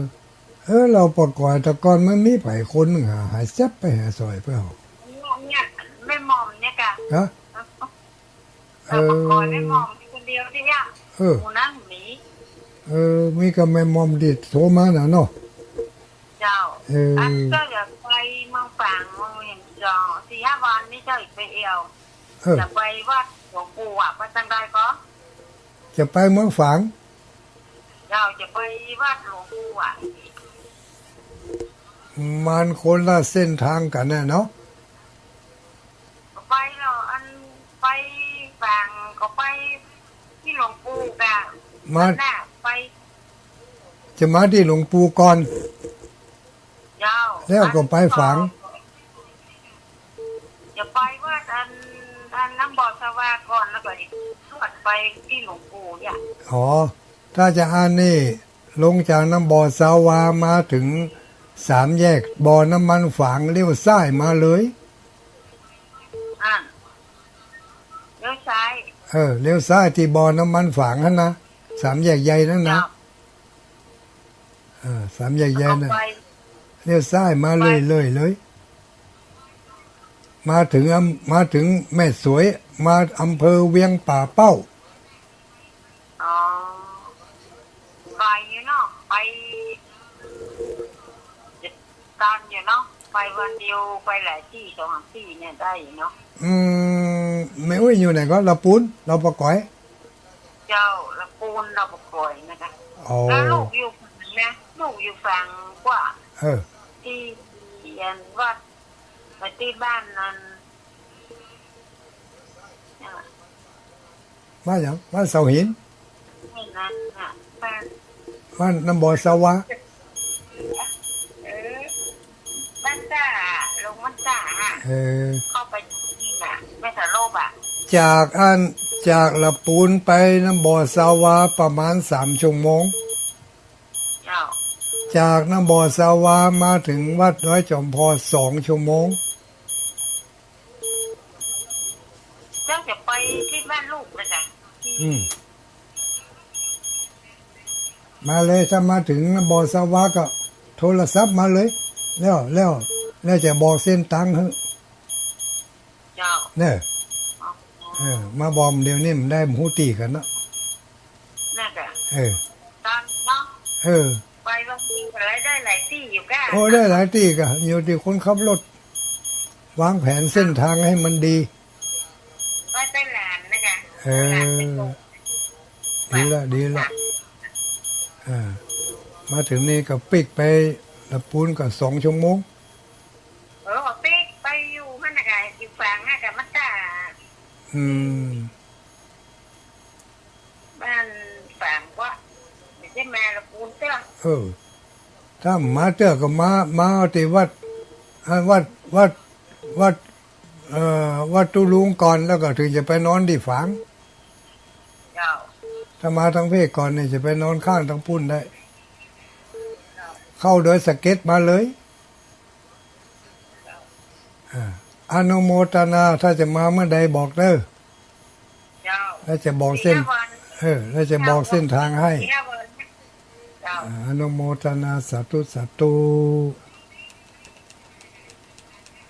เออ เหล่าปะก๋อยแต่ก่อนมันมีใผคนนึ่งหา หายแซ็บไปหาสอยเปล่า เนี่ย แม่หม่อมเนี่ยกะ ฮะ เออ เออ ปะก๋อยแม่หม่อมคนเดียวเนี่ย เออ หมู่นั้นหมี เออ มีก็แม่หม่อมตี้โทรมาน่ะเนาะ เจ้า เออ อันก็อยากไปเมืองฝาง เมืองเวียงจันทร์ สี่ห้าวันนี้เจ้าอีกไปเอี่ยว เออ จะไปวัดหลวงปู่อ่ะ ไปจังใดก็ จะไปเมืองฝาง เจ้า จะไปวัดหลวงปู่อ่ะ มันคนละเส้นทางกั๋นน่ะเนาะ ไปแล้ว อันไปฝางก็ไปตี้หลวงปู่กะ มา อันน่ะ ไป จะมาตี้หลวงปู่ก่อน เจ้า แล้วก็ไปฝาง อันก็จะไปวัดอัน อันน้ำบ่อสวาก่อน แล้วก็ทวดไปตี้หลวงปู่เนี่ย อ๋อ ถ้าจะอันนี้ ลงจากน้ำบ่อสาวามาเถิงสามแยกบ่อน้ำมันฝาง เลี้ยวซ้ายมาเลย อ่ะ เลี้ยวซ้าย เออ เลี้ยวซ้ายตี้บ่อน้ำมันฝางหั้นนะ สามแยกใหญ่นั้นนะ เจ้า เออ สามแยกใหญ่น่ะ เอาไป เลี้ยวซ้ายมาเลย ไป เลย เลย มาเถิงอำ มาเถิงแม่สวย มาอำเภอเวียงป่าเป้า อ๋อ ไกลอยู่เนาะ ไป ไกลอยู่เนาะ ไปวันเดียวไปหลายตี้ สองสามตี้เนี่ยได้อยู่เนาะ อืม แม่อุ๊ยอยู่ไหนก็ ละปูน เหล่าปะก๋อย เจ้า ละปูน เหล่าปะก๋อยนะคะ อ๋อ แล้วลูกอยู่ไหนนะ ลูกอยู่ฝางกว่า เออ ตี้อันวัด ไปตี้บ้านนั้น บ้านหยัง บ้านเสาหิน บ้านนั้นน่ะ บ้าน บ้านน้ำบ่อสาวา เออ บ้านจ้า ลงบ้านจ้าอ่ะ เออ เข้าไปนี่น่ะ แม่สลบอ่ะ จากอัน จากละปูนไปน้ำบ่อสาวาประมาณสามชั่วโมง เจ้า จากน้ำบ่อสาวามาเถิงวัดดอยจอมพอสองชั่วโมง เจ้าจะไปตี้บ้านลูกนะจ๊ะ อืม มาเลย ถ้ามาเถิงบ่อสาวาก็โทรศัพท์มาเลย แล้ว แล้ว แล้วจะบอกเส้นตางหื้อ เจ้า เนี่ย อ๋อ เออ มาบอกเดี๋ยวนี้มันได้บ่ฮู้ตี้กั๋นเนาะ นั่นแหละ เออ ตอนเนาะ เออ ไปบางทีก็ได้หลายตี้อยู่ก้า โอ้ ได้หลายตี้ก้า อยู่ตี้คนขับรถ วางแผนเส้นตางหื้อมันดี ไปแต่ เออ ดีละ ดีละ อ่า มาเถิงนี่ก็ปิ๊กไปละปูนก็สองชั่วโมง เออ ปิ๊กไปอยู่หั้นน่ะ ก็อยู่ฝางน่ะ ก็มาต๋า อืม บ้านฝางกว่า บ่ใจ้มาละปูนเตื้อ เออ ถ้ามาเตื้อก็มา มาเอาตี้วัด อ่า วัด วัด วัด เอ่อ วัดตุ๊ลุงก่อน แล้วก็เถิงจะไปนอนตี้ฝาง เจ้า ถ้ามาตางเพก่อนนี่จะไปนอนค้างตางปู้นได้ เข้าดอยสะเก็ดมาเลย อ่า อนุโมทนา ถ้าจะมาเมื่อใดบอกเด้อ เจ้า แล้วจะบอกเส้น เออ แล้วจะบอกเส้นตางให้ เจ้า อ่า อนุโมทนา สาธุ สาธุ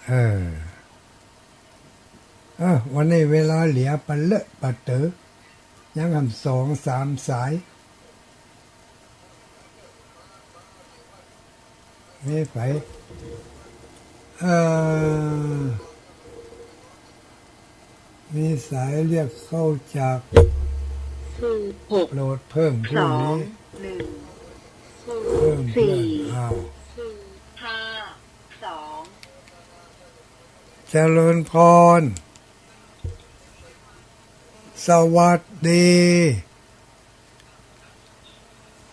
เออ อ่ะ วันนี้เวลาเหลือปะเลอะปะเต๋อ ยังหำสองสามสาย มีใผ เอ่อ มีสายเรียกเข้าจาก ศูนย์ หก โปรดเพิ่มผู้นี้ สอง หนึ่ง เพิ่มเพื่อน สี่ อ้าว ศูนย์ ห้า สอง เจริญพร สวัสดี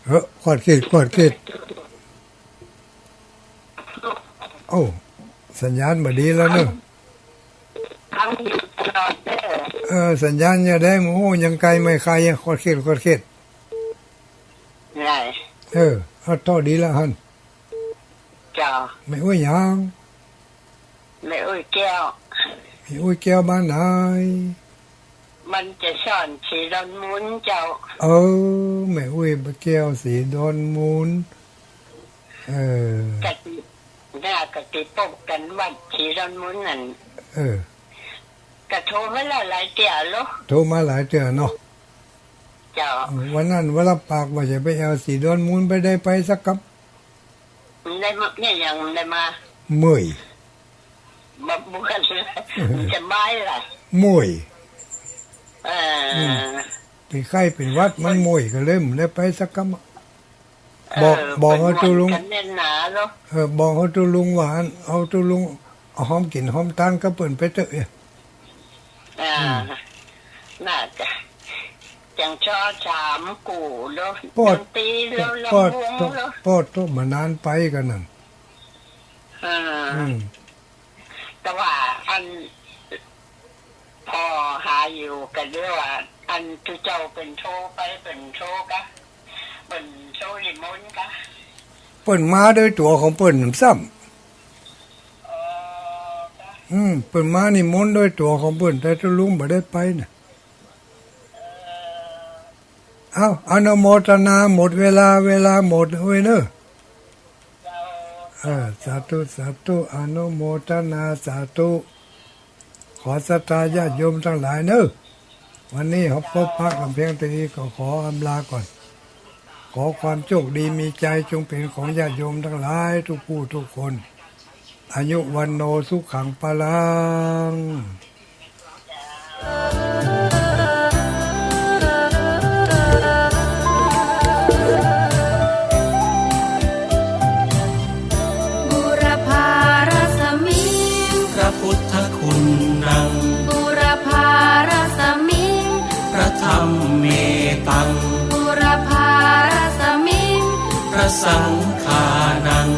เฮ้อ ขอดขีด ขอดขีด โอ้ สัญญาณบ่ดีแล้วเนอะ เออ สัญญาณจะได้ โอ้ ยังไกลไม่ไกลอะ ขอดขีด ขอดขีด ไง เออ เอา เต้าดีแล้วหั้น เจ้า แม่อุ๊ยหยัง แม่อุ๊ยแก้ว แม่อุ๊ยแก้วบ้านไหน บ้านเกสร ศรีดอนมูลเจ้า เออ แม่อุ๊ยแก้ว ศรีดอนมูล เออ กะตี้ เนี่ย กะตี้ปบกั๋นวัดศรีดอนมูลนั่น เออ กะโทรมาแล้วหลายเตื้อแล้ว โทรมาหลายเตื้อเนาะ เจ้า เออ วันนั้นว่ารับปากว่าจะไปแอ่วศรีดอนมูล บ่ได้ไปสักกำ ได้มา เนี่ย ยังได้มา เมื่อย บ่ บ่ จะบ่ายล่ะ เมื่อย เออ อืม เป๋นไข้เป๋นหวัด มันเมื่อย ก็เลยบ่ได้ไปสักกำอะ บอก เออ บอกเอาตุ๊ลุง เป๋นหวัดกั๋นแน่นหนาเนาะ เออ บอกเอาตุ๊ลุงว่าอัน เอาตุ๊ลุง เอาหอมกิ๋นหอมตานกับเปิ้นไปเต๊อะ อ่า อืม น่าจะ จังชอสามกู่แล้ว ปอด ดนตรีแล้ว ปอด ลำวงแล้ว ปอด ปอด มานานไปกั๋นนั่น อ่า อืม แต่ว่าอัน ปอหาอยู่กะเดียวว่า อันตุ๊เจ้าเปิ้นโทรไป เปิ้นโทรกะ เปิ้นโทรนิมนต์กะ เปิ้นมาโดยตั๋วของเปิ้นซ้ำ อ๋อ กะ อืม เปิ้นมานิมนต์โดยตั๋วของเปิ้น แต่ตุ๊ลุงบ่ได้ไปน่ะ เอ้า อนุโมทนา หมดเวลา เวลาหมดเว้ยเนอะ เออ สาธุ สาธุ อนุโมทนา สาธุ ขอศรัทธาญาติโยมตังหลายเนอะ วันนี้เฮาปบปะกั๋นเพียงเต้านี้ก็ขออำลาก่อน ขอความโชคดีมีชัยจงเป๋นของญาติโยมตังหลายทุกผู้ทุกคน อายุ วัณโณ สุขัง พลัง บูรพารัศมิง พระพุทธคุณัง บูรพารัศมิง พระธัมเมตัง บูรพารัศมิง พระสังฆานัง